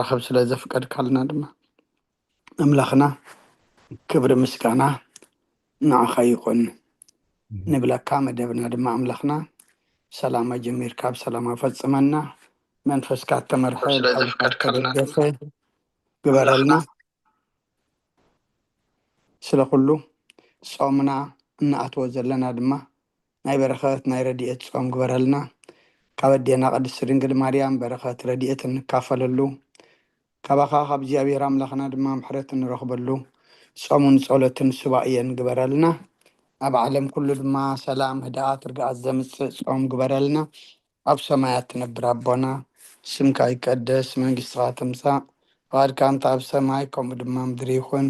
ክንራኸብ ስለ ዘፍቀድካልና ድማ ኣምላኽና ክብሪ ምስጋና ንዓኻ ይኹን ንብለካ። መደብና ድማ ኣምላኽና ሰላም ኣጀሚርካ ብሰላም ኣፈጽመና። መንፈስካ እተመርሐ ብቃልካ እተደገፈ ግበረልና። ስለ ኩሉ ጾምና እንኣትዎ ዘለና ድማ ናይ በረኸት ናይ ረድኤት ጾም ግበረልና። ካብ ኣዴና ቅድስቲ ድንግል ማርያም በረኸት ረድኤት እንካፈለሉ፣ ካባኻ ካብ እግዚኣብሔር ኣምላኽና ድማ ምሕረት እንረኽበሉ ጾምን ጸሎትን ሱባኤን ግበረልና። ኣብ ዓለም ኩሉ ድማ ሰላም፣ ህድኣት፣ ርግኣት ዘምጽእ ጾም ግበረልና። ኣብ ሰማያት ትነብር ኣቦና፣ ስምካ ይቀደስ፣ መንግስትኻ ትምጻእ፣ ፍቓድካ እንተ ኣብ ሰማይ ከምኡ ድማ ምድሪ ይኹን።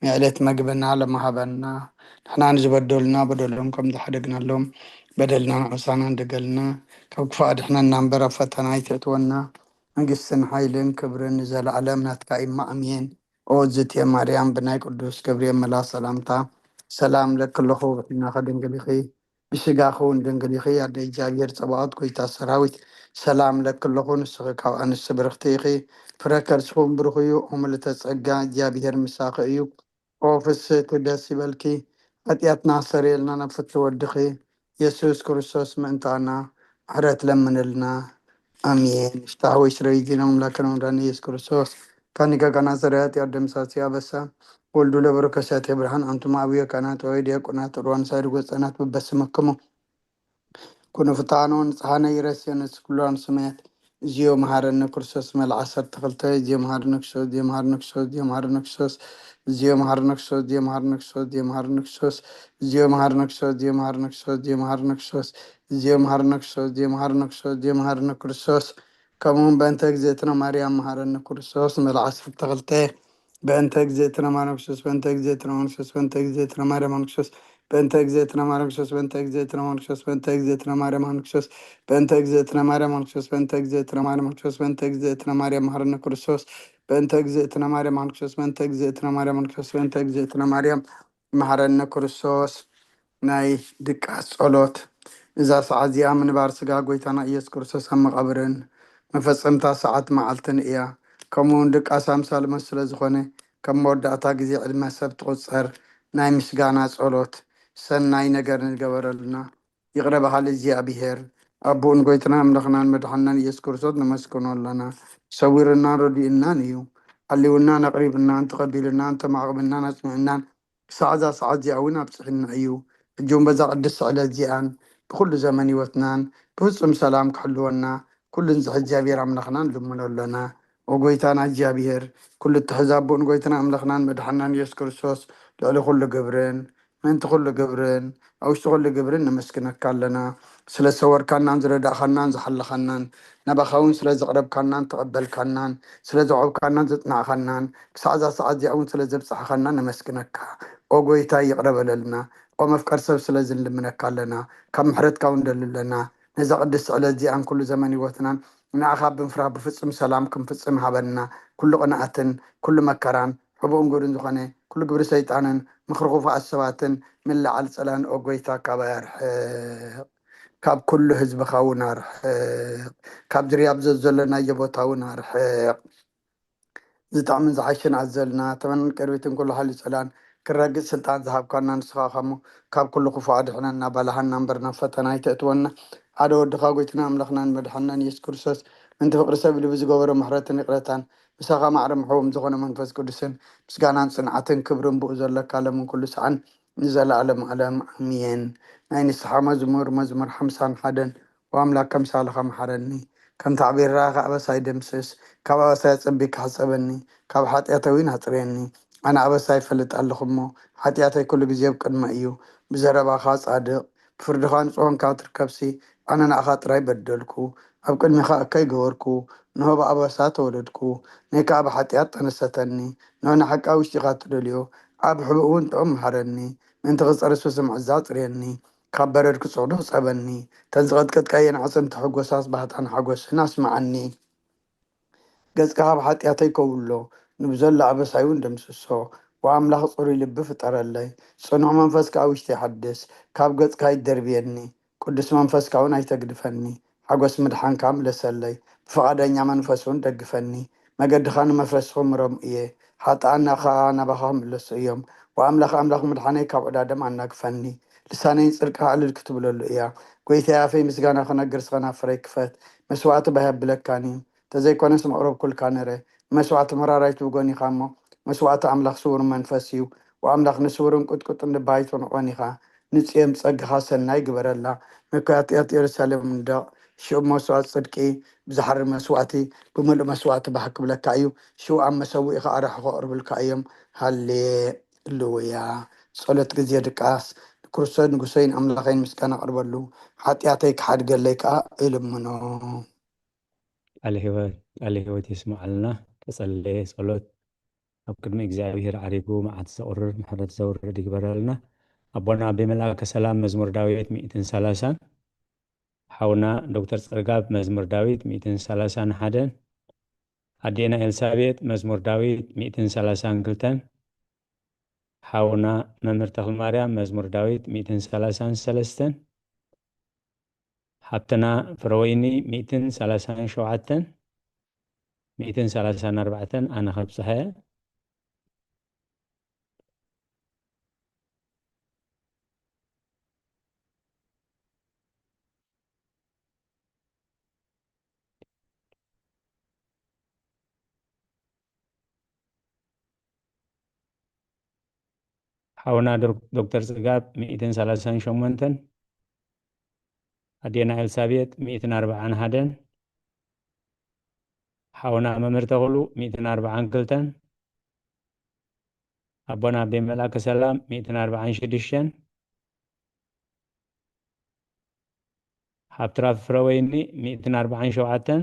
ንዕለት መግብና ለማሃበና፣ ንሕና ንዝበደሉና በደሎም ከም ዝሓደግናሎም በደልና ንዕሳና እንደገልና፣ ካብ ክፉእ ኣድሕነና እምበር ኣብ ፈተና ኣይተእትወና። መንግስትን ሓይልን ክብርን ንዘለኣለም ናትካ እዩ። ኣሜን። ኦ ዝትየ ማርያም፣ ብናይ ቅዱስ ገብርኤል መልኣኽ ሰላምታ ሰላም ለኪ ኣለኹ፣ ብሕልናኺ ድንግል ኢኺ፣ ብስጋኺ እውን ድንግል ኢኺ። ኣደ እግዚኣብሔር ጸባኦት፣ ጎይታ ሰራዊት፣ ሰላም ለኪ ኣለኹ፣ ንስኺ ካብ ኣንስቲ ብርኽቲ ኢኺ፣ ፍረ ከርስኺ እውን ብሩኽ እዩ። ኦ ምልዕተ ጸጋ፣ እግዚኣብሔር ምሳኺ እዩ። ኦ ፍስሕቲ ደስ ይበልኪ፣ ሓጢኣትና ኣስተሰርየልና፣ ናብ ፍትሒ ወድኺ የሱስ ክርስቶስ ምእንታና ምሕረት ለምንልና። ኣሜን። ፍትሐ ወይ ስረይ ዜና ኣምላክና መድኃኒነ ኢየሱስ ክርስቶስ ካኒ ከ ካና ሰረያት ያደምሳሲ ኣበሳ ወልዱ ለበረከሳት ብርሃን ኣንቱም ኣብዮ ካናት ወይ ዲያቆናት ሩዋን ሳይድ ጎጸናት በበስመክሙ ኩኑ ፍትሐነ ወንጽሐነ ይረስየነ ኩሉ ኣንስመያት። እዚዮ መሐረነ ክርስቶስ መልዓ ዓሰርተ ክልተ። እዚዮ መሐረነ ክርስቶስ፣ እዚዮ መሐረነ ክርስቶስ፣ እዚዮ መሐረነ ክርስቶስ፣ እዚዮ መሐረነ ክርስቶስ፣ እዚዮ መሐረነ ክርስቶስ፣ እዚዮ መሐረነ ክርስቶስ፣ እዚዮ መሐረነ ክርስቶስ፣ እዚዮ መሐረነ ክርስቶስ፣ እዚዮ መሐረነ ክርስቶስ፣ እዚዮ መሐረነ ክርስቶስ፣ እዚዮ መሐረነ ክርስቶስ። ከምኡውን በእንተ እግዝእትነ ማርያም መሐረነ ክርስቶስ መልዓ ዓሰርተ ክልተ። በእንተ እግዝእትነ ማርያም ክርስቶስ፣ በእንተ እግዝእትነ ማርያም ክርስቶስ፣ በእንተ እግዝእትነ ማርያም ክርስቶስ፣ በእንተ እግዝእትነ ማርያም ክርስቶስ፣ በእንተ እግዝእትነ ማርያም ክርስቶስ፣ በእንተ እግዝእትነ ማርያም ማን ክርስቶስ፣ በእንተ እግዝእትነ ማርያም ማን ክርስቶስ፣ በእንተ እግዝእትነ ማርያም ማን ክርስቶስ፣ በእንተ እግዝእትነ ማርያም ማን ክርስቶስ፣ በእንተ እግዝእትነ ማርያም ማን ክርስቶስ፣ በእንተ እግዝእትነ ማርያም ማን ክርስቶስ፣ በእንተ እግዝእትነ ማርያም መሐረነ ክርስቶስ። ናይ ድቃስ ጸሎት። እዛ ሰዓት እዚኣ ምንባር ስጋ ጎይታና ኢየሱስ ክርስቶስ ኣብ መቓብርን መፈጸምታ ሰዓት መዓልትን እያ። ከምኡ እውን ድቃስ ኣምሳል ሞት ስለ ዝኾነ፣ ከም መወዳእታ ግዜ ዕድመ ሰብ ትቑጸር። ናይ ምስጋና ጸሎት። ሰናይ ነገር ንገበረልና። ይቕረ በሃሊ እግዚኣብሔር፣ ኣቦኡን ጎይትና ኣምላኽናን መድሓንናን ኢየሱስ ክርስቶስ ነመስግኖ ኣለና። ሰዊርናን ረዲኡናን እዩ። ኣልዩናን ኣቕሪብናን ተቐቢሉናን ተማዕቕብናን ኣጽኒዕናን ክሳዕ እዛ ሰዓት እዚኣ እውን ኣብጽሕና እዩ። ሕጂ እውን በዛ ቅድስቲ ዕለት እዚኣን ብኹሉ ዘመን ህይወትናን ብፍጹም ሰላም ክሕልወና ኩሉ ንዝሕ እግዚኣብሔር ኣምላኽና ንልምኖ ኣለና። ኦ ጎይታና እግዚኣብሔር፣ ኩሉ እትሕዝ ኣቦን ጎይታና ኣምላኽናን መድሓንናን ኢየሱስ ክርስቶስ ልዕሊ ኩሉ ግብርን ምእንቲ ኩሉ ግብርን ኣብ ውሽጢ ኩሉ ግብርን ነመስግነካ ኣለና። ስለ ዝሰወርካናን ዝረዳእኻናን ዝሓለኻናን፣ ናባኻ እውን ስለ ዘቕረብካናን ተቐበልካናን፣ ስለ ዘዕቆብካናን ዘጽናዕኻናን፣ ክሳዕ እዛ ሰዓት እዚኣ እውን ስለ ዘብጻሕኻና ነመስግነካ። ኦ ጎይታ ይቕረ በለልና። ኦ መፍቀር ሰብ ስለ ዝንልምነካ ኣለና። ካብ ምሕረትካ እውን ንደሊ ኣለና። ነዛ ቅድስቲ ዕለት እዚኣን ኩሉ ዘመን ህይወትናን ንዓኻ ብምፍራህ ብፍጹም ሰላም ክንፍጽም ሃበና። ኩሉ ቅንኣትን ኩሉ መከራን ሕቡእን ግብርን ዝኾነ ኩሉ ግብሪ ሰይጣንን ምኽሪ ክፉኣት ሰባትን ምልዓል ጸላን ኦ ጎይታ ካባይ ኣርሕቕ። ካብ ኩሉ ህዝብኻ እውን ኣርሕቕ። ካብ ዝርያ ኣብ ዘዘለናዮ ቦታ እውን ኣርሕቕ። ዝጥዕምን ዝሓሽን ኣዘልና ተመንን ቅርቢትን ኩሉ ሓይሊ ጸላን ክረግጽ ስልጣን ዝሃብካና ንስኻ ኸሞ ካብ ኩሉ ክፉእ ኣድሕነና፣ ባልሃና እምበር ናብ ፈተና ኣይተእትወና። ሓደ ወድኻ ጎይትና ኣምላኽናን መድሓንናን ኢየሱስ ክርስቶስ ምእንቲ ፍቕሪ ሰብ ኢሉ ብዝገበሮ ምሕረትን ይቕረታን ምሳኻ ማዕረ ምሕዎም ዝኾነ መንፈስ ቅዱስን ምስጋናን ጽንዓትን ክብርን ብኡ ዘለካ ለምን ኩሉ ሰዓን ንዘለኣለም ኣለም ኣሜን። ናይ ንስሓ መዝሙር፣ መዝሙር ሓምሳን ሓደን። ኦ ኣምላክ ከምሳልኻ መሓረኒ፣ ከም ታዕቢርካ ኣበሳይ ደምስስ፣ ካብ ኣበሳይ ኣጸቢካ ሕጸበኒ፣ ካብ ሓጢኣተይ እውን ኣጽርየኒ። ኣነ ኣበሳይ ይፈልጥ ኣለኹ እሞ፣ ሓጢኣተይ ኩሉ ግዜ ኣብ ቅድመይ እዩ። ብዘረባኻ ጻድቕ፣ ብፍርድኻ ንጹህ ኾንካ ትርከብሲ፣ ኣነ ንኣኻ ጥራይ በደልኩ፣ ኣብ ቅድሚኻ እከይ ገበርኩ፣ እንሆ ብኣበሳ ተወለድኩ፣ ነይ ከኣ ብሓጢኣት ጠነሰተኒ። እንሆ ንሓቂ ኣብ ውሽጢኻ ትደልዮ፣ ኣብ ሕቡእ እውን ጥዑም መሃረኒ፣ ምእንቲ ክጸርሱ ስምዕዛ ኣጽርየኒ፣ ካብ በረድ ክጽዕዱ ሕጸበኒ፣ ተን ዝቐጥቀጥካየን ኣዕጽምቲ ሕጎሳስ ባህታን ሓጎስን ኣስምዓኒ። ገጽካ ካብ ሓጢኣተይ ከውሎ፣ ንብዘሎ ኣበሳይ እውን ደምስሶ። ወኣምላኽ ጽሩይ ልቢ ፍጠረለይ፣ ጽኑዕ መንፈስ ከኣ ውሽጢ ይሓድስ። ካብ ገጽካ ኣይትደርብየኒ፣ ቅዱስ መንፈስካ እውን ኣይተግድፈኒ። ሓጎስ ምድሓንካ ምለሰለይ፣ ብፍቓደኛ መንፈስ እውን ደግፈኒ። መገድኻ ንመፍረሲ ክምሮም እየ፣ ሓጥኣና ኸኣ ናባኻ ክምለሱ እዮም። ወኣምላኽ ኣምላኽ ምድሓነይ ካብ ዕዳዶም ኣናግፈኒ፣ ልሳነይ ንጽድቅኻ ዕልል ክትብለሉ እያ። ጐይታይ ኣፈይ ምስጋና ክነግር፣ ስኸ ናፍረይ ክፈት፣ መስዋእቲ ባህ የብለካን እዩ። ተዘይኮነስ መቕረብኩልካ ነረ። ንመስዋእቲ መራራይት ብጎን ኢኻ እሞ፣ መስዋእቲ ኣምላኽ ስዉር መንፈስ እዩ። ወኣምላኽ ንስውርን ቁጥቁጥን ልባ ኣይትንዕቆን ኢኻ። ንጽዮን ብጸጋኻ ሰናይ ግበረላ። መካትያት የሩሳሌም ንደቕ። ሽዑ መስዋእቲ ጽድቂ ብዝሓርር መስዋእቲ፣ ብምሉእ መስዋእቲ ባህ ክብለካ እዩ። ሽዑ ኣብ መሰውኢኻ ኣራሑ ከቕርብልካ እዮም። ሃሌሉያ። ጸሎት ግዜ ድቃስ። ንክርስቶስ ንጉሰይን ኣምላኸይን ምስጋና ኣቕርበሉ። ሓጢኣተይ ክሓድገለይ ከኣ እልምኖ። ቃለ ህይወት፣ ቃለ ህይወት የስምዓልና። ተጸለየ ጸሎት። ኣብ ቅድሚ እግዚኣብሔር ዓሪጉ መዓት ዘቑርር፣ ምሕረት ዘውርድ ይግበረልና። ኣቦና ኣቤ መልኣከ ሰላም መዝሙር ዳዊት ሚእትን ሰላሳን፣ ሓውና ዶክተር ጽጋብ መዝሙር ዳዊት ሚእትን ሰላሳን ሓደን፣ ኣዴና ኤልሳቤጥ መዝሙር ዳዊት ሚእትን ሰላሳን ክልተን፣ ሓውና መምህር ተኽለ ማርያም መዝሙር ዳዊት ሚእትን ሰላሳን ሰለስተን፣ ሓብትና ፍረወይኒ ሚእትን ሰላሳን ሸውዓተን፣ ሚእትን ሰላሳን ኣርባዕተን ኣነ ከብጽሐ። ሓውና ዶር-፣ ዶክተር ጽጋብ ሚእትን ሰላሳን ሸሞንተን፣ ኣዴና ኤልሳቤጥ ሚእትን ኣርባዓን ሓደን፣ ሓውና መምህር ተኽሉ ሚእትን ኣርባዓን ክልተን፣ ኣቦና ኣቤ መልኣከ ሰላም ሚእትን ኣርባዓን ሽዱሽተን፣ ሓብትራ ፍረወይኒ ሚእትን ኣርባዓን ሸውዓተን፣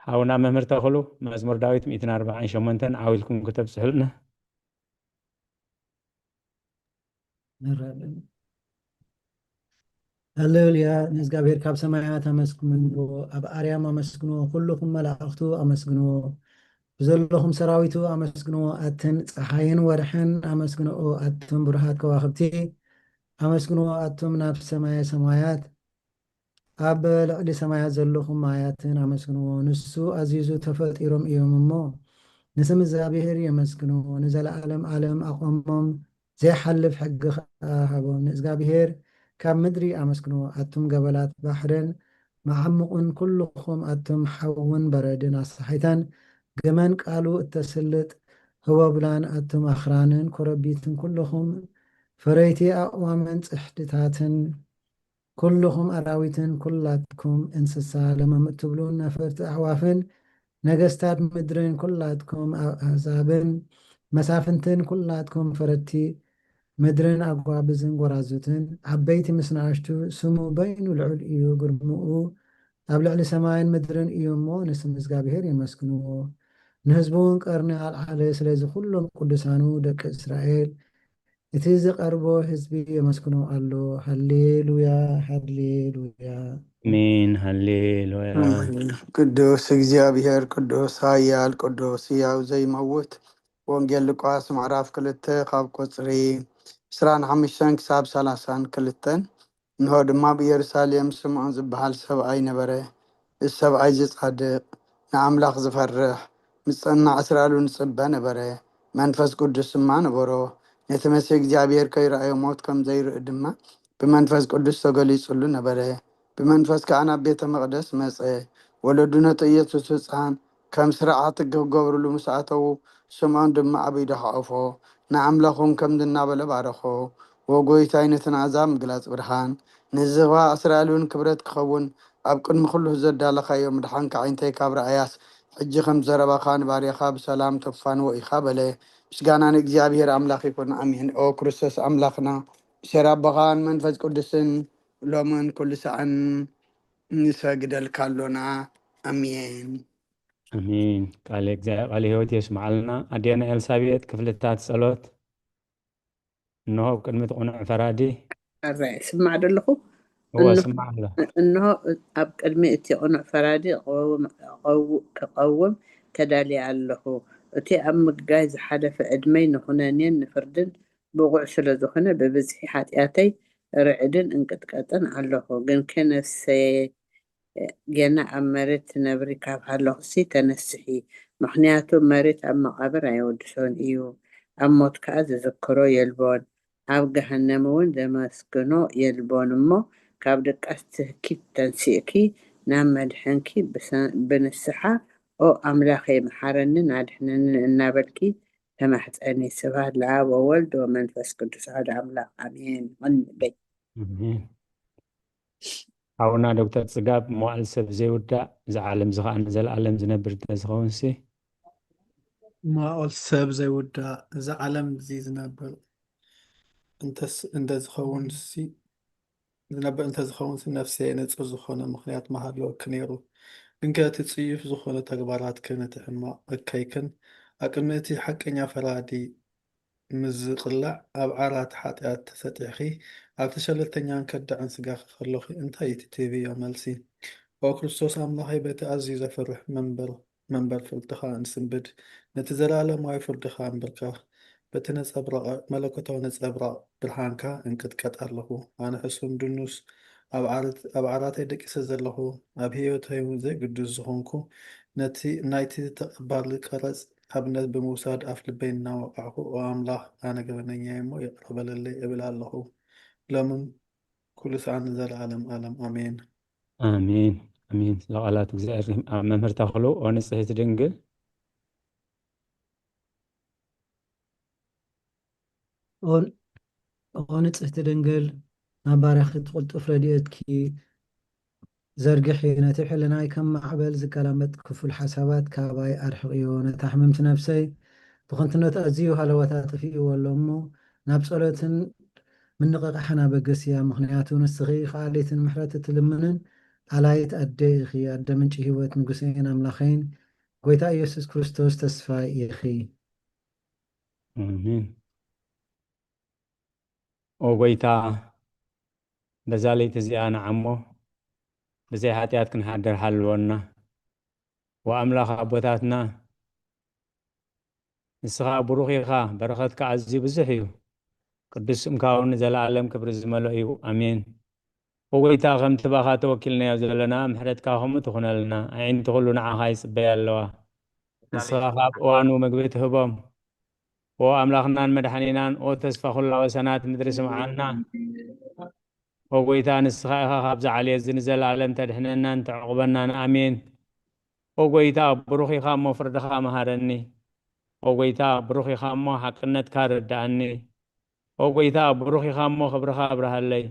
ሓውና መምህር ተኽሉ መዝሙር ዳዊት ሚእትን ኣርባዓን ሸሞንተን ዓው ኢልኩም ክተብጽሑልና። ንረኣለን። ሃሌሉያ፣ ንእግዚኣብሔር ካብ ሰማያት ኣመስግንዎ፣ ኣብ ኣርያም ኣመስግንዎ፣ ኩልኹም መላእኽቱ ኣመስግንዎ፣ ብዘለኹም ሰራዊቱ ኣመስግንዎ፣ ኣትን ጸሓይን ወርሕን ኣመስግንዎ፣ ኣቱም ብሩሃት ከዋኽብቲ ኣመስግንዎ፣ ኣቱም ናብ ሰማየ ሰማያት ኣብ ልዕሊ ሰማያት ዘለኹም ማያትን ኣመስግንዎ። ንሱ ኣዚዙ ተፈጢሮም እዮም እሞ፣ ንስም እግዚኣብሔር የመስግንዎ። ንዘለዓለም ዓለም ኣቖሞም፣ ዘይሓልፍ ሕጊ ኸኣ ሃቦም። ንእግዚኣብሔር ካብ ምድሪ ኣመስግንዎ። ኣቱም ገበላት ባሕርን መዓሙቕን፣ ኩልኹም ኣቱም ሓውን በረድን ኣሳሒታን፣ ገመን ቃሉ እተስልጥ ህቦብላን፣ ኣቱም ኣኽራንን ኮረቢትን፣ ኩልኹም ፈረይቲ ኣእዋምን ጽሕድታትን፣ ኩልኹም ኣራዊትን ኩላትኩም እንስሳ ለመም እትብሉን ነፈርቲ ኣዕዋፍን፣ ነገስታት ምድርን ኩላትኩም ኣህዛብን መሳፍንትን፣ ኩላትኩም ፈረድቲ ምድርን ኣጓብዝን ጎራዙትን፣ ዓበይቲ ምስ ንኣሽቱ፣ ስሙ በይኑ ልዑል እዩ፣ ግርምኡ ኣብ ልዕሊ ሰማይን ምድርን እዩ እሞ፣ ንስም እግዚኣብሔር የመስግንዎ። ንህዝቡ እውን ቀርኒ ኣልዓለ፣ ስለዚ ኩሎም ቅዱሳኑ ደቂ እስራኤል እቲ ዝቐርቦ ህዝቢ የመስግኖ ኣሎ። ሃሌሉያ፣ ሃሌሉያ። ኣሜን፣ ሃሌሉያ። ኣሜን። ቅዱስ እግዚኣብሔር፣ ቅዱስ ኃያል፣ ቅዱስ ሕያው ዘይመውት። ወንጌል ሉቃስ ምዕራፍ ክልተ ካብ ቁጽሪ ዕስራን ሓሙሽተን ክሳብ ሰላሳን ክልተን። እንሆ ድማ ኣብ ኢየሩሳሌም ስምዖን ዝበሃል ሰብኣይ ነበረ። እዚ ሰብኣይ እዚ ጻድቕ፣ ንኣምላኽ ዝፈርሕ፣ ምስ ጸናዕ እስራኤል እውን ዝጽበ ነበረ። መንፈስ ቅዱስ ድማ ነበሮ። ነቲ መሲሕ እግዚኣብሔር ከይረኣዮ ሞት ከም ዘይርኢ ድማ ብመንፈስ ቅዱስ ተገሊጹሉ ነበረ። ብመንፈስ ከኣ ናብ ቤተ መቕደስ መጸ። ወለዱ ነቲ ኢየሱስ ህጻን ከም ስርዓት ሕጊ ክገብርሉ ምስ ኣተዉ፣ ስምዖን ድማ ኣብ ኢዱ ሓቖፎ፣ ንኣምላኽ እውን ከምዚ እናበለ ባረኾ። ወጎይታይ ነቲ ንኣሕዛብ ምግላጽ ብርሃን፣ ንህዝብኻ እስራኤል እውን ክብረት ክኸውን ኣብ ቅድሚ ኩሉ ዘዳለኻዮ ምድሓንካ ኣዒንተይ ካብ ረኣያስ፣ ሕጂ ከም ዘረባኻ ንባርያኻ ብሰላም ተፋንዎ ኢኻ በለ። ምስጋና ንእግዚኣብሔር ኣምላኽ ይኹን፣ ኣሜን። ኦ ክርስቶስ ኣምላኽና፣ ብሴር ኣቦኻን መንፈስ ቅዱስን ሎምን ኩሉ ሳዕን ንሰግደልካ ኣሎና። ኣሜን። ኣሜን። ቃለ እግዚኣብሔር፣ ቃለ ሕይወት የስምዓልና። ኣዴና ኤልሳቤጥ ክፍልታት ጸሎት። እንሆ ኣብ ቅድሚ እቲ ቅኑዕ ፈራዲ። ኣረ፣ ስማዕ ደለኹ። እወ፣ እንሆ፣ ስማዕ ኣሎ። እንሆ ኣብ ቅድሚ እቲ ቅኑዕ ፈራዲ ክቐውም፣ ክቐው-፣ ክቐውም ተዳልየ ኣለኹ። እቲ ኣብ ምግጋይ ዝሓለፈ ዕድመይ ንኹነኔን ንፍርድን ብቑዕ ስለ ዝኾነ፣ ብብዝሒ ሓጢኣተይ ርዕድን እንቅጥቀጥን ኣለኹ። ግንከ ነፍሰየ፣ ጌና ኣብ መሬት ትነብሪ ካብ ሃለኹሲ ተነስሒ። ምኽንያቱ መሬት ኣብ መቓብር ኣየወድሶን እዩ፣ ኣብ ሞት ከኣ ዝዝክሮ የልቦን፣ ኣብ ገሃነም እውን ዘመስግኖ የልቦን። እሞ ካብ ድቃስ ትህኪት ተንሲእኪ ናብ መድሕንኪ ብሰ-፣ ብንስሓ፣ "ኦ ኣምላኸይ፣ መሓረንን ኣድሕነንን" እናበልኪ ተማሕጸኒ። ስብሐት ለኣብ ወወልድ ወመንፈስ ቅዱስ ኣሐዱ ኣምላኽ ኣሜን። ይኹን በይ። ኣሜን። ሓውና ዶክተር ጽጋብ፣ መዋዕል ሰብ ዘይውዳእ፣ እዚ ዓለም እዚ ኸኣ ንዘለኣለም ዝነብር እንተዝኸውንሲ? መዋዕል ሰብ ዘይውዳእ፣ እዚ ዓለም እዚ ዝነብር እንተስ-፣ እንተዝኸውንሲ፣ ዝነብር እንተዝኸውንሲ፣ ነፍሰየ ንጹር ዝኾነ ምኽንያት ምሃለወኪ ነይሩ። ግንከ እቲ ጽዩፍ ዝኾነ ተግባራትክን እቲ ሕማቕ እከይክን ኣብ ቅድሚ እቲ ሓቀኛ ፈራዲ ምስ ዝቕላዕ፣ ኣብ ዓራት ሓጢኣት ተሰጢሕኪ፣ ኣብቲ ሸለልተኛን ከዳዕን ስጋኺ ከሎኺ፣ እንታይ እዩ እቲ ትህብዮ መልሲ? ኦ ክርስቶስ ኣምላኸይ፣ በቲ ኣዝዩ ዘፍርሕ መንበር፣ መንበር ፍርድኻ እንስንብድ፣ ነቲ ዘለኣለማዊ ፍርድኻ እንብርከኽ፣ በቲ ነጸብራቕ፣ መለኮታዊ ነጸብራቕ ብርሃንካ እንቅጥቀጥ ኣለኹ። ኣነ ሕሱም ድኑስ፣ ኣብ ዓረት-፣ ኣብ ዓራተይ ደቂሰ ዘለኹ፣ ኣብ ህይወተይ እውን ዘይግዱስ ዝኾንኩ፣ ነቲ ናይቲ ተቐባሊ ቀረጽ ኣብነት ብምውሳድ ኣፍ ልበይ እናወቃዕኩ፣ "ኦ ኣምላኽ፣ ኣነ ገበነኛ'የ እሞ ይቕረ በለለይ" እብል ኣለኹ። ሎምን ኩሉ ሰዓት ንዘለኣለም ኣለም ኣሜን። ኣሜን፣ ኣሜን። ስለ ቃላት እግዚኣብሔር። ኣብ መምህር ተኽሉ፣ ኦ ንጽሕቲ ድንግል። ኦ፣ ኦ ንጽሕቲ ድንግል፣ ናብ ባርያኺ እቲ ቅልጡፍ ረድኤትኪ ዘርግሒ፣ ነቲ ሕልናይ ከም ማዕበል ዝገላመጥ ክፉል ሓሳባት ካባይ ኣርሕቕዮ። ነታ ሕምምቲ ነፍሰይ ብኸንቱነት ኣዝዩ ሃለዋታ ኣጥፊእዎ ኣሎ እሞ፣ ናብ ጸሎትን ምንቕቓሕን ኣበግስያ። ምኽንያቱ ንስኺ ከኣሊትን ምሕረት እትልምንን ኣላይት ኣደ ኢኺ። ኣደ ምንጪ ህይወት፣ ንጉሰይን ኣምላኸይን፣ ጐይታ ኢየሱስ ክርስቶስ ተስፋይ ኢኺ። ኣሜን። ኦ ጐይታ፣ በዛ ለይቲ እዚኣ ንዓሞ ብዘይ ሓጢኣት ክንሓድር ሓልወና። ወኣምላኽ ኣቦታትና፣ ንስኻ ብሩኽ ኢኻ፣ በረኸትካ ኣዝዩ ብዙሕ እዩ። ቅዱስ ስምካ እውን ንዘለኣለም ክብሪ ዝመልኦ እዩ። ኣሜን። ኦ ጐይታ፣ ከምቲ ብኣኻ ተወኪልናዮ ዘለና፣ ምሕረትካ ከምኡ ትኹነልና። ኣዒንቲ ኩሉ ንዓኻ ይጽበያ ኣለዋ። ንስኻ ኻብ እዋኑ ምግቢ ትህቦም። ኦ ኣምላኽናን መድሓኒናን፣ ኦ ተስፋ ኩላ ወሰናት ምድሪ፣ ስምዓና። ኦ ጐይታ፣ ንስኻ ኢኻ ካብዚ ዓሌት እዚ ንዘለኣለም ተድሕነናን ተዕቑበናን። ኣሜን። ኦ ጐይታ፣ ብሩኽ ኢኻ እሞ ፍርድኻ መሃረኒ። ኦ ጐይታ፣ ብሩኽ ኢኻ እሞ ሓቅነትካ ርድኣኒ። ኦ ጐይታ፣ ብሩኽ ኢኻ እሞ ክብርኻ ኣብርሃለይ።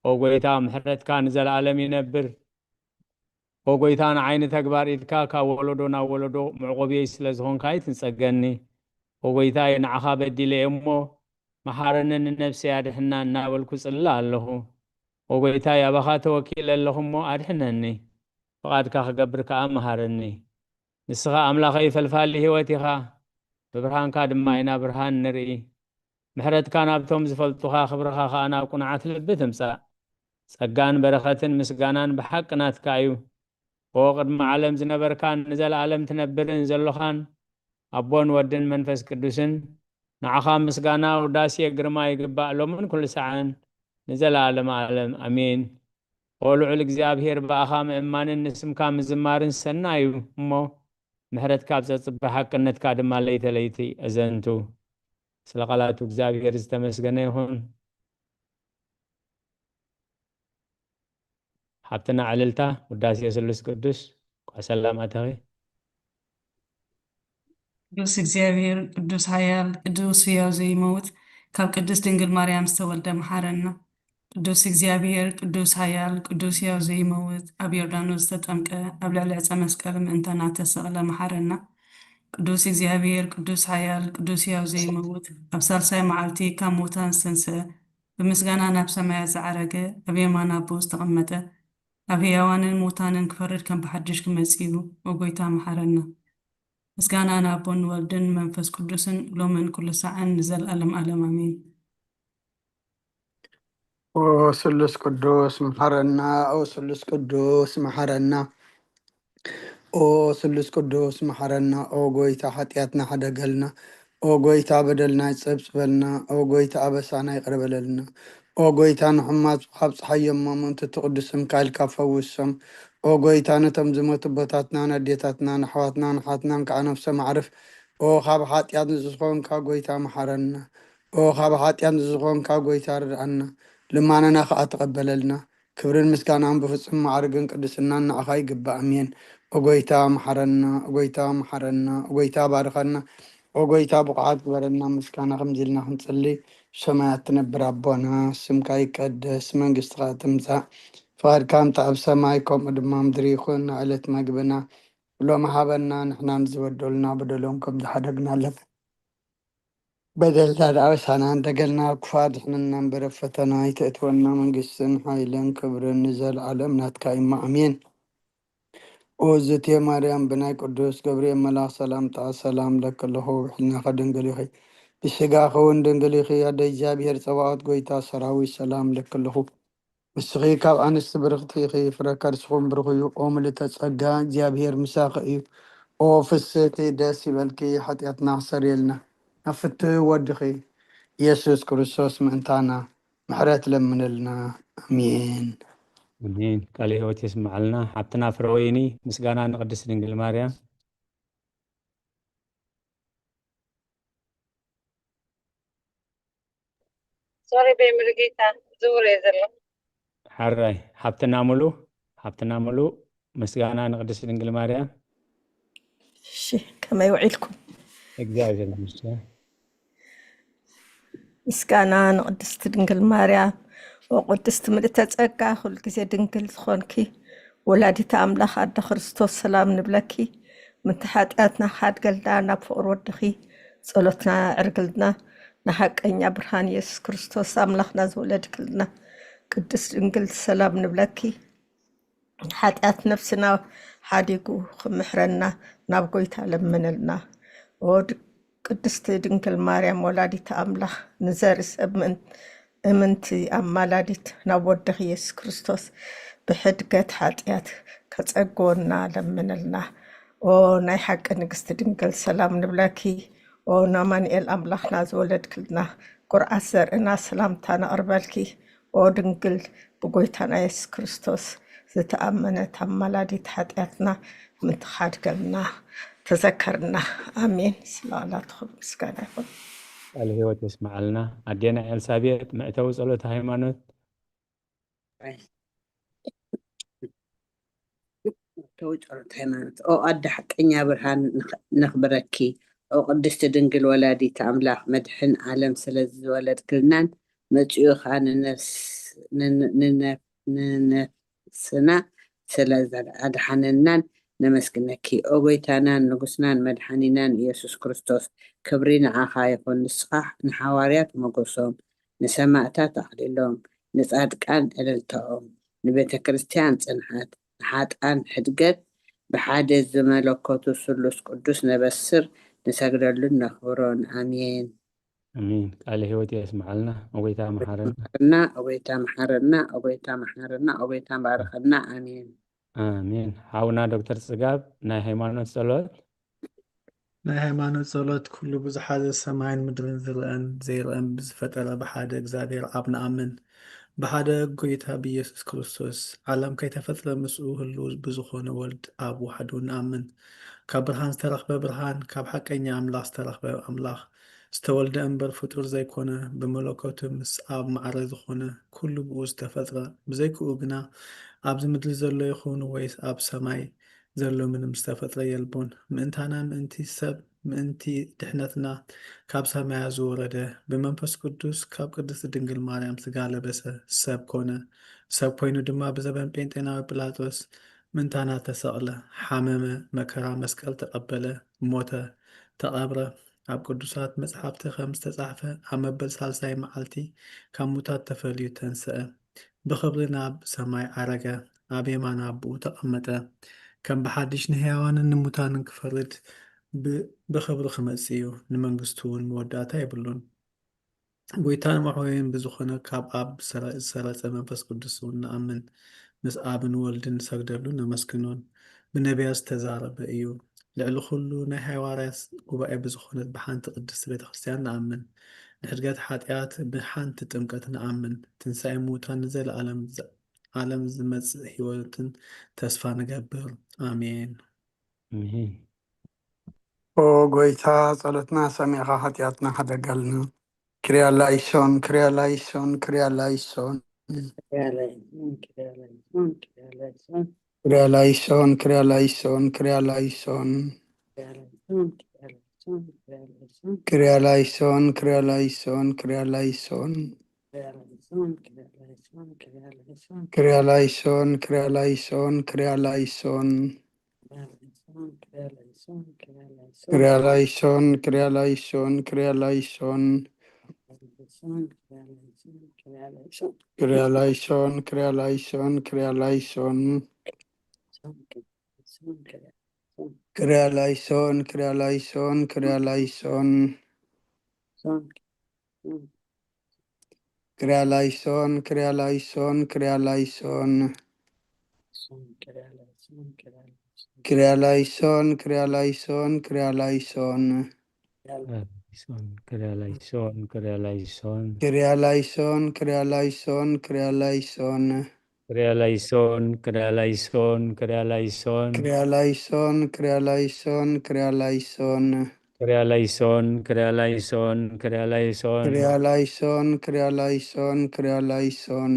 ኦ ጐይታ፣ ምሕረትካ ንዘለኣለም ይነብር። ኦ ጐይታ፣ ንዓይ ንተግባር ኢድካ ካብ ወለዶ ናብ ወለዶ መዕቆብየይ ስለ ዝኾንካ ኣይትንጸገኒ። ኦ ጐይታይ፣ ንዓኻ በዲለ እየ እሞ፣ መሓረኒ፣ ንነፍሰይ ኣድሕና እናበልኩ ጽሊ ኣለኹ። ኦ ጐይታይ፣ ኣባኻ ተወኪለ ኣለኹ እሞ ኣድሕነኒ። ፍቓድካ ክገብር ከኣ መሃረኒ። ንስኻ ኣምላኸይ ፈልፋሊ ህይወት ኢኻ፣ ብብርሃንካ ድማ ኢና ብርሃን ንርኢ። ምሕረትካ ናብቶም ዝፈልጡኻ፣ ክብርኻ ኸኣ ናብ ቅኑዓት ልቢ ትምጻእ። ጸጋን በረኸትን ምስጋናን ብሓቂ ናትካ እዩ። ኦ ቅድሚ ዓለም ዝነበርካን ንዘለኣለም ትነብርን ዘሎኻን፣ ኣቦን ወድን መንፈስ ቅዱስን፣ ንዓኻ ምስጋና፣ ውዳሴ፣ ግርማ ይግባእ፣ ሎምን ኩሉ ሰዓን ንዘለኣለም ዓለም። ኣሜን። ኦ ልዑል እግዚኣብሔር፣ ብኣኻ ምእማንን ንስምካ ምዝማርን ሰናይ እዩ እሞ፣ ምሕረትካ ኣብ ጸጽቢ ሓቅነትካ ድማ ለይተ ለይቲ ኣዘንቱ። ስለ ቃላቱ እግዚኣብሔር ዝተመስገነ ይኹን። ሓብትና ዕልልታ፣ ውዳሴ ስሉስ ቅዱስ፣ እንኳዕ ሰላም ኣተኺ። ቅዱስ እግዚኣብሔር፣ ቅዱስ ሓያል፣ ቅዱስ ህያው ዘይመውት፣ ካብ ቅድስት ድንግል ማርያም ዝተወልደ መሓረና። ቅዱስ እግዚኣብሔር፣ ቅዱስ ሓያል፣ ቅዱስ ህያው ዘይመውት፣ ኣብ ዮርዳኖስ ዝተጠምቀ፣ ኣብ ልዕሊ ዕፀ መስቀል ምእንታና ተሰቕለ መሓረና። ቅዱስ እግዚኣብሔር፣ ቅዱስ ሓያል፣ ቅዱስ ህያው ዘይመውት፣ ኣብ ሳልሳይ መዓልቲ ካብ ሙታን ዝተንስአ፣ ብምስጋና ናብ ሰማያት ዝዓረገ፣ ኣብ የማን ኣቦ ዝተቐመጠ፣ ኣብ ህያዋንን ሙታንን ክፈርድ ከም ብሓድሽ ክመጽእ እዩ። ኦ ጐይታ መሓረና። ምስጋና ንኣቦን ንወልድን ንመንፈስ ቅዱስን ሎምን ኩሉ ሳዕን ንዘለኣለም ኣለም ኣሜን። ኦ ስሉስ ቅዱስ መሓረና፣ ኦ ስሉስ ቅዱስ መሓረና፣ ኦ ስሉስ ቅዱስ መሓረና። ኦ ጎይታ ሓጢኣትና ሓደገልና፣ ኦ ጎይታ በደልና ይጸብጽበልና፣ ኦ ጎይታ ኣበሳና ይቕረ በለልና። ኦ ጎይታ ንሕሙማት ካብ ጸሓዮም እሞ ምእንቲ እቲ ቅዱስ ስምካ ኢልካ ፈውሶም። ኦ ጎይታ ነቶም ዝሞቱ ኣቦታትናን ኣዴታትናን ኣሕዋትናን ኣሓትናን ከዓ ነፍሶም ኣዕርፍ። ኦ ካብ ሓጢኣት ንዝኾንካ ጎይታ መሓረና። ኦ ካብ ሓጢኣት ንዝኾንካ ጎይታ ርድኣና። ልማነና ከዓ ተቐበለልና። ክብርን ምስጋናን ብፍጹም ማዕርግን ቅድስናን ንዓኻ ይግባእ። ኣሜን። ኦ ጎይታ መሓረና፣ ኦ ጎይታ መሓረና፣ ኦ ጎይታ ባርኸና፣ ኦ ጎይታ ብቑዓት ግበረና። ምስጋና ከምዚ ኢልና ክንጽሊ፣ ብሰማያት ትነብር ኣቦና፣ ስምካ ይቀደስ፣ መንግስትኻ ትምጻእ፣ ፍቓድካ ምጻእ ኣብ ሰማይ ከምኡ ድማ ምድሪ ይኹን። ዕለት መግብና ሎሚ ሃበና፣ ንሕና ንዝበደሉና በደሎም ከም ዝሓደግናለን በደልና ኣበሳና፣ ደገልና ኣብ ክፉእ ኣድሕነና እምበር፣ ኣብ ፈተና ኣይተእትወና። መንግስትን ሓይልን ክብርን ንዘለኣለም ናትካ እዩ እሞ፣ ኣሜን። ኦ ዝቴ ማርያም፣ ብናይ ቅዱስ ገብርኤል መልኣኽ ሰላምታ ሰላም እለኪ ኣለኹ፣ ብሕልናኺ ድንግል ኢኺ፣ ብስጋኺ እውን ድንግል ኢኺ። ኣደ እግዚኣብሔር ጸባኦት፣ ጎይታ ሰራዊት፣ ሰላም እለኪ ኣለኹ። ንስኺ ካብ ኣንስቲ ብርኽቲ ኢኺ፣ ፍረ ከርስኹም ብሩኽ እዩ። ኦ ምልእተ ጸጋ፣ እግዚኣብሔር ምሳኺ እዩ። ኦ ፍስህቲ፣ ደስ ይበልኪ፣ ሓጢኣትና ኣሕሰርየልና፣ ናብ ፍትህ ወድኺ ኢየሱስ ክርስቶስ ምእንታና ምሕረት ለምንልና። ኣሜን። ኣሜን። ቃለ ሕይወት የስምዓልና። ሓብትና ፍረወይኒ፣ ምስጋና ንቅድስት ድንግል ማርያም። ሶሪ በይ ሙሉጌታ፣ ዝውር እየ ዘሎ። ሓራይ ሓብትና ሙሉ፣ ሓብትና ሙሉ፣ ምስጋና ንቅድስት ድንግል ማርያም። እሺ፣ ከመይ ውዒልኩም? እግዚኣብሔር ይመስገን። ምስጋና ንቅድስት ድንግል ማርያም። ወቅድስት ምልእተ ጸጋ፣ ኩሉ ግዜ ድንግል ዝኾንኪ ወላዲተ ኣምላኽ ኣደ ክርስቶስ፣ ሰላም ንብለኪ። ምንቲ ሓጢኣትና ሓድገልና ናብ ፍቕሪ ወድኺ፣ ጸሎትና ዕርግልና፣ ንሓቀኛ ብርሃን ኢየሱስ ክርስቶስ ኣምላኽና ዝወለድክልና ቅድስት ድንግል፣ ሰላም ንብለኪ። ሓጢኣት ነፍስና ሓዲጉ ክምሕረና ናብ ጎይታ ለምንልና። ኦ ድ-፣ ቅድስቲ ድንግል ማርያም ወላዲተ ኣምላኽ፣ ንዘር ሰብ ምእን-፣ እምንቲ ኣማላዲት ናብ ወድኺ ኢየሱስ ክርስቶስ ብሕድገት ሓጢኣት ከጸግወና ለምንልና። ኦ ናይ ሓቂ ንግስቲ ድንግል፣ ሰላም ንብለኪ። ኦ ናማንኤል ኣምላኽና ዝወለድክልና፣ ቁርዓት ዘርእና ሰላምታ ነቕርበልኪ። ኦ ድንግል፣ ብጎይታና የሱስ ክርስቶስ ዝተኣመነት ኣማላዲት፣ ሓጢኣትና ምንቲ ሓድገልና ተዘከርና። ኣሜን። ስለ ቃላትኹም ምስጋና ይኹን። ቃለ ሕይወት የስምዓልና። ኣዴና ኤልሳቤጥ፣ መእተዊ ጸሎተ ሃይማኖት። መእተዊ ጸሎተ ሃይማኖት። ኦ ኣደ ሓቀኛ ብርሃን፣ ነኽብረኪ። ኦ ቅድስቲ ድንግል ወላዲተ ኣምላኽ፣ መድሕን ዓለም ስለ ዝወለድክልናን መጺኡ ኸኣ ንነፍስ-፣ ንነ-፣ ንነ-፣ ንነፍስና ስለ ኣድሓነናን ነመስግነኪ። ኦ ጎይታናን ንጉስናን መድሓኒናን ኢየሱስ ክርስቶስ፣ ክብሪ ንዓኻ ይኹን። ንስኻ ንሓዋርያት ሞገሶም፣ ንሰማእታት ኣኽሊሎም፣ ንጻድቃን እልልታኦም፣ ንቤተ ክርስቲያን ጽንዓት፣ ንሓጥኣን ሕድገት፣ ብሓደ ዝመለኮቱ ስሉስ ቅዱስ ነበስር፣ ንሰግደሉን ነኽብሮን። ኣሜን። ኣሜን። ቃለ ሕይወት የስምዓልና። ኦጎይታ መሓረና። መሓረና፣ ኦጎይታ መሓረና፣ ኦጎይታ መሓረና፣ ኦጎይታ ባርኸና። ኣሜን። ኣሜን። ሓውና ዶክተር ጽጋብ፣ ናይ ሃይማኖት ጸሎት። ናይ ሃይማኖት ጸሎት። ኩሉ ብዝሓዘ ሰማይን ምድርን ዝርአን ዘይርአን ብዝፈጠረ ብሓደ እግዚኣብሔር ኣብ ንኣምን። ብሓደ ጎይታ ብኢየሱስ ክርስቶስ፣ ዓለም ከይተፈጥረ ምስኡ ህልው ብዝኾነ ወልድ ኣብ ዋሕዱ ንኣምን። ካብ ብርሃን ዝተረኽበ ብርሃን፣ ካብ ሓቀኛ ኣምላኽ ዝተረኽበ ኣምላኽ፣ ዝተወልደ እምበር ፍጡር ዘይኮነ፣ ብመለኮቱ ምስ ኣብ ማዕረ ዝኾነ፣ ኩሉ ብኡ ዝተፈጥረ፣ ብዘይክኡ ግና ኣብዚ ምድሪ ዘሎ ይኹን ወይስ ኣብ ሰማይ ዘሎ ምንም ዝተፈጥረ የልቦን። ምእንታና፣ ምእንቲ ሰብ፣ ምእንቲ ድሕነትና ካብ ሰማያ ዝወረደ፣ ብመንፈስ ቅዱስ ካብ ቅድስቲ ድንግል ማርያም ስጋ ለበሰ፣ ሰብ ኮነ። ሰብ ኮይኑ ድማ ብዘበን ጴንጤናዊ ጲላጦስ ምእንታና ተሰቕለ፣ ሓመመ፣ መከራ መስቀል ተቐበለ፣ ሞተ፣ ተቐብረ። ኣብ ቅዱሳት መጽሓፍቲ ከም ዝተጻሕፈ፣ ኣብ መበል ሳልሳይ መዓልቲ ካብ ሙታት ተፈልዩ ተንስአ። ብኽብሪ ናብ ሰማይ ዓረገ፣ ኣብ የማን ኣቦኡ ተቐመጠ። ከም ብሓድሽ ንሕያዋንን ንሙታንን ክፈርድ ብ-፣ ብኽብሪ ክመጽእ እዩ፣ ንመንግስቱ እውን መወዳእታ የብሉን። ጎይታን መሕወይን ብዝኾነ ካብ ኣብ ዝሰረ-፣ ዝሰረጸ መንፈስ ቅዱስ እውን ንኣምን። ምስ ኣብን ወልድን ንሰግደሉ ነመስግኖን። ብነቢያት ዝተዛረበ እዩ። ልዕሊ ኩሉ ናይ ሃዋርያት ጉባኤ ብዝኾነት ብሓንቲ ቅድስቲ ቤተ ክርስቲያን ንኣምን። ንሕድገት ሓጢኣት ብሓንቲ ጥምቀት ንኣምን። ትንሳኤ ምዉታን ንዘለኣለም ዘ-፣ ዓለም ዝመጽእ ህይወትን ተስፋ ንገብር። ኣሜን። ኣሜን። ኦ ጎይታ፣ ጸሎትና ሰሚዕኻ ሓጢኣትና ሓደጋልና። ክሪያ ላይሶን፣ ክሪያ ላይሶን፣ ክሪያ ላይሶን። ክሪያ ላይሶን፣ ክሪያ ላይሶን፣ ክሪያ ላይሶን። ክሪያ ላይሶን፣ ክሪያ ላይሶን፣ ክሪያ ላይሶን። ክሪያ ላይሶን፣ ክሪያ ላይሶን፣ ክሪያ ላይሶን። ክሪያ ላይሶን፣ ክሪያ ላይሶን፣ ክሪያ ላይሶን፣ ክሪያ ላይሶን። ክሪያ ላይሶን፣ ክሪያ ላይሶን፣ ክሪያ ላይሶን። ክሪያ ላይሶን፣ ክሪያ ላይሶን፣ ክሪያ ላይሶን። ክሪያ ላይሶን፣ ክሪያ ላይሶን፣ ክሪያ ላይሶን። ክሪያ ላይሶን፣ ክሪያ ላይሶን፣ ክሪያ ላይሶን። ክሪያ ላይሶን፣ ክሪያ ላይሶን፣ ክሪያ ላይሶን። ክሪያ ላይሶን፣ ክሪያ ላይሶን፣ ክሪያ ላይሶን። ክሪያ ላይሶን፣ ክሪያ ላይሶን፣ ክሪያ ላይሶን። ክሪያ ላይሶን፣ ክሪያ ላይሶን፣ ክሪያ ላይሶን። ክሪያ ላይሶን፣ ክሪያ ላይሶን፣ ክሪያ ላይሶን። ክሪያ ላይሶን፣ ክሪያ ላይሶን፣ ክሪያ ላይሶን። ክሪያ ላይሶን፣ ክሪያ ላይሶን፣ ክሪያ ላይሶን። ክሪያ ላይሶን፣ ክሪያ ላይሶን፣ ክሪያ ላይሶን። ክሪያ ላይሶን፣ ክሪያ ላይሶን፣ ክሪያ ላይሶን። ክሪያ ላይሶን፣ ክሪያ ላይሶን፣ ክሪያ ላይሶን።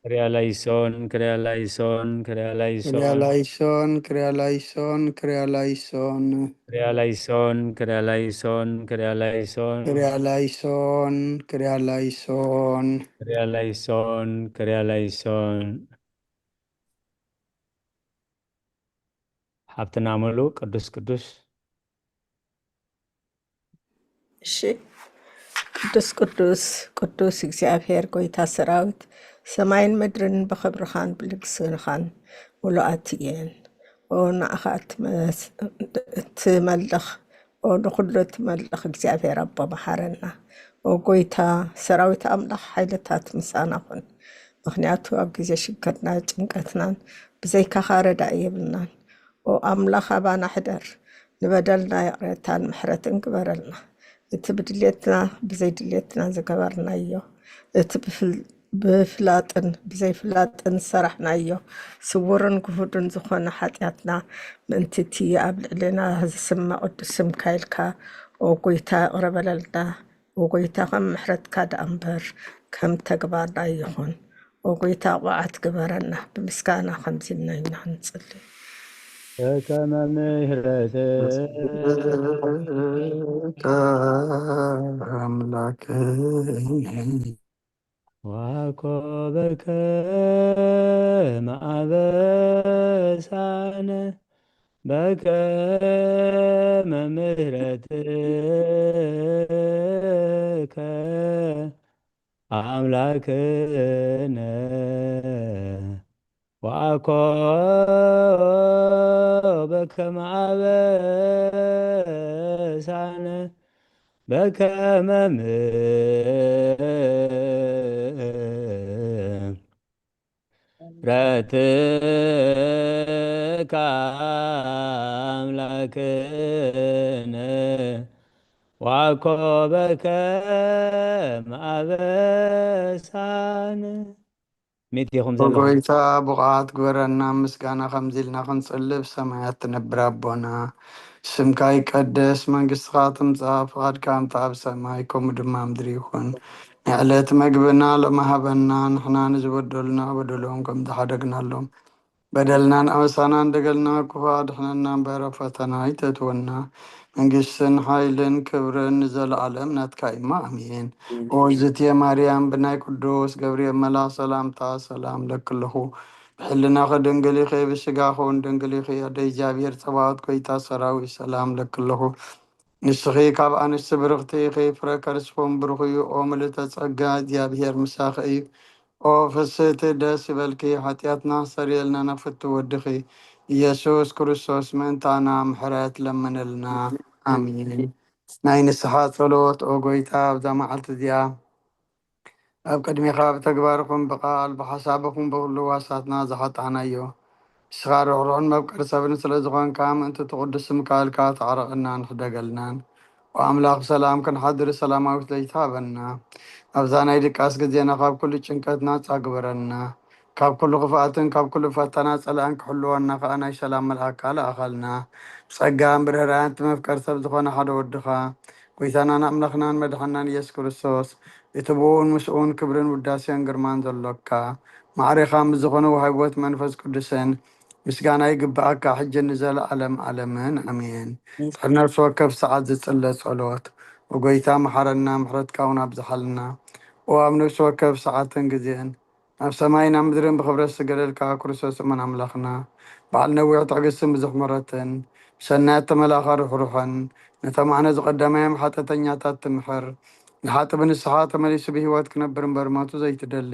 ክሪያ ላይሶን፣ ክሪያ ላይሶን፣ ክሪያ ላይሶን። ክሪያ ላይሶን፣ ክሪያ ላይሶን፣ ክሪያ ላይሶን። ክሪያ ላይሶን፣ ክሪያ ላይሶን፣ ክሪያ ላይሶን። ክሪያ ላይሶን፣ ክሪያ ላይሶን። ክሪያ ላይሶን፣ ክሪያ ላይሶን። ሓብትና ሙሉ ቅዱስ ቅዱስ። እሺ። ቅዱስ ቅዱስ ቅዱስ እግዚኣብሔር ጎይታ ሰራዊት፣ ሰማይን ምድርን ብኽብርኻን ብልግስንኻን ምሉኣት እየን። ኦ ንዓኻ እትመስ-፣ እትመልኽ፣ ኦ ንኹሉ እትመልኽ እግዚኣብሔር ኣቦ መሓረና። ኦ ጎይታ ሰራዊት ኣምላኽ፣ ሓይልታት ምሳና ኹን። ምኽንያቱ ኣብ ግዜ ሽግርና ጭንቀትናን ብዘይካኻ ረዳኢ የብልናን። ኦ ኣምላኽ ኣባና ሕደር፣ ንበደልና ይቕሬታን ምሕረትን ግበረልና። እቲ ብድሌትና ብዘይድሌትና ዝገበርናዮ፣ እቲ ብፍል-፣ ብፍላጥን ብዘይፍላጥን ዝሰራሕናዮ፣ ስውርን ግሁድን ዝኾነ ሓጢኣትና፣ ምእንቲ እቲ ኣብ ልዕሌና ዝስመ ቅዱስ ስምካ ኢልካ፣ ኦ ጎይታ፣ ይቕረ በለልና። ኦ ጎይታ፣ ከም ምሕረትካ ደኣ እምበር ከም ተግባርና ኣይኹን። ኦ ጎይታ፣ ቅብኣት ግበረና። ብምስጋና ከምዚ ኢልና ኢና ንጽሊ። በከመ ምሕረትከ ኣምላክ ዋኮ በከመ አበሳነ በከመ ምሕረትከ አምላክነ ወአኮ በከመ አበሳነ በከመ ምሕረትከ አምላክነ ወአኮ በከመ አበሳነ። ሚእቲ ኢኹም ዘለኹም። ጎይታ ብቕዓት ግበረና፣ ምስጋና ከምዚ ኢልና ክንጽልብ፣ ሰማያት ትነብር ኣቦና፣ ስምካ ይቀደስ፣ መንግስትኻ ትምጻእ፣ ፍቓድካ ከምቲ ኣብ ሰማይ ከምኡ ድማ ኣብ ምድሪ ይኹን። ናይ ዕለት መግብና ሎሚ ሃበና፣ ንሕና ንዝበደሉና በደሎም ከም ዝሓደግናሎም፣ በደልናን ኣበሳናን ደገልና ክፉእ ኣድሕነና እምበር፣ ኣብ ፈተና ኣይተእትወና፣ መንግስትን ሓይልን ክብርን ንዘለኣለም ናትካ እዩማ፣ ኣሜን። ኦ እግዝእትየ ማርያም፣ ብናይ ቅዱስ ገብርኤል መልኣኽ ሰላምታ ሰላም እለኪ ኣለኹ። ብሕልናኺ ድንግል ኢኺ፣ ብስጋኺ እውን ድንግል ኢኺ። ኣደ እግዚኣብሔር ጸባኦት፣ ጎይታ ሰራዊት፣ ሰላም እለኪ ኣለኹ። ንስኺ ካብ ኣንስቲ ብርኽቲ ኢኺ፣ ፍረ ከርስኹም ብሩኽ እዩ። ኦ ምልእተ ጸጋ፣ እግዚኣብሔር ምሳኺ እዩ። ኦ ፍስህቲ፣ ደስ ይበልኪ፣ ሓጢኣትና ሰሪየልና፣ ናብ ፍቱ ወድኺ ኢየሱስ ክርስቶስ ምእንታና ምሕረት ለምንልና። ኣሜን። ናይ ንስሓ ጸሎት። ኦ ጎይታ፣ ኣብዛ መዓልቲ እዚኣ ኣብ ቅድሜኻ ብተግባር ይኹን ብቓል ብሓሳብ ይኹን ብኹሉ ዋሳትና ዝሓጣናዮ፣ ንስኻ ርሕሩሕን መፍቀሪ ሰብን ስለ ዝኾንካ፣ ምእንቲ እቲ ቅዱስ ስምካ ኢልካ ተዓረቐና፣ ንሕደገልናን። ወኣምላኽ ሰላም ክንሓድር ሰላማዊት ለይቲ ሃበና። ኣብዛ ናይ ድቃስ ግዜና ካብ ኩሉ ጭንቀት ናጻ ግበረና። ካብ ኩሉ ክፍኣትን ካብ ኩሉ ፈተና ጸላእን ክሕልወና ከኣ ናይ ሰላም መልኣካ ለኣኸልና። ብጸጋን ብርህራን እቲ መፍቀሪ ሰብ ዝኾነ ሓደ ወድኻ፣ ጎይታናን ኣምላኽናን መድሓናን ኢየሱስ ክርስቶስ፣ እቲ ብኡን ምስኡን ክብርን ውዳሴን ግርማን ዘሎካ፣ ማዕሬኻ ምስ ዝኾነ ወሃቢ ሕይወት መንፈስ ቅዱስን ምስጋና ይግብኣካ፣ ሕጂ ንዘለኣለም ኣለምን። ኣሜን። ድሕሪ ነፍሲ ወከፍ ሰዓት ዝጽለ ጸሎት፣ "ኦጎይታ መሓረና፣ ምሕረትካ እውን ኣብዝሓልና። ኦ ኣብ ነፍሲ ወከፍ ሰዓትን ግዜን፣ ኣብ ሰማይን ኣብ ምድርን ብኽብረት ዝገደልካ ክርስቶስ እሙን ኣምላኽና፣ በዓል ነዊሕ ትዕግስትን ብዙሕ ምሕረትን፣ ብሰናያት ተመላእኻ ርሕሩሕን፣ ነቶም ኣነ ዝቐዳማዮም ሓጢኣተኛታት ትምሕር፣ ንሓጢእ ብንስሓ ተመሊሱ ብህይወት ክነብር እምበር ሞቱ ዘይትደሊ፣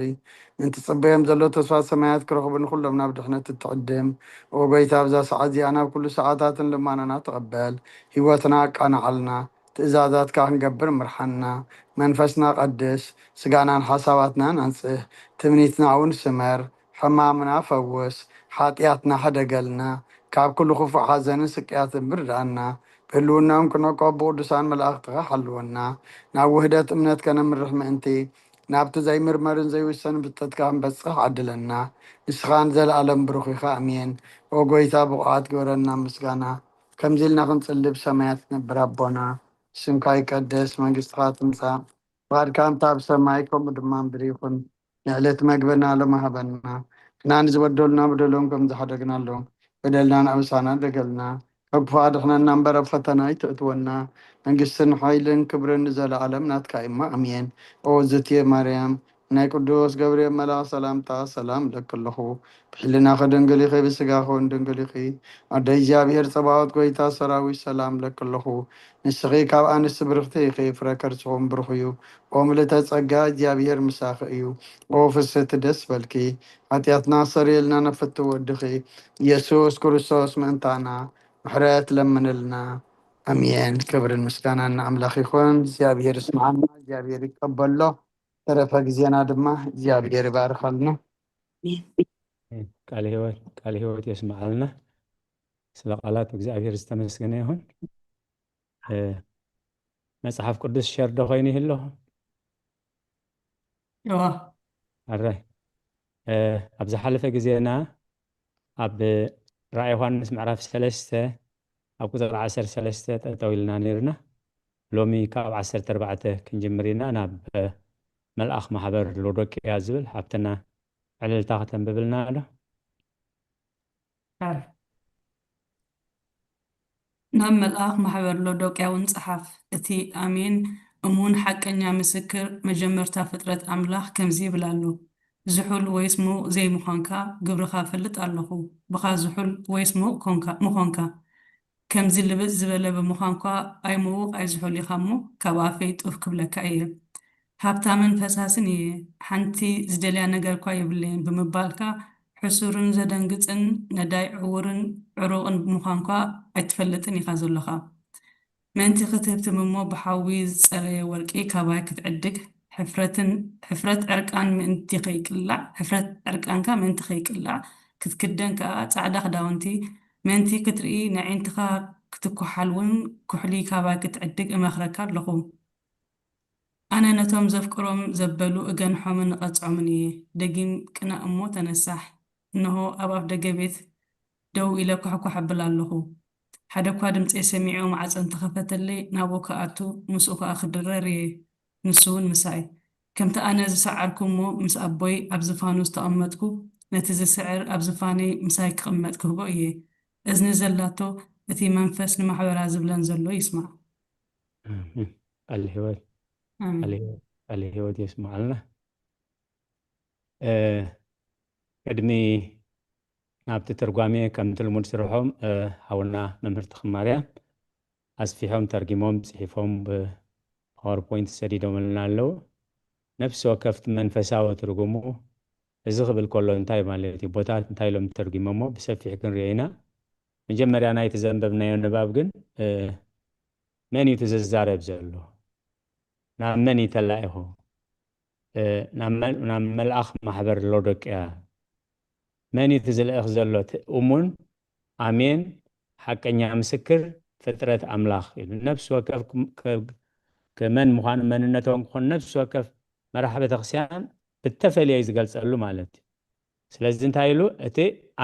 ምእንቲ ጽበዮም ዘሎ ተስፋ ሰማያት ክረኽቡ ንኹሎም ናብ ድሕነት እትዕድም፣ ኦ ጎይታ፣ ኣብዛ ሰዓት እዚኣ ናብ ኩሉ ሰዓታትን ልማናና ተቐበል፣ ህይወትና ኣቃንዓልና፣ ትእዛዛትካ ክንገብር ምርሓና፣ መንፈስና ቀድስ፣ ስጋናን ሓሳባትናን ኣንጽህ፣ ትምኒትና እውን ስመር፣ ሕማምና ፈውስ፣ ሓጢኣትና ሕደገልና፣ ካብ ኩሉ ክፉእ ሓዘንን ስቅያትን ብርድኣና፣ ብህልውናኦም ክንዕቆብ ብቅዱሳን መላእኽትኻ ሓልወና፣ ናብ ውህደት እምነት ከነምርሕ ምእንቲ፣ ናብቲ ዘይምርመርን ዘይውሰንን ፍልጠትካ ክንበጽሕ ዓድለና። ንስኻ ንዘለኣለም ብሩኽ ኢኻ። ኣሜን። ኦ ጎይታ፣ ብቑዓት ግበረና ምስጋና፣ ከምዚ ኢልና ክንጽሊ ብሰማያት ትነብር ኣቦና፣ ስምካ ይቀደስ፣ መንግስትኻ ትምጻእ፣ ፍቓድካ እንተ ኣብ ሰማይ ከምኡ ድማ ምድሪ ይኹን። ንዕለት መግበና ሎሚ ሃበና፣ ንሕና ንዝበደሉና በደሎም ከም ዝሓደግናሎም፣ በደልና ንኣበሳና ደገልና፣ ካብ ክፉእ ኣድሕነና እምበር ኣብ ፈተና ኣይተእትወና፣ መንግስትን ሓይልን ክብርን ንዘለኣለም ናትካ እማ፣ ኣሜን። ኦ ዝትየ ማርያም፣ ናይ ቅዱስ ገብርኤል መልኣኽ ሰላምታ ሰላም እለኪ ኣለኹ። ብሕልናኺ ድንግል ኢኺ፣ ብስጋኺ እውን ድንግል ኢኺ። ኣደ እግዚኣብሔር ጸባኦት፣ ጎይታ ሰራዊት፣ ሰላም እለኪ ኣለኹ። ንስኺ ካብ ኣንስቲ ብርኽቲ ኢኺ፣ ፍረ ከርስኺ እውን ብሩኽ እዩ። ኦ ምልእተ ጸጋ፣ እግዚኣብሔር ምሳኺ እዩ። ኦ ፍስህቲ፣ ደስ በልኪ፣ ሓጢኣትና ኣስተሰርየልና፣ ነፍቲ ወድኺ ኢየሱስ ክርስቶስ ምእንታና ምሕረት ለምንልና። ኣሜን። ክብርን ምስጋናን ንኣምላኽ ይኹን። እግዚኣብሔር ይስምዓና፣ እግዚኣብሔር ይቀበሎ። ተረፈ ግዜና ድማ እግዚኣብሔር ይባርኸልና። ቃል ህይወት ቃል ህይወት የስምዓልና። ስለ ቃላት እግዚኣብሔር ዝተመስገነ ይኹን። እ፣ መጽሓፍ ቅዱስ ሸር ዶ ኮይኑ ይህሎ? እዋ ኣራይ፣ እ፣ ኣብ ዝሓለፈ ግዜና ኣብ ራእይ ዮሃንስ ምዕራፍ ሰለስተ ኣብ ቁፅሪ ዓሰርተ ሰለስተ ጠጠው ኢልና ነይርና። ሎሚ ካብ ዓሰርተ ኣርባዕተ ክንጅምር ኢና። ናብ መልኣኽ ማሕበር ሎዶቅያ ዝብል ሓብትና ዕልልታ ከተንብብልና ዶ? ቃል ናብ መልኣኽ ማሕበር ሎዶቅያ እውን ጸሓፍ። እቲ ኣሜን፣ እሙን፣ ሓቀኛ ምስክር፣ መጀመርታ ፍጥረት ኣምላኽ ከምዚ ይብል ኣሎ፣ ዝሑል ወይስ ምዉቕ ዘይምዃንካ ግብርኻ እፈልጥ ኣለኹ። ብኻ ዝሑል ወይስ ምዉቕ ኮንካ- ምኾንካ፣ ከምዚ ልብጥ ዝበለ ብምዃንኳ፣ ኣይምዉቕ ኣይዝሑል ኢኻ እሞ፣ ካብ ኣፈይ ጡፍ ክብለካ እየ። ሃብታምን ፈሳስን እየ፣ ሓንቲ ዝደልያ ነገር እኳ የብለይን ብምባልካ፣ ሕሱርን ዘደንግጽን፣ ነዳይ፣ ዕዉርን ዕሩቕን ምዃንኳ ኣይትፈልጥን ኢኻ ዘሎኻ። ምእንቲ ክትህብትም እሞ ብሓዊ ዝጸረየ ወርቂ ካባይ ክትዕድግ፣ ሕፍረትን ሕፍረት ዕርቃን ምእንቲ ከይቅላዕ፣ ሕፍረት ዕርቃንካ ምእንቲ ከይቅላዕ፣ ክትክደን ከኣ ጻዕዳ ክዳውንቲ ምእንቲ ክትርኢ፣ ነዒንትኻ ክትኩሓል እውን ኩሕሊ ካባይ ክትዕድግ እመኽረካ ኣለኹ። ኣነ ነቶም ዘፍቅሮም ዘበሉ እገንሖምን እቐጽዖምን እየ። ደጊም ቅናእ እሞ ተነሳሕ። እንሆ፣ ኣብ ኣፍደገ ቤት ደው ኢለ ኳሕኳሕ እብል ኣለኹ። ሓደ እኳ ድምጸይ ሰሚዑ ማዕጾ እንተኸፈተለይ፣ ናብኡ ክኣቱ፣ ምስኡ ከኣ ክድረር እየ፣ ንሱ እውን ምሳይ። ከምቲ ኣነ ዝሰዓርኩ እሞ ምስ ኣቦይ ኣብ ዝፋኑ ዝተቐመጥኩ፣ ነቲ ዝስዕር ኣብ ዝፋነይ ምሳይ ክቕመጥ ክህቦ እየ። እዝኒ ዘላቶ፣ እቲ መንፈስ ንማሕበራ ዝብለን ዘሎ ይስማዕ። ኣሜን። ቃል ህይወት ኣሜን። ቃል ህይወት ቃል ህይወት የስምዓልና። እ፣ ቅድሚ ናብቲ ትርጓሜ ከምቲ ልሙድ ስርሖም፣ እ፣ ሓውና መምህር ተኽማርያም ኣስፊሖም ተርጊሞም ጽሒፎም ብፓወርፖይንት ሰዲዶምልና ኣለዉ። ነፍሲ ወከፍቲ መንፈሳዊ ትርጉሙ እዚ ክብል ከሎ እንታይ ማለት እዩ፣ ቦታት እንታይ ኢሎም ተርጊሞሞ ብሰፊሕ ክንሪኦ ኢና። መጀመርያ ናይቲ ዘንበብናዮ ንባብ ግን፣ እ፣ መን እዩ እቲ ዝዛረብ ዘሎ? ናብ መን እዩ ተላኢኹ? እ፣ ናብ መል-፣ ናብ መልኣኽ ማሕበር ሎዶቅያ፣ "መን እዩ እቲ ዝልእኽ ዘሎ? እቲ እሙን፣ ኣሜን፣ ሓቀኛ ምስክር፣ ፍጥረት ኣምላኽ" ኢሉ። ነፍሲ ወከፍ ክም-፣ ከ-፣ ከ-፣ መን ምዃኑ፣ መንነቶም ክኾን፣ ነፍሲ ወከፍ መራሕ ቤተክርስትያን ብተፈልየ እዩ ዝገልጸሉ ማለት እዩ። ስለዚ እንታይ ኢሉ? እቲ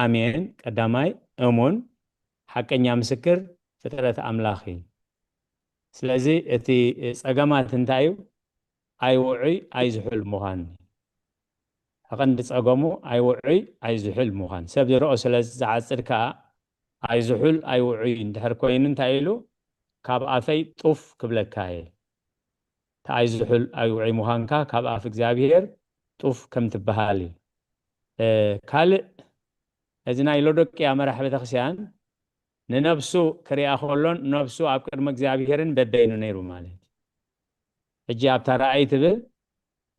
ኣሜን፣ ቀዳማይ፣ እሙን፣ ሓቀኛ ምስክር፣ ፍጥረት ኣምላኽ እዩ። ስለዚ እቲ ጸገማት እንታይ እዩ? ኣይውዑይ ኣይዝሑል ምዃን። ቀንዲ ጸገሙ ኣይውዑይ ኣይዝሑል ምዃን። ሰብ ዝረኦ ስለ ዝዓጽድ ከኣ ኣይዝሑል ኣይውዑይ እንድሕር ኮይኑ እንታይ ኢሉ? "ካብ ኣፈይ ጡፍ ክብለካ እየ።" እቲ ኣይዝሑል ኣይውዑይ ምዃንካ ካብ ኣፍ እግዚኣብሔር ጡፍ ከም ትበሃል እዩ። እ፣ ካልእ እዚ ናይ ሎዶቅያ መራሕ ቤተክርስትያን ንነብሱ ክሪኣ ከሎን ነብሱ ኣብ ቅድሚ እግዚኣብሔርን በበይኑ ነይሩ ማለት እዩ። ሕጂ ኣብታ ራእይ ትብል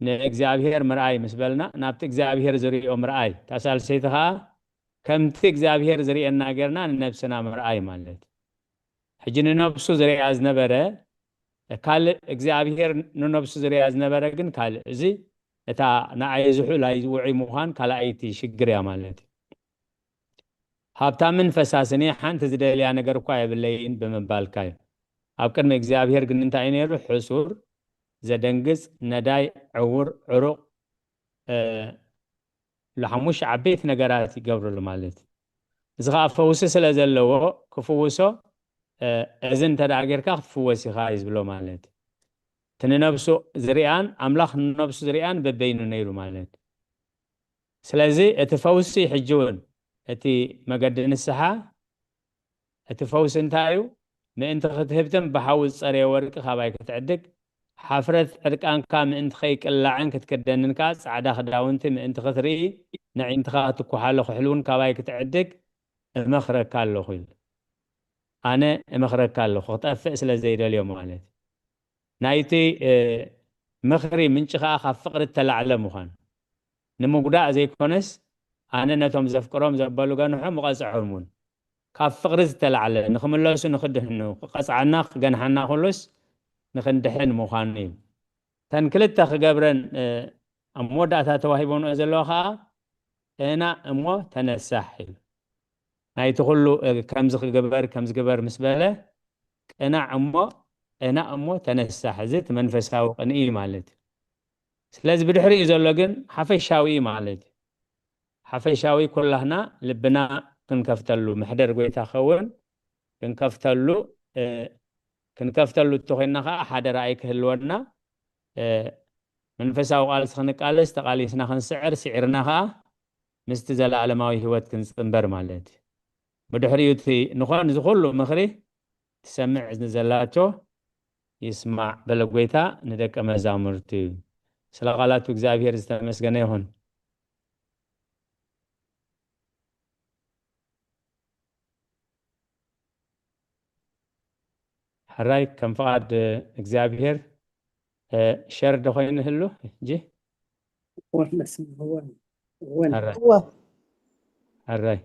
ንእግዚኣብሔር ምርኣይ ምስ በልና ናብቲ እግዚኣብሔር ዝሪኦ ምርኣይ፣ እታ ሳልሰይቲ ኸዓ ከምቲ እግዚኣብሔር ዝሪኤና ጌርና ንነብስና ምርኣይ ማለት እዩ። ሕጂ ንነብሱ ዝሪኣ ዝነበረ ካልእ፣ እግዚኣብሔር ንነብሱ ዝሪኣ ዝነበረ ግን ካልእ። እዚ እታ ንኣይ ዝሑል ኣይውዑይ ምዃን ካልኣይቲ ሽግር እያ ማለት እዩ። "ሃብታምን ፈሳስን እየ፣ ሓንቲ ዝደልያ ነገር እኳ የብለይን" ብምባልካ እዩ። ኣብ ቅድሚ እግዚኣብሔር ግን እንታይ እዩ ነይሩ? ሕሱር፣ ዘደንግጽ፣ ነዳይ፣ ዕውር፣ ዕሩቕ፣ እ፣ ኢሉ ሓሙሽተ ዓበይቲ ነገራት ይገብርሉ ማለት እዩ። እዚ ኸዓ ፈውሲ ስለ ዘለዎ ክፍውሶ፣ እ፣ "እዚ እንተ ደኣ ጌርካ ክትፍወስ ኢኻ" እዩ ዝብሎ ማለት እዩ። እቲ ንነብሱ ዝሪኣን ኣምላኽ ንነብሱ ዝሪኣን በበይኑ ነይሩ ማለት እዩ። ስለዚ እቲ ፈውሲ ሕጂ እውን እቲ መገዲ ንስሓ፣ እቲ ፈውሲ እንታይ እዩ? ምእንቲ ክትህብትም ብሓዊ ዝጸረየ ወርቂ ካባይ ክትዕድግ፣ ሓፍረት ዕርቃንካ ምእንቲ ከይቅላዕን ክትክደንን ከኣ ጻዕዳ ክዳውንቲ ምእንቲ ክትርኢ፣ ነዒንትኻ ክትኩሓሎ ክሕል እውን ካባይ ክትዕድግ እመኽረካ ኣለኹ ኢሉ። ኣነ እመኽረካ ኣለኹ፣ ክጠፍእ ስለ ዘይደልዮ ማለት እዩ። ናይቲ፣ እ፣ ምኽሪ ምንጪ ከኣ ካብ ፍቕሪ እተላዕለ ምዃን። ንምጉዳእ ዘይኮነስ፣ ኣነ ነቶም ዘፍቅሮም ዘበሉ ገንሖም እቐጽዖም እውን። ካብ ፍቕሪ ዝተላዕለ፣ ንኽምለሱ ንኽድሕኑ፣ ክቐጽዓና ክገንሓና ኩሉስ ንኽንድሕን ምዃኑ እዩ። እተን ክልተ ክገብረን፣ እ፣ ኣብ መወዳእታ ተዋሂቦንኦ ዘለዎ ከኣ፣ "ቅናዕ እሞ ተነሳሕ" ኢሉ። ናይቲ ኩሉ፣ እ፣ ከምዚ ክግበር፣ ከምዚ ግበር ምስ በለ፣ "ቅናዕ እሞ፣ ቅናዕ እሞ ተነሳሕ"። እዚ እቲ መንፈሳዊ ቅንኢ ማለት እዩ። ስለዚ ብድሕሪኡ ዘሎ ግን ሓፈሻዊ እዩ ማለት እዩ። ሓፈሻዊ ኩላህና ልብና ክንከፍተሉ፣ መሕደር ጎይታ ክኸውን ክንከፍተሉ፣ እ፣ ክንከፍተሉ እንተኾይንና ከኣ ሓደ ራእይ ክህልወና፣ እ፣ መንፈሳዊ ቃልሲ ክንቃለስ፣ ተቓሊስና ክንስዕር፣ ስዒርና ከኣ ምስቲ ዘለኣለማዊ ህይወት ክንጽንበር ማለት እዩ። ብድሕሪኡ እቲ ንኾን እዚ ኩሉ ምኽሪ ትሰምዕ እዝኒ ዘላቶ ይስማዕ በለ ጎይታ ንደቀ መዛሙርቱ። ስለ ቃላቱ እግዚኣብሔር ዝተመስገነ ይኹን። ሕራይ ከም ፍቓድ እግዚኣብሔር፣ እ፣ ሸር ዶ ኮይኑ ይህሉ ሕጂ? እወ፣ መስመር፣ እወ፣ እወ። ሕራይ። እወ። ሕራይ።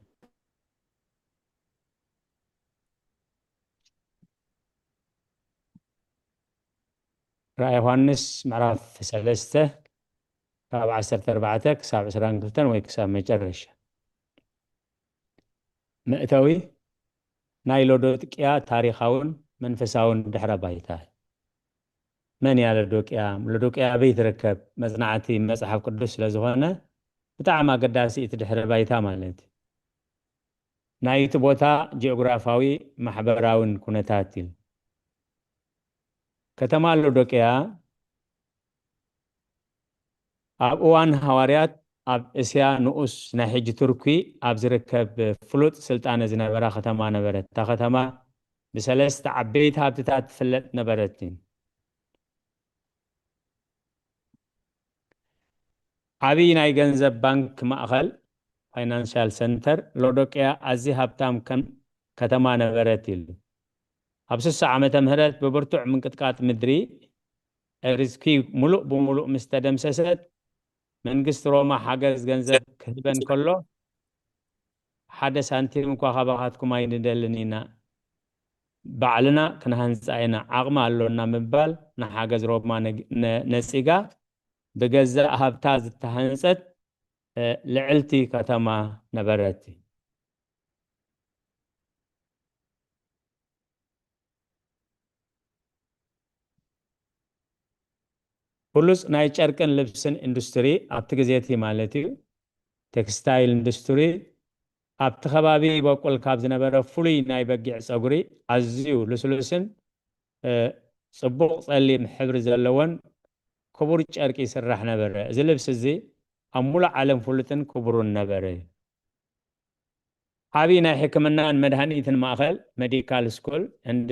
ራእይ ዮሃንስ ምዕራፍ ሰለስተ ካብ ዓሰርተ ኣርባዕተ ክሳብ ዕስራን ክልተን ወይ ክሳብ መጨረሻ። መእተዊ፣ ናይ ሎዶቅያ ታሪኻውን መንፈሳውን ድሕረ ባይታ። መን እያ ሎዶቅያ? ሎዶቅያ ኣበይ ትርከብ? መጽናዕቲ መጽሓፍ ቅዱስ ስለ ዝኾነ ብጣዕሚ ኣገዳሲ እቲ ድሕረ ባይታ ማለት እዩ። ናይቲ ቦታ ጂኦግራፋዊ ማሕበራውን ኩነታት እዩ። ከተማ ሎዶቅያ ኣብ እዋን ሃዋርያት ኣብ እስያ ንኡስ ናይ ሕጂ ቱርኪ ኣብ ዝርከብ ፍሉጥ ስልጣነ ዝነበራ ከተማ ነበረት። እታ ከተማ ብሰለስተ ዓበይቲ ሃብትታት ትፍለጥ ነበረት። ዓብዪ ናይ ገንዘብ ባንክ ማእኸል፣ ፋይናንሻል ሰንተር፣ ሎዶቅያ ኣዝያ ሃብታም ከም ከተማ ነበረት ኢሉ። ኣብ ስሳ ዓመተ ምህረት ብብርቱዕ ምንቅጥቃጥ ምድሪ፣ ኤርዝኩዌክ፣ ሙሉእ ብሙሉእ ምስ ተደምሰሰት፣ መንግስቲ ሮማ ሓገዝ ገንዘብ ክህበን ከሎ፣ ሓደ ሳንቲም እኳ ካባኻትኩም ኣይንደልን ኢና፣ ባዕልና ክንሃንጻ ኢና፣ ዓቕሚ ኣሎና ምባል ንሓገዝ ሮማ ነግ-፣ ነ-፣ ነጺጋ፣ ብገዛእ ሃብታ ዝተሃንጸት፣ እ፣ ልዕልቲ ከተማ ነበረት። ብሉጽ ናይ ጨርቅን ልብስን ኢንዱስትሪ ኣብቲ ግዜ እቲ ማለት እዩ፣ ቴክስታይል ኢንዱስትሪ ኣብቲ ከባቢ ይበቁል ካብ ዝነበረ ፍሉይ ናይ በጊዕ ጸጉሪ ኣዝዩ ልስሉስን፣ እ፣ ጽቡቕ ጸሊም ሕብሪ ዘለዎን ክቡር ጨርቂ ይስራሕ ነበረ። እዚ ልብሲ እዚ ኣብ ሙሉእ ዓለም ፍሉጥን ክቡርን ነበረ። ዓቢ ናይ ሕክምናን መድሃኒትን ማእከል፣ ሜዲካል ስኩል ኤንድ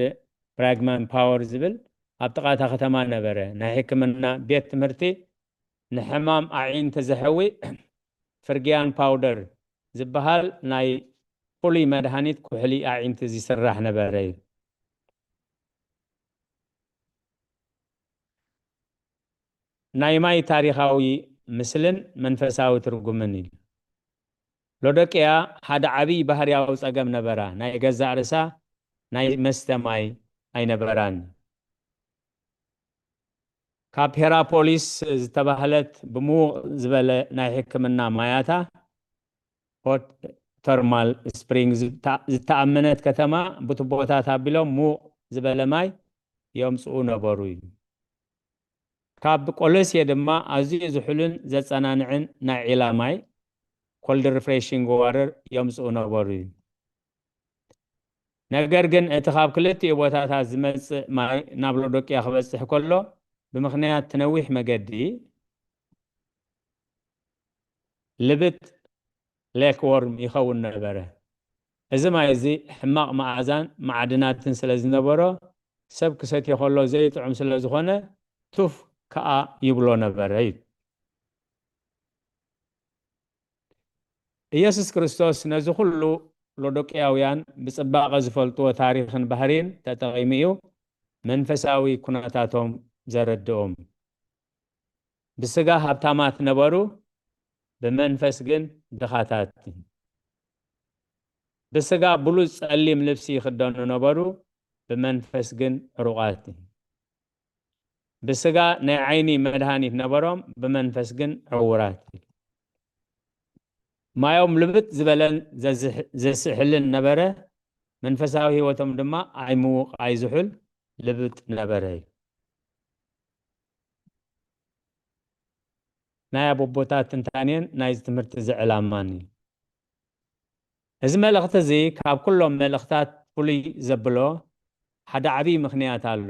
ብራግማን ፓወር ዝብል ኣብ ጥቓ እታ ከተማ ነበረ። ናይ ሕክምና ቤት ትምህርቲ ንሕማም ኣዒንቲ ዘሕዊ ፍርግያን ፓውደር ዝበሃል ናይ ፍሉይ መድሃኒት ኩሕሊ ኣዒንቲ ዝስራሕ ነበረ እዩ። ናይ ማይ ታሪኻዊ ምስልን መንፈሳዊ ትርጉምን እዩ። ሎዶቅያ ሓደ ዓቢ ባህርያዊ ጸገም ነበራ። ናይ ገዛእ ርእሳ ናይ መስተ ማይ ኣይነበራን። ካብ ሄራፖሊስ ዝተባህለት ብምዉቕ ዝበለ ናይ ሕክምና ማያታ፣ ሆት ተርማል ስፕሪንግ ዝታ-፣ ዝተኣመነት ከተማ ብቱቦታት ኣቢሎም ምዉቕ ዝበለ ማይ የምጽኡ ነበሩ እዩ። ካብ ቆሎሴ ድማ ኣዝዩ ዝሑልን ዘጸናንዕን ናይ ዒላ ማይ፣ ኮልድ ሪፍሬሺንግ ዋተር፣ የምጽኡ ነበሩ እዩ። ነገር ግን እቲ ካብ ክልቲኡ ቦታታት ዝመጽእ ማይ ናብ ሎዶቅያ ክበጽሕ ከሎ፣ ብምኽንያት እቲ ነዊሕ መገዲ፣ ልብጥ፣ ሌክ ዎርም፣ ይኸውን ነበረ። እዚ ማይ እዚ ሕማቕ መኣዛን ማዕድናትን ስለ ዝነበሮ፣ ሰብ ክሰትዮ ከሎ ዘይጥዑም ስለ ዝኾነ፣ ቱፍ ከኣ ይብሎ ነበረ እዩ። ኢየሱስ ክርስቶስ ነዚ ኩሉ ሎዶቅያውያን ብጽባቐ ዝፈልጥዎ ታሪኽን ባህሪን ተጠቒሙ እዩ መንፈሳዊ ኩነታቶም ዘረድኦም። ብስጋ ሃብታማት ነበሩ፣ ብመንፈስ ግን ድኻታት። ብስጋ ብሉጽ ጸሊም ልብሲ ይኽደኑ ነበሩ፣ ብመንፈስ ግን ዕሩቓት። ብስጋ ናይ ዓይኒ መድሃኒት ነበሮም፣ ብመንፈስ ግን ዕዉራት። ማዮም ልብጥ ዝበለን ዘዝሕ-፣ ዘስሕልን ነበረ፣ መንፈሳዊ ህይወቶም ድማ ኣይምውቕ ኣይዝሑል ልብጥ ነበረ እዩ። ናይ ኣቦቦታት ትንታኔን ናይዚ ትምህርቲ እዚ ዕላማን እዩ። እዚ መልእኽቲ እዚ ካብ ኩሎም መልእኽታት ፍሉይ ዘብሎ ሓደ ዓብዪ ምኽንያት ኣሎ።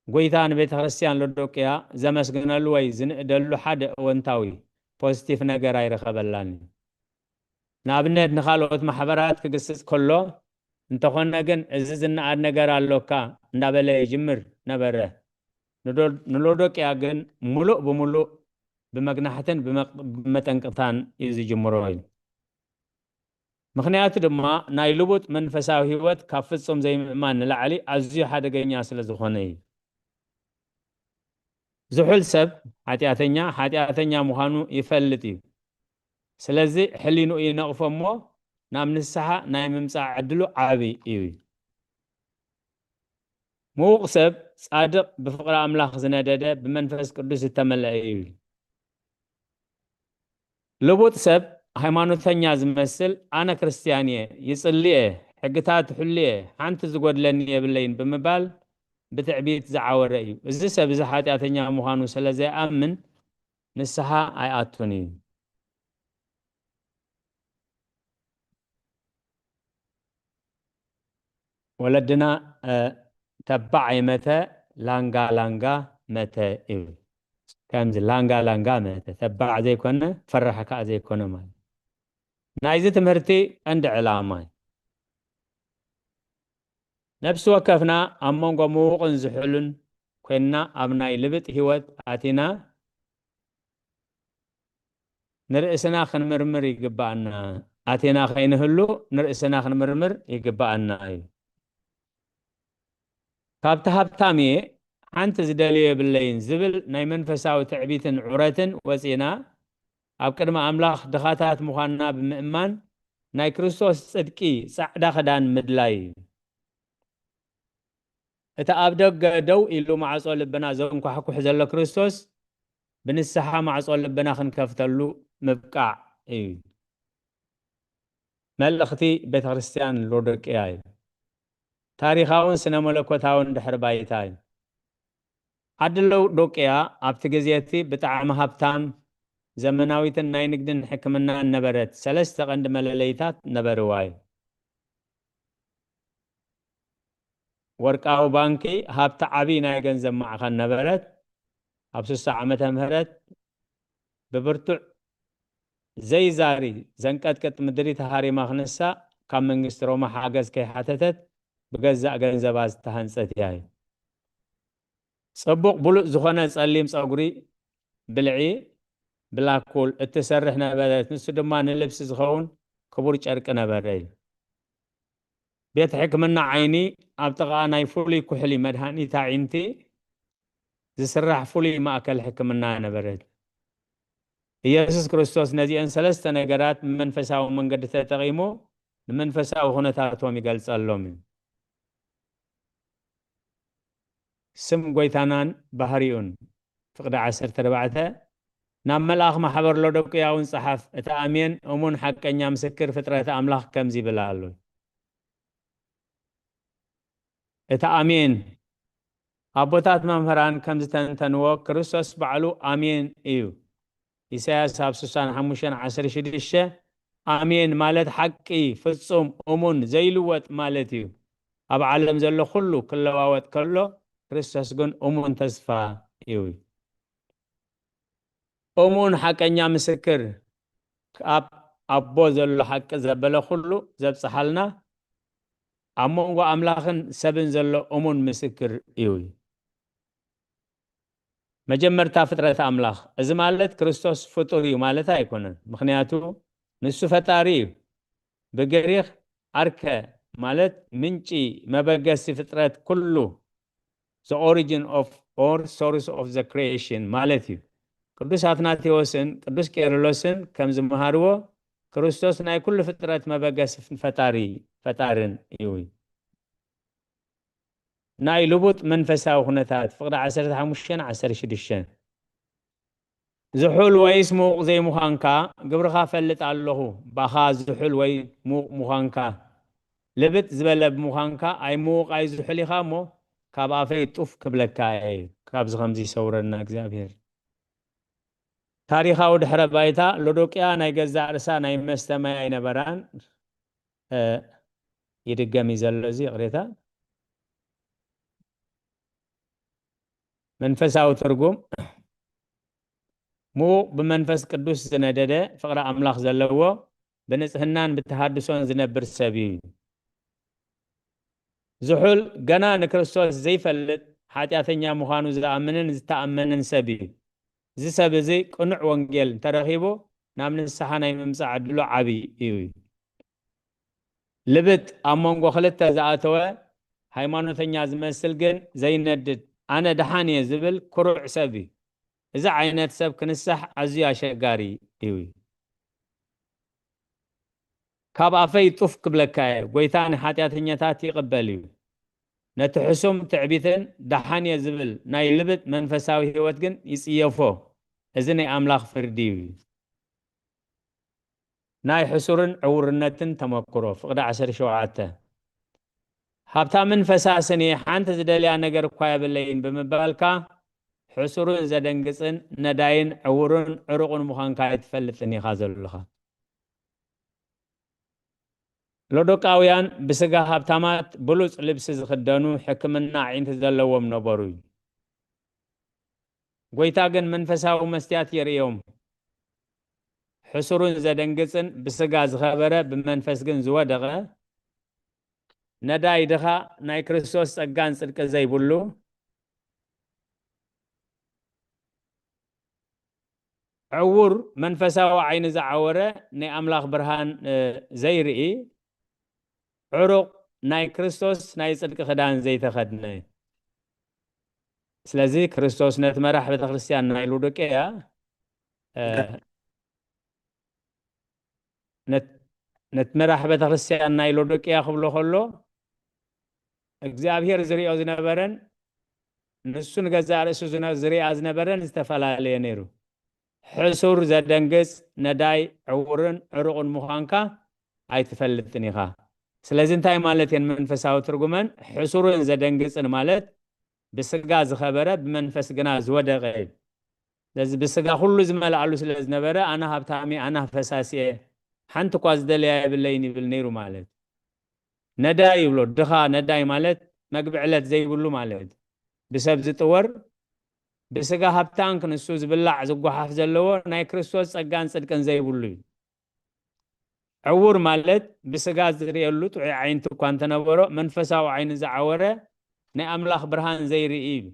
ጎይታ ንቤተ ክርስቲያን ሎዶቅያ ዘመስግነሉ ወይ ዝንእደሉ ሓደ እወንታዊ ፖዚቲቭ ነገር ኣይረኸበላን እዩ። ንኣብነት ንኻልኦት ማሕበራት ክግስጽ ከሎ፣ እንተኾነ ግን እዚ ዝነኣድ ነገር ኣሎካ እንዳበለ ይጅምር ነበረ። ንዶ-፣ ንሎዶቅያ ግን ሙሉእ ብሙሉእ ብመግናሕትን ብመቕ-፣ ብመጠንቅቕታን እዩ ዝጅምሮ እዩ። ምኽንያቱ ድማ ናይ ልቡጥ መንፈሳዊ ህይወት ካብ ፍጹም ዘይምእማን ንላዕሊ ኣዝዩ ሓደገኛ ስለ ዝኾነ እዩ። ዝሑል ሰብ ሓጢኣተኛ፣ ሓጢኣተኛ ምዃኑ ይፈልጥ እዩ። ስለዚ ሕሊንኡ ይነቕፎ እሞ ናብ ንስሓ ናይ ምምጻእ ዕድሉ ዓቢ እዩ። ምዉቕ ሰብ ጻድቕ፣ ብፍቕሪ ኣምላኽ ዝነደደ፣ ብመንፈስ ቅዱስ ዝተመልአ እዩ። ልቡጥ ሰብ ሃይማኖተኛ ዝመስል፣ ኣነ ክርስትያን እየ፣ ይጽሊ እየ፣ ሕግታት እሕሉ እየ፣ ሓንቲ ዝጎድለኒ የብለይን ብምባል ብትዕቢት ዝዓወረ እዩ። እዚ ሰብ እዚ ሓጢኣተኛ ምዃኑ ስለ ዘይኣምን ንስሓ ኣይኣቱን እዩ። ወለድና፣ እ፣ ተባዕ ኣይመተ፣ ላንጋ ላንጋ መተ ይብል። ከምዚ ላንጋ ላንጋ መተ፣ ተባዕ ዘይኮነ፣ ፈራሕ ከኣ ዘይኮነ ማለት። ናይዚ ትምህርቲ ቀንዲ ዕላማ እዩ። ነፍሲ ወከፍና ኣብ መንጎ ምዉቕን ዝሑልን ኮይንና ኣብ ናይ ልብጥ ህይወት ኣቲና ንርእስና ክንምርምር ይግብኣና። ኣቲና ከይንህሉ ንርእስና ክንምርምር ይግብኣና እዩ። ካብቲ ሃብታም እየ፣ ሓንቲ ዝደልዮ የብለይን ዝብል ናይ መንፈሳዊ ትዕቢትን ዑረትን ወጺእና፣ ኣብ ቅድሚ ኣምላኽ ድኻታት ምዃንና ብምእማን፣ ናይ ክርስቶስ ጽድቂ ጻዕዳ ክዳን ምድላይ እዩ። እቲ ኣብ ደገ ደው ኢሉ ማዕጾ ልብና ዘንኳሕኩሕ ዘሎ ክርስቶስ፣ ብንስሓ ማዕጾ ልብና ክንከፍተሉ ምብቃዕ እዩ። መልእኽቲ ቤተ ክርስቲያን ሎዶቅያ እዩ። ታሪኻውን ስነ መለኮታውን ድሕሪ ባይታ እዩ። ዓዲ ሎዶቅያ ኣብቲ ግዜ እቲ ብጣዕሚ ሃብታም፣ ዘመናዊትን ናይ ንግድን ሕክምናን ነበረት። ሰለስተ ቀንዲ መለለይታት ነበርዋ እዩ። ወርቃዊ ባንኪ፣ ሃብቲ ዓቢ ናይ ገንዘብ ማዕኸን ነበረት። ኣብ ስሳ ዓመተ ምህረት ብብርቱዕ ዘይዛሪ ዘንቀጥቅጥ ምድሪ ተሃሪማ ክንሳ፣ ካብ መንግስቲ ሮማ ሓገዝ ከይሓተተት ብገዛእ ገንዘባ ዝተሃንጸት እያ። ጽቡቕ ብሉጽ ዝኾነ ጸሊም ጸጉሪ ብልዒ፣ ብላክ ውል፣ እትሰርሕ ነበረት። ንሱ ድማ ንልብሲ ዝኸውን ክቡር ጨርቂ ነበረ ኢሉ። ቤት ሕክምና ዓይኒ ኣብ ጥቓ ናይ ፍሉይ ኩሕሊ መድሃኒት ኣዒንቲ ዝስራሕ ፍሉይ ማእከል ሕክምና ነበረት። ኢየሱስ ክርስቶስ ነዚአን ሰለስተ ነገራት ብመንፈሳዊ መንገዲ ተጠቒሙ ንመንፈሳዊ ኩነታቶም ይገልጸሎም እዩ። ስም ጎይታናን ባህሪኡን። ፍቕዲ ዓሰርተ ኣርባዕተ፣ ናብ መልኣኽ ማሕበር ሎዶቅያ እውን ጸሓፍ፣ እቲ ኣሜን እሙን ሓቀኛ ምስክር ፍጥረት ኣምላኽ ከምዚ ይብል ኣሎ። እቲ ኣሜን፣ ኣቦታት መምህራን ከም ዝተንተንዎ፣ ክርስቶስ ባዕሉ ኣሜን እዩ። ኢሳያስ ኣብ ስሳን ሓሙሽተን ዓሰርተ ሽዱሽተ፣ ኣሜን ማለት ሓቂ፣ ፍጹም፣ እሙን፣ ዘይልወጥ ማለት እዩ። ኣብ ዓለም ዘሎ ኩሉ ክለዋወጥ ከሎ፣ ክርስቶስ ግን እሙን ተስፋ እዩ። እሙን ሓቀኛ ምስክር፣ ኣብ ኣቦ ዘሎ ሓቂ ዘበለ ኩሉ ዘብጽሓልና፣ ኣብ መንጎ ኣምላኽን ሰብን ዘሎ እሙን ምስክር እዩ። መጀመርታ ፍጥረት ኣምላኽ። እዚ ማለት ክርስቶስ ፍጡር እዩ ማለት ኣይኮነን። ምኽንያቱ ንሱ ፈጣሪ እዩ። ብግሪኽ ኣርከ ማለት ምንጪ፣ መበገሲ ፍጥረት ኩሉ፣ the origin of or source of the creation ማለት እዩ። ቅዱስ ኣትናቴዎስን ቅዱስ ቄርሎስን ከም ዝመሃርዎ፣ ክርስቶስ ናይ ኩሉ ፍጥረት መበገሲ ፈጣሪ፣ ፈጣርን እዩ። ናይ ልቡጥ መንፈሳዊ ኩነታት፣ ፍቕዲ ዓሰርተ ሓሙሽተን ዓሰርተ ሽዱሽተን። ዝሑል ወይስ ምዉቕ ዘይምዃንካ ግብርኻ ፈልጥ ኣለኹ። ባኻ ዝሑል ወይ ምዉቕ ምዃንካ፣ ልብጥ ዝበለ ብምዃንካ ኣይምዉቕ ኣይዝሑል ኢኻ እሞ፣ ካብ ኣፈይ ጡፍ ክብለካ እየ። ካብዚ ከምዚ ይሰውረና እግዚኣብሔር። ታሪኻዊ ድሕረ ባይታ፣ ሎዶቅያ ናይ ገዛእ ርእሳ ናይ መስተ ማይ ኣይነበራን። እ፣ ይድገም እዩ ዘሎ እዚ፣ ይቕሬታ። መንፈሳዊ ትርጉም፣ ምዉቕ ብመንፈስ ቅዱስ ዝነደደ ፍቕሪ ኣምላኽ ዘለዎ፣ ብንጽህናን ብተሃድሶን ዝነብር ሰብ እዩ። ዝሑል ገና ንክርስቶስ ዘይፈልጥ ሓጢኣተኛ ምዃኑ ዝኣምንን ዝተኣመንን ሰብ እዩ። እዚ ሰብ እዚ ቅኑዕ ወንጌል እንተረኺቡ ናብ ንስሓ ናይ ምምጻእ ዕድሉ ዓቢ እዩ። ልብጥ ኣብ መንጎ ክልተ ዝኣተወ ሃይማኖተኛ ዝመስል ግን ዘይነድድ፣ ኣነ ደሓን እየ ዝብል ኩሩዕ ሰብ እዩ። እዚ ዓይነት ሰብ ክንሳሕ ኣዝዩ ኣሸጋሪ እዩ። ካብ ኣፈይ ጡፍ ክብለካ እየ፣ ጎይታ ንሓጢኣተኛታት ይቕበል እዩ። ነቲ ሕሱም ትዕቢትን ደሓን እየ ዝብል ናይ ልብጥ መንፈሳዊ ህይወት ግን ይጽየፎ። እዚ ናይ ኣምላኽ ፍርዲ እዩ። ናይ ሕሱርን ዕውርነትን ተመክሮ፣ ፍቕዲ ዓሰርተ ሸውዓተ። ሃብታምን ፈሳስን እየ፣ ሓንቲ ዝደልያ ነገር እኳ የብለይን ብምባልካ፣ ሕሱርን ዘደንግጽን ነዳይን ዕውርን ዕሩቕን ምዃንካ ኣይትፈልጥን ኢኻ ዘለኻ። ሎዶቃውያን ብስጋ ሃብታማት፣ ብሉጽ ልብሲ ዝኽደኑ፣ ሕክምና ኣዒንቲ ዘለዎም ነበሩ እዩ። ጎይታ ግን መንፈሳዊ መስትያት የርእዮም። ሕሱርን ዘደንግጽን፣ ብስጋ ዝኸበረ፣ ብመንፈስ ግን ዝወደቐ፣ ነዳይ ድኻ፣ ናይ ክርስቶስ ጸጋን ጽድቂ ዘይብሉ፣ ዕዉር፣ መንፈሳዊ ዓይኒ ዝዓወረ፣ ናይ ኣምላኽ ብርሃን፣ እ፣ ዘይርኢ፣ ዕሩቕ፣ ናይ ክርስቶስ ናይ ጽድቂ ክዳን ዘይተኸድነ። ስለዚ ክርስቶስ ነቲ መራሕ ቤተክርስትያን ናይ ሎዶቅያ፣ እ፣ ነት-፣ ነቲ መራሕ ቤተክርስትያን ናይ ሎዶቅያ ክብሎ ከሎ፣ እግዚኣብሔር ዝሪኦ ዝነበረን ንሱ ንገዛእ ርእሱ ዝነ- ዝሪኣ ዝነበረን ዝተፈላለየ ነይሩ። ሕሱር፣ ዘደንግጽ፣ ነዳይ፣ ዕውርን ዕሩቕን ምዃንካ ኣይትፈልጥን ኢኻ። ስለዚ እንታይ ማለት እየን መንፈሳዊ ትርጉመን? ሕሱርን ዘደንግጽን ማለት ብስጋ ዝኸበረ ብመንፈስ ግና ዝወደቐ እዩ። ስለዚ ብስጋ ኩሉ ዝመልኣሉ ስለ ዝነበረ ኣነ ሃብታም እየ፣ ኣነ ፈሳሲ እየ፣ ሓንቲ እኳ ዝደለያ የብለይን ይብል ነይሩ ማለት። ነዳይ ይብሎ፣ ድኻ ነዳይ ማለት መግቢ ዕለት ዘይብሉ ማለት። ብሰብ ዝጥወር ብስጋ ሃብታም ክንሱ ዝብላዕ ዝጓሓፍ ዘለዎ ናይ ክርስቶስ ጸጋን ጽድቅን ዘይብሉ እዩ። ዕውር ማለት ብስጋ ዝርእየሉ ጥዑይ ዓይንቲ እኳ እንተነበሮ መንፈሳዊ ዓይኒ ዝዓወረ ናይ ኣምላኽ ብርሃን ዘይርኢ እዩ።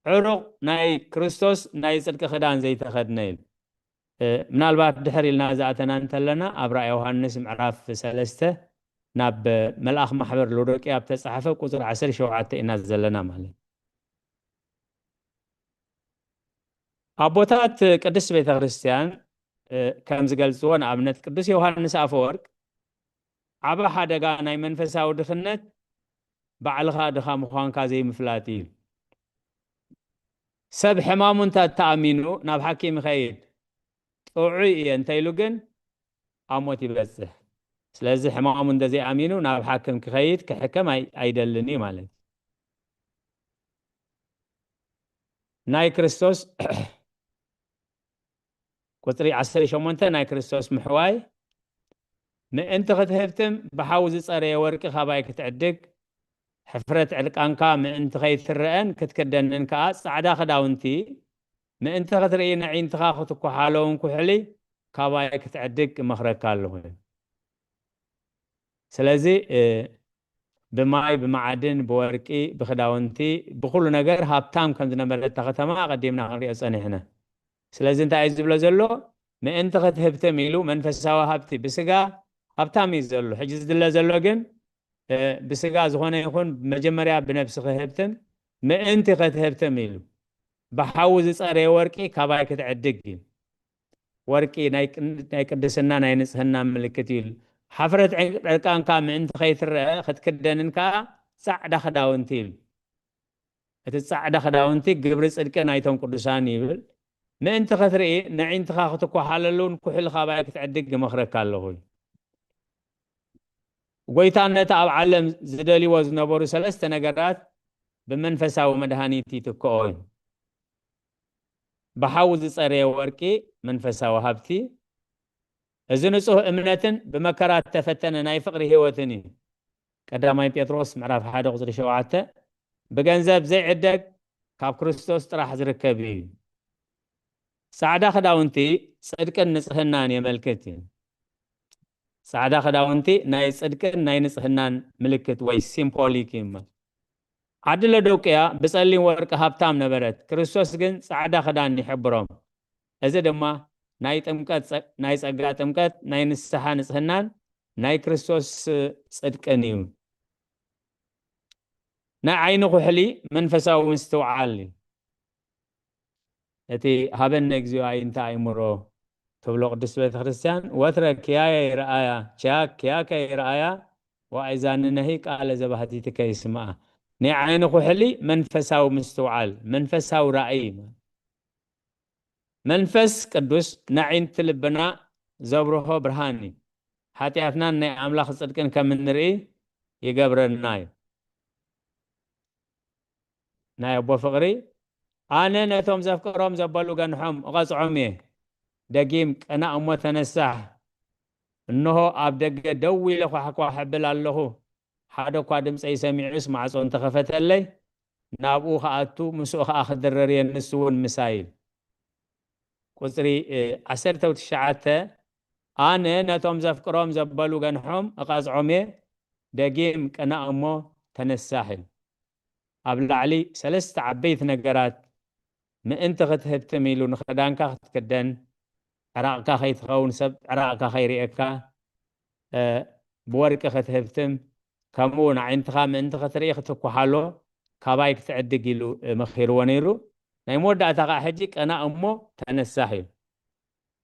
ዕሩቕ ናይ ክርስቶስ ናይ ጽድቂ ክዳን ዘይተኸድነ እዩ። ምናልባት ድሕር ኢልና ዝኣተና እንተለና ኣብ ራእይ ዮሃንስ ምዕራፍ ሰለስተ ናብ መልኣኽ ማሕበር ሎዶቅያ ኣብ ተጻሕፈ ቁጽሪ ዓሰርተ ሸውዓተ ኢና ዘለና ማለት። ኣቦታት ቅድስት ቤተ ክርስቲያን ከም ዝገልጽዎ ንኣብነት ቅዱስ ዮሃንስ ኣፈወርቅ ዓበ ሓደጋ ናይ መንፈሳዊ ድኽነት ባዕልኻ ድኻ ምዃንካ ዘይምፍላጥ እዩ። ሰብ ሕማሙ እንተ ተኣሚኑ ናብ ሓኪም ይኸይድ፣ ጥዑይ እየ እንተኢሉ ግን ኣብ ሞት ይበጽሕ። ስለዚ ሕማሙ እንተዘይኣሚኑ ናብ ሓኪም ክኸይድ ክሕከም ኣይ- ኣይደልን እዩ ማለት እዩ። ናይ ክርስቶስ ቁጽሪ ዓሰርተ ሸሞንተ ናይ ክርስቶስ ምሕዋይ ምእንቲ ክትህብትም ብሓዊ ዝጸረየ ወርቂ ካባይ ክትዕድግ ሕፍረት ዕርቃንካ ምእንቲ ከይትረአን ክትክደንን ከኣ ጻዕዳ ክዳውንቲ ምእንቲ ክትርኢ ነዒንትኻ ክትኳሓሎውን ኩሕሊ ካባይ ክትዕድግ እመኽረካ ኣለኹ። ስለዚ ብማይ ብመዓድን ብወርቂ ብክዳውንቲ ብኩሉ ነገር ሃብታም ከም ዝነበረ እታ ከተማ ኣቐዲምና ክንሪኦ ጸኒሕና። ስለዚ እንታይ እዩ ዝብሎ ዘሎ? ምእንቲ ክትህብትም ኢሉ መንፈሳዊ ሃብቲ ብስጋ ሃብታም እዩ ዘሎ። ሕጂ ዝድለ ዘሎ ግን ብስጋ ዝኾነ ይኹን መጀመርያ ብነብሲ ክህብትም ምእንቲ ክትህብትም ኢሉ ብሓዊ ዝጸረየ ወርቂ ካባይ ክትዕድግ እዩ። ወርቂ ናይ ቅድስና ናይ ንጽህና ምልክት እዩ። ሓፍረት ዕርቃንካ ምእንቲ ከይትረአ ክትክደንን ከኣ ጻዕዳ ክዳውንቲ እዩ። እቲ ጻዕዳ ክዳውንቲ ግብሪ ጽድቂ ናይቶም ቅዱሳን ይብል። ምእንቲ ክትርኢ ነዒንትኻ ክትኳሓለሉን ኩሕሊ ካባይ ክትዕድግ ይመኽረካ ኣለኹ። ጎይታ ነቲ ኣብ ዓለም ዝደልይዎ ዝነበሩ ሰለስተ ነገራት ብመንፈሳዊ መድሃኒት ይትክኦ እዩ። ብሓዊ ዝጸረየ ወርቂ መንፈሳዊ ሃብቲ፣ እዚ ንጹህ እምነትን ብመከራ እተፈተነ ናይ ፍቕሪ ህይወትን እዩ። ቀዳማይ ጴጥሮስ ምዕራፍ ሓደ ቁጽሪ ሸውዓተ፣ ብገንዘብ ዘይዕደግ ካብ ክርስቶስ ጥራሕ ዝርከብ እዩ። ጻዕዳ ክዳውንቲ ጽድቅን ንጽህናን የመልክት እዩ። ጻዕዳ ክዳውንቲ ናይ ጽድቅን ናይ ንጽህናን ምልክት ወይ ሲምቦሊክ እዩ። ዓዲ ሎዶቅያ ብጸሊም ወርቂ ሃብታም ነበረት፣ ክርስቶስ ግን ጻዕዳ ክዳን ይሕብሮም። እዚ ድማ ናይ ጥምቀት ጸ- ናይ ጸጋ ጥምቀት ናይ ንስሓ ንጽህናን ናይ ክርስቶስ ጽድቅን እዩ። ናይ ዓይኒ ኩሕሊ መንፈሳዊ ምስትውዓል እዩ። እቲ ሃበነ እግዚኣብሔር ኣዕይንተ ኣእምሮ ትብሎ ቅድስት ቤተ ክርስቲያን ወትረ ኪያየ ይረኣያ ኪያ ኪያከ ይረኣያ ወኣእዛንነሂ ቃለ ዘባህቲትከ ይስምዓ። ናይ ዓይኒ ኩሕሊ መንፈሳዊ ምስትውዓል መንፈሳዊ ራእይ ማለት መንፈስ ቅዱስ ንኣዒንቲ ልብና ዘብርሆ ብርሃን እዩ። ሓጢኣትናን ናይ ኣምላኽ ጽድቅን ከም እንርኢ ይገብረና እዩ። ናይ ኣቦ ፍቕሪ ኣነ ነቶም ዘፍቅሮም ዘበሉ ገንሖም እቐጽዖም እየ። ደጊም ቅናእ እሞ ተነሳሕ። እንሆ ኣብ ደገ ደው ኢለ ኳሕኳሕ እብል ኣለኹ። ሓደ እኳ ድምፀይ ሰሚዑስ ማዕፆ እንተኸፈተለይ ናብኡ ክኣቱ ምስኡ ከዓ ክድረር እየ ንሱ እውን ምሳይ። ቁፅሪ ዓሰርተ ትሽዓተ ኣነ ነቶም ዘፍቅሮም ዘበሉ ገንሖም እቐፅዖም እየ። ደጊም ቅናእ እሞ ተነሳሕ ኢሉ። ኣብ ላዕሊ ሰለስተ ዓበይቲ ነገራት ምእንቲ ክትህብትም ኢሉ ንኽዳንካ ክትክደን ዕራቕካ ከይትኸውን ሰብ ዕራቕካ ከይርእየካ ብወርቂ ክትህብትም ከምኡ እውን ኣዒንትኻ ምእንቲ ክትርኢ ክትኩሓሎ ካባይ ክትዕድግ ኢሉ መኺርዎ ነይሩ። ናይ መወዳእታ ከዓ ሕጂ ቀና እሞ ተነሳሕ እዩ።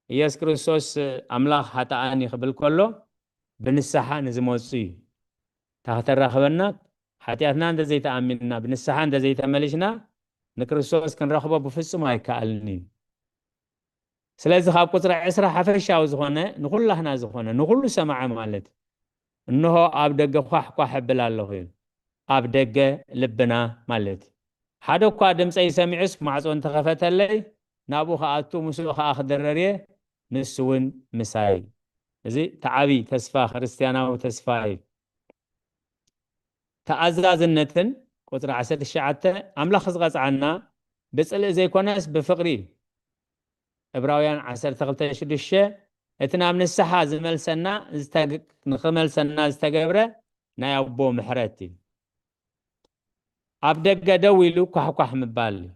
ኢየሱስ ክርስቶስ ኣምላኽ ሓጥኣን እዩ ክብል ከሎ ብንስሓ ንዝመፁ እዩ። እታ ከተራኽበና ሓጢኣትና እንተዘይተኣሚንና፣ ብንስሓ እንተዘይተመሊስና፣ ንክርስቶስ ክንረኽቦ ብፍጹም ኣይከኣልን እዩ። ስለዚ ካብ ቁጽሪ ዕስራ ሓፈሻዊ ዝኾነ፣ ንኹላህና ዝኾነ፣ ንኹሉ ሰማዒ ማለት፣ "እንሆ ኣብ ደገ ኳሕ ኳሕ እብል ኣለኹ" እዩ። ኣብ ደገ ልብና ማለት እዩ። "ሓደ እኳ ድምፀይ ሰሚዑስ ማዕጾ እንተኸፈተለይ፣ ናብኡ ክኣቱ፣ ምስኡ ኸኣ ክድረር እየ፣ ንሱ እውን ምሳይ" እዩ። እዚ ተዓቢ ተስፋ፣ ክርስትያናዊ ተስፋ እዩ። ተኣዛዝነትን፣ ቁጽሪ ዓሰርተ ትሽዓተ፣ ኣምላኽ ዝቐጽዓና ብጽልኢ ዘይኮነስ ብፍቕሪ እዩ። ዕብራውያን ዓሰርተ ክልተ ሽዱሽተ፣ እቲ ናብ ንስሓ ዝመልሰና፣ ዝተግ-፣ ንኽመልሰና ዝተገብረ ናይ ኣቦ ምሕረት እዩ። ኣብ ደገ ደው ኢሉ ኳሕኳሕ ምባል እዩ።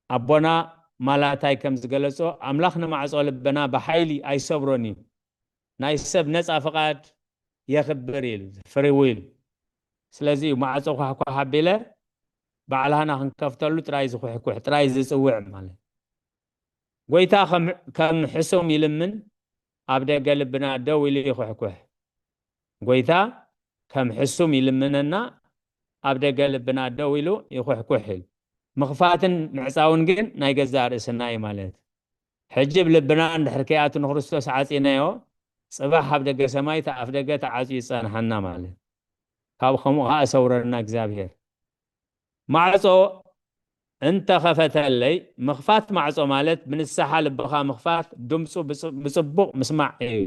ኣቦና ማላታይ ከም ዝገለጾ፣ ኣምላኽ ንማዕጾ ልብና ብሓይሊ ኣይሰብሮን እዩ። ናይ ሰብ ነጻ ፍቓድ የኽብር ኢሉ፣ ፍሪ ዊል። ስለዚ እዩ ማዕጾ ኳሕኳሕ ኣቢለ ባዕላህና ክንከፍተሉ ጥራይ ዝኹሕኩሕ፣ ጥራይ ዝጽውዕ ማለት። ጎይታ ከም፣ ከም ሕሱም ይልምን፣ ኣብ ደገ ልብና ደው ኢሉ ይኹሕኩሕ። ጎይታ ከም ሕሱም ይልምነና፣ ኣብ ደገ ልብና ደው ኢሉ ይኹሕኩሕ ኢሉ። ምኽፋትን ምዕጻውን ግን ናይ ገዛእ ርእስና እዩ ማለት። ሕጂ ብ ልብና እንድሕር ከይኣቱ ንክርስቶስ ዓጺናዮ፣ ጽባሕ ኣብ ደገ ሰማይ፣ እቲ ኣፍ ደገ ተዓጽዩ ይጸንሓና ማለት። ካብ ከምኡ ከኣ እሰውረና እግዚኣብሔር። ማዕጾ እንተኸፈተለይ፣ ምኽፋት ማዕጾ ማለት ብንስሓ ልብኻ ምኽፋት፣ ድምጹ ብጽ-፣ ብጽቡቕ ምስማዕ እዩ።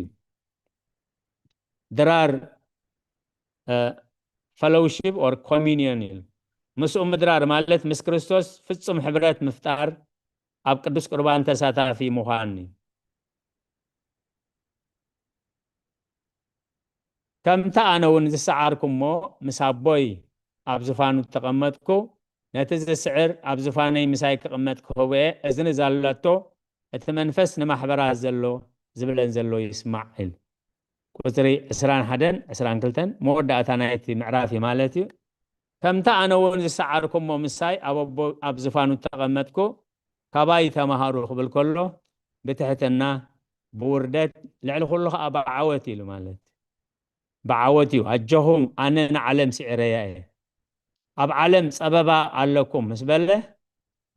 ድራር፣ እ፣ ፈሎውሺፕ ኦር ኮሚኒዮን እዩ። ምስኡ ምድራር ማለት ምስ ክርስቶስ ፍጹም ሕብረት ምፍጣር፣ ኣብ ቅዱስ ቁርባን ተሳታፊ ምዃን እዩ። ከምቲ ኣነ እውን ዝሰዓርኩ እሞ ምስ ኣቦይ ኣብ ዝፋኑ እተቐመጥኩ፣ ነቲ ዝስዕር ኣብ ዝፋነይ ምሳይ ክቕመጥ ክህቦ እየ። እዝኒ ዘለቶ፣ እቲ መንፈስ ንማሕበራት ዘሎ ዝብለን ዘሎ ይስማዕ ኢሉ። ቁጽሪ ዕስራን ሓደን ዕስራን ክልተን መወዳእታ ናይቲ ምዕራፍ እዩ ማለት እዩ። ከምቲ ኣነ እውን ዝሰዓርኩ እሞ ምሳይ ኣብ ኣቦ ኣብ ዝፋኑ እተቐመጥኩ፣ ካባይ ተማሃሩ ክብል ከሎ፣ ብትሕትና፣ ብውርደት፣ ልዕሊ ኩሉ ኸኣ ብዓወት ኢሉ ማለት። ብዓወት እዩ። ኣጆኹም፣ ኣነ ንዓለም ስዒረያ እየ። ኣብ ዓለም ጸበባ ኣለኩም ምስ በለ፣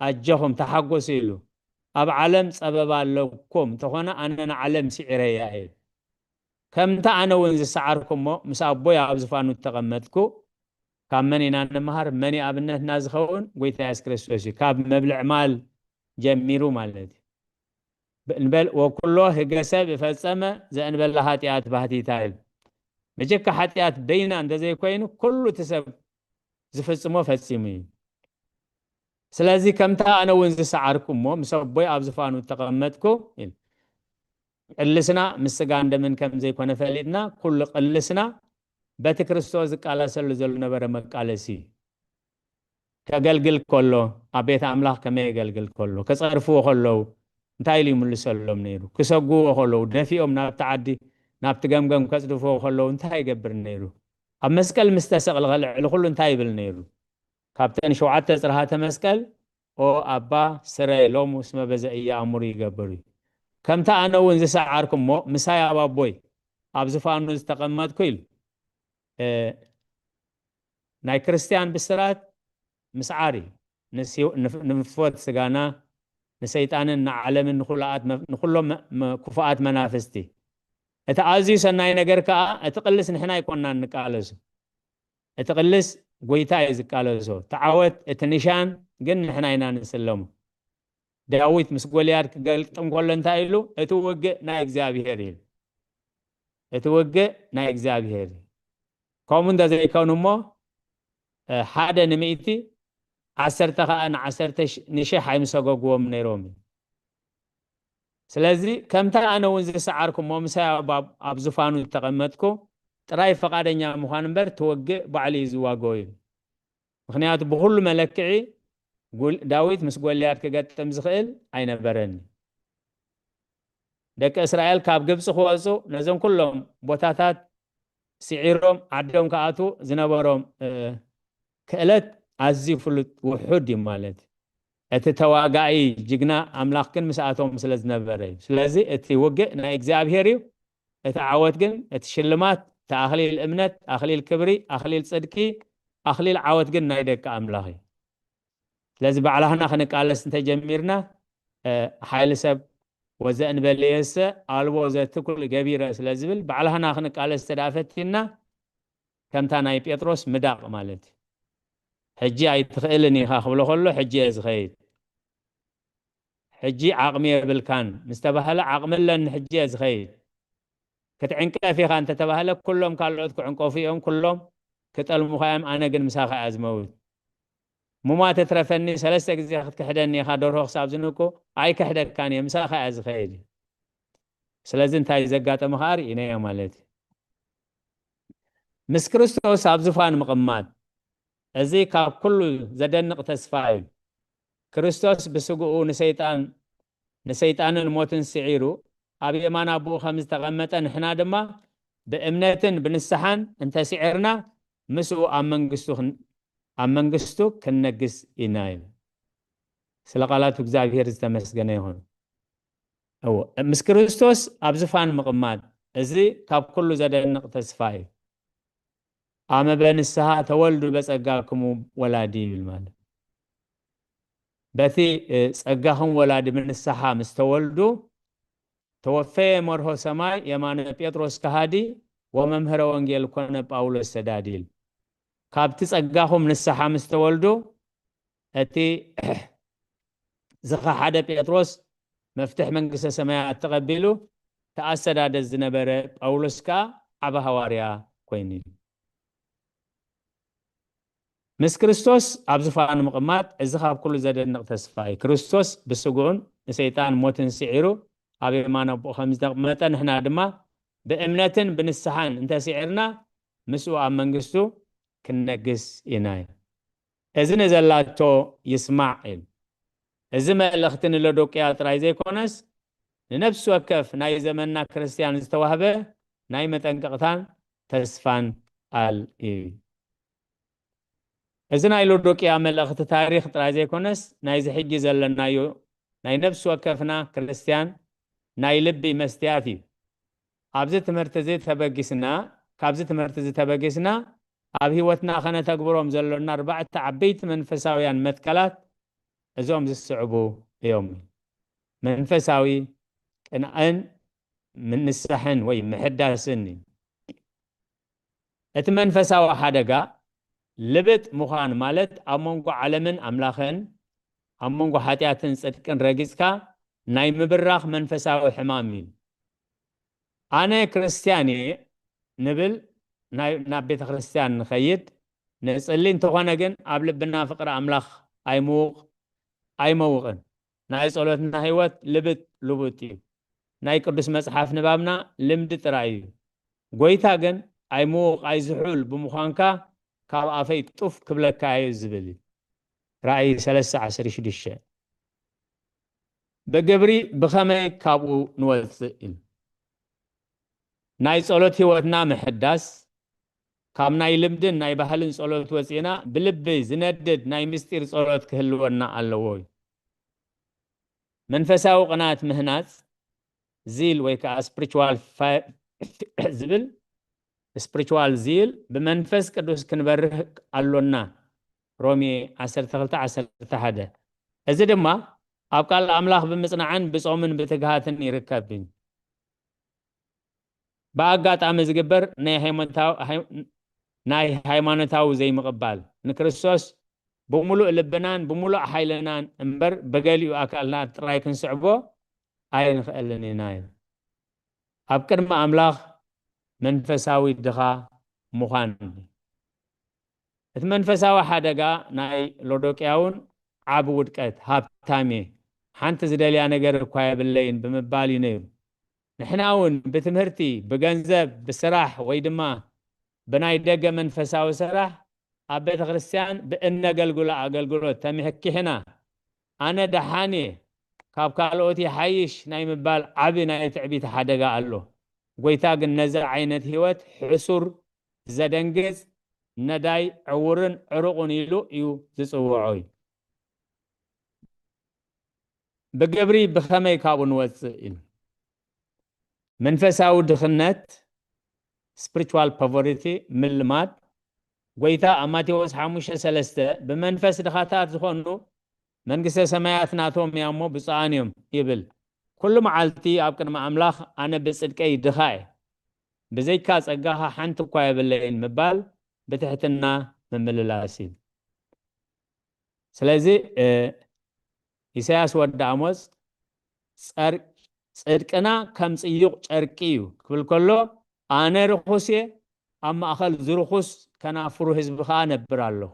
ኣጆኹም፣ ተሓጎሱ ኢሉ። ኣብ ዓለም ጸበባ ኣለኩም እንተኾነ፣ ኣነ ንዓለም ስዒረያ እየ። ከምቲ ኣነ እውን ዝሰዓርኩ እሞ፣ ምስ ኣቦይ ኣብ ዝፋኑ እተቐመጥኩ፣ ካብ መን ኢና እንመሃር? መን እዩ ኣብነትና ዝኸውን? ጎይታ የሱስ ክርስቶስ እዩ። ካብ መብልዕ ማል ጀሚሩ ማለት እዩ። ብ-፣ እንበል፣ "ወኩሎ ህገ ሰብ እፈጸመ ዘእንበለ ኃጢአት ባህቲታ" ይብል። በጀካ ኃጢአት በይና እንተዘይኮይኑ፣ ኩሉ እቲ ሰብ ዝፍጽሞ ፈጺሙ እዩ። ስለዚ ከምታ ኣነ እውን ዝሰዓርኩ እሞ ምስ ኣቦይ ኣብ ዝፋኑ እተቐመጥኩ፣ ኢሉ። ቅልስና ምስ ስጋን ደምን ከም ዘይኮነ ፈሊጥና፣ ኩሉ ቅልስና በቲ ክርስቶስ ዝቃለሰሉ ዘሎ ነበረ መቃለሲ እዩ። ከገልግል ከሎ፣ ኣብ ቤት ኣምላኽ ከመይ የገልግል ከሎ፣ ክጸርፍዎ ከለዉ እንታይ ኢሉ ይምልሰሎም ነይሩ? ክሰግዎ ከለዉ፣ ደፊኦም ናብቲ ዓዲ፣ ናብቲ ገምገም ከጽድፍዎ ከለዉ እንታይ ይገብር ነይሩ? ኣብ መስቀል ምስ ተሰቕለ ከ ልዕሊ ኩሉ እንታይ ይብል ነይሩ? ካብተን ሸውዓተ ጽርሃተ መስቀል፣ "ኦ ኣባ፣ ስረይ፣ ሎሙ እስመ በዘ ኢየኣምሩ ይገብሩ" እዩ። ከምቲ ኣነ እውን ዝሰዓርኩ እሞ፣ ምሳይ ኣብ ኣቦይ ኣብ ዝፋኑ ዝተቐመጥኩ ኢሉ። እ፣ ናይ ክርስትያን ብስራት ምስዓር እዩ። ንሲ-፣ ንፍ-፣ ንፍትወት ስጋና፣ ንሰይጣንን ንዓለምን ንኹላኣት መ-፣ ንኹሎም መ-፣ መ-፣ ክፉኣት መናፍስቲ። እቲ ኣዝዩ ሰናይ ነገር ከኣ፣ እቲ ቅልስ ንሕና ኣይኮንናን ንቃለሱ። እቲ ቅልስ ጎይታ እዩ ዝቃለሶ። እቲ ዓወት፣ እቲ ንሻን ግን ንሕና ኢና ንስለሞ። ዳዊት ምስ ጎልያድ ክገልጥም ከሎ እንታይ ኢሉ? "እቲ ውግእ ናይ እግዚኣብሄር" ኢሉ። "እቲ ውግእ ናይ እግዚኣብሄር እዩ።" ከምኡ እንተዘይኮኑ እሞ፣ እ፣ ሓደ ንምእቲ፣ ዓሰርተ ኸኣ ንዓሰርተ ሽ-፣ ንሽሕ ኣይምሰገግዎም ነይሮም እዩ። ስለዚ ከምታ ኣነ እውን ዝሰዓርኩ እሞ ምሳይ ኣብ፣ ኣብ፣ ኣብ ዝፋኑ ዝተቐመጥኩ፣ ጥራይ ፈቓደኛ ምዃን እምበር፣ እቲ ውግእ ባዕሉ እዩ ዝዋግኦ እዩ። ምኽንያቱ ብኹሉ መለክዒ፣ ጉል-፣ ዳዊት ምስ ጎልያድ ክገጥም ዝኽእል ኣይነበረን። ደቂ እስራኤል ካብ ግብጺ ክወጹ፣ ነዞም ኩሎም ቦታታት ስዒሮም ዓዶም ክኣትዉ ዝነበሮም፣ እ፣ ክእለት ኣዝዩ ፍሉጥ፣ ውሑድ እዩ ማለት እዩ። እቲ ተዋጋኢ ጅግና ኣምላኽ ግን ምስኣቶም ስለ ዝነበረ እዩ። ስለዚ እቲ ውግእ ናይ እግዚኣብሄር እዩ። እቲ ዓወት ግን፣ እቲ ሽልማት እቲ ኣኽሊል እምነት፣ ኣኽሊል ክብሪ፣ ኣኽሊል ጽድቂ፣ ኣኽሊል ዓወት ግን ናይ ደቂ ኣምላኽ እዩ። ስለዚ ባዕላህና ክንቃለስ እንተጀሚርና፣ እ፣ ሓይሊ ሰብ ወዘእንበለየሰ ኣልቦ ዘትኩል ገቢረ ስለ ዝብል፣ ባዕላህና ክንቃለስ እንተ ደኣ ፈቲንና፣ ከምታ ናይ ጴጥሮስ ምዳቕ ማለት እዩ። "ሕጂ ኣይትኽእልን ኢኻ" ክብሎ ከሎ፣ "ሕጂ እየ ዝኸይድ። ሕጂ ዓቕሚ የብልካን" ምስ ተባህለ፣ "ዓቕሚ ኣለኒ፣ ሕጂ እየ ዝኸይድ።" "ክትዕንቀፍ ኢኻ" እንተ ተባህለ፣ "ኩሎም ካልኦት ክዕንቀፉ እዮም፣ ኩሎም ክጠልሙኻ እዮም፣ ኣነ ግን ምሳኻ እየ ዝመውት። ሙማ ተትረፈኒ፣ ሰለስተ ግዜ ክትክሕደኒ ኢኻ፣ ደርሆ ክሳብ ዝንቁ ኣይክሕደካን እየ፣ ምሳኻ እየ ዝኸይድ" እዩ። ስለዚ እንታይ ዘጋጠመ ከኣ ርኢናዮ ማለት እዩ። ምስ ክርስቶስ ኣብ ዙፋን ምቕማጥ፣ እዚ ካብ ኩሉ ዘደንቕ ተስፋ እዩ። ክርስቶስ ብስግኡ ንሰይጣን፣ ንሰይጣንን ሞትን ስዒሩ ኣብ የማን ኣቦኡ ከም ዝተቐመጠ፣ ንሕና ድማ ብእምነትን ብንስሓን እንተስዒርና፣ ምስኡ ኣብ መንግስቱ ክን-፣ ኣብ መንግስቱ ክንነግስ ኢና ኢሉ። ስለ ቃላቱ እግዚኣብሔር ዝተመስገነ ይኹን። እዎ፣ ምስ ክርስቶስ ኣብ ዝፋን ምቕማጥ፣ እዚ ካብ ኩሉ ዘደንቕ ተስፋ እዩ። "ኣመ በንስሓ ተወልዱ በጸጋክሙ ወላዲ" ይብል ማለት። በቲ፣ እ፣ ጸጋኹም ወላዲ ብንስሓ ምስ ተወልዱ፣ "ተወፈየ መርሆ ሰማይ የማነ ጴጥሮስ ከሃዲ ወመምህረ ወንጌል ኮነ ጳውሎስ ሰዳዲ" ይብል። ካብቲ ጸጋኹም ንስሓ ምስ ተወልዱ፣ እቲ ዝኸሓደ ጴጥሮስ መፍትሕ መንግስተ ሰማያት ተቐቢሉ፣ ተኣሰዳደ ዝነበረ ጳውሎስ ከኣ ዓቢ ሃዋርያ ኮይኑ እዩ። ምስ ክርስቶስ ኣብ ዝፋኑ ምቕማጥ፣ እዚ ካብ ኩሉ ዘደንቕ ተስፋ እዩ። ክርስቶስ ብስግኡን ንሰይጣን ሞትን ስዒሩ ኣብ የማን ኣቦኡ ከም ዝተቐመጠ፣ ንሕና ድማ ብእምነትን ብንስሓን እንተስዒርና፣ ምስኡ ኣብ መንግስቱ ክንነግስ ኢና። እዚ ንዘላቶ ይስማዕ ኢሉ። እዚ መልእኽቲ ንሎዶቅያ ጥራይ ዘይኮነስ፣ ንነፍሲ ወከፍ ናይ ዘመንና ክርስትያን ዝተዋህበ ናይ መጠንቀቕታን ተስፋን ቃል እዩ። እዚ ናይ ሎዶቅያ መልእኽቲ ታሪኽ ጥራይ ዘይኮነስ፣ ናይዚ ሕጂ ዘለናዮ ናይ ነፍሲ ወከፍና ክርስትያን ናይ ልቢ መስትያት እዩ። ኣብዚ ትምህርቲ እዚ ተበጊስና፣ ካብዚ ትምህርቲ እዚ ተበጊስና፣ ኣብ ህይወትና ከነተግብሮም ዘሎና ኣርባዕተ ዓበይቲ መንፈሳውያን መትከላት እዞም ዝስዕቡ እዮም። መንፈሳዊ ቅንዕን ምንሳሕን ወይ ምሕዳስን እዩ። እቲ መንፈሳዊ ሓደጋ ልብጥ ምዃን ማለት ኣብ መንጎ ዓለምን ኣምላኽን፣ ኣብ መንጎ ሓጢኣትን ጽድቅን ረጊጽካ ናይ ምብራኽ መንፈሳዊ ሕማም እዩ። ኣነ ክርስትያን እየ ንብል፣ ናይ፣ ናብ ቤተ ክርስትያን ንኸይድ፣ ንጽሊ፣ እንተኾነ ግን ኣብ ልብና ፍቕሪ ኣምላኽ ኣይምውቕ፣ ኣይመውቕን። ናይ ጸሎትና ህይወት ልብጥ ልቡጥ እዩ። ናይ ቅዱስ መጽሓፍ ንባብና ልምዲ ጥራይ እዩ። ጎይታ ግን ኣይምውቕ ኣይዝሑል ብምዃንካ ካብ ኣፈይ ጡፍ ክብለካ እዩ ዝብል እዩ። ራእይ ሰለስተ ዓሰርተ ሽዱሽተ። ብግብሪ ብኸመይ ካብኡ ንወጽእ ኢሉ። ናይ ጸሎት ህይወትና ምሕዳስ፣ ካብ ናይ ልምድን ናይ ባህልን ጸሎት ወጺእና ብልቢ ዝነድድ ናይ ምስጢር ጸሎት ክህልወና ኣለዎ እዩ። መንፈሳዊ ቅናት ምህናጽ፣ ዚል ወይ ከኣ ስፕሪቹዋል ፋ-፣ ዝብል ስፕሪቹዋል ዚል ብመንፈስ ቅዱስ ክንበርህ ኣሎና። ሮሜ ዓሰርተ ክልተ ዓሰርተ ሓደ። እዚ ድማ ኣብ ቃል ኣምላኽ ብምጽናዕን ብጾምን ብትግሃትን ይርከብ እዩ። ብኣጋጣሚ ዝግበር ናይ ሃይማኖታዊ፣ ሃይ-፣ ናይ ሃይማኖታዊ ዘይምቕባል፣ ንክርስቶስ ብምሉእ ልብናን ብምሉእ ሓይልናን እምበር ብገሊኡ ኣካልና ጥራይ ክንስዕቦ ኣይንኽእልን ኢና እዩ። ኣብ ቅድሚ ኣምላኽ መንፈሳዊ ድኻ ምዃን። እቲ መንፈሳዊ ሓደጋ ናይ ሎዶቅያ እውን ዓቢ ውድቀት፣ ሃብታም እየ፣ ሓንቲ ዝደልያ ነገር እኳ የብለይን ብምባል እዩ ነይሩ። ንሕና እውን ብትምህርቲ፣ ብገንዘብ፣ ብስራሕ ወይ ድማ ብናይ ደገ መንፈሳዊ ስራሕ ኣብ ቤተ ክርስቲያን ብእነገልግሎ ኣገልግሎት ተምሕኪሕና፣ ኣነ ደሓን እየ፣ ካብ ካልኦት ይሓይሽ ናይ ምባል ዓቢ ናይ ትዕቢት ሓደጋ ኣሎ። ጎይታ ግን ነዚ ዓይነት ህይወት ሕሱር፣ ዘደንግጽ፣ ነዳይ፣ ዕዉርን ዕሩቕን ኢሉ እዩ ዝጽውዖ እዩ። ብግብሪ ብኸመይ ካብኡ ንወጽእ ኢሉ። መንፈሳዊ ድኽነት spiritual poverty ምልማድ። ጎይታ ኣብ ማቴዎስ ሓሙሽተ ሰለስተ ብመንፈስ ድኻታት ዝኾኑ መንግስተ ሰማያት ናቶም እያ እሞ ብፁዓን እዮም ይብል። ኩሉ መዓልቲ ኣብ ቅድሚ ኣምላኽ ኣነ ብጽድቀይ ድኻ እየ፣ ብዘይካ ጸጋኻ ሓንቲ እኳ የብለይን ምባል ብትሕትና ምምልላስ እዩ። ስለዚ እ፣ ኢሳያስ ወዲ ኣሞጽ ጸር- ጽድቅና ከም ጽዩቕ ጨርቂ እዩ ክብል ከሎ ኣነ ርኹስ እየ፣ ኣብ ማእኸል ዝርኹስ ከናፍሩ ህዝቢ ኸዓ ነብር ኣለኹ።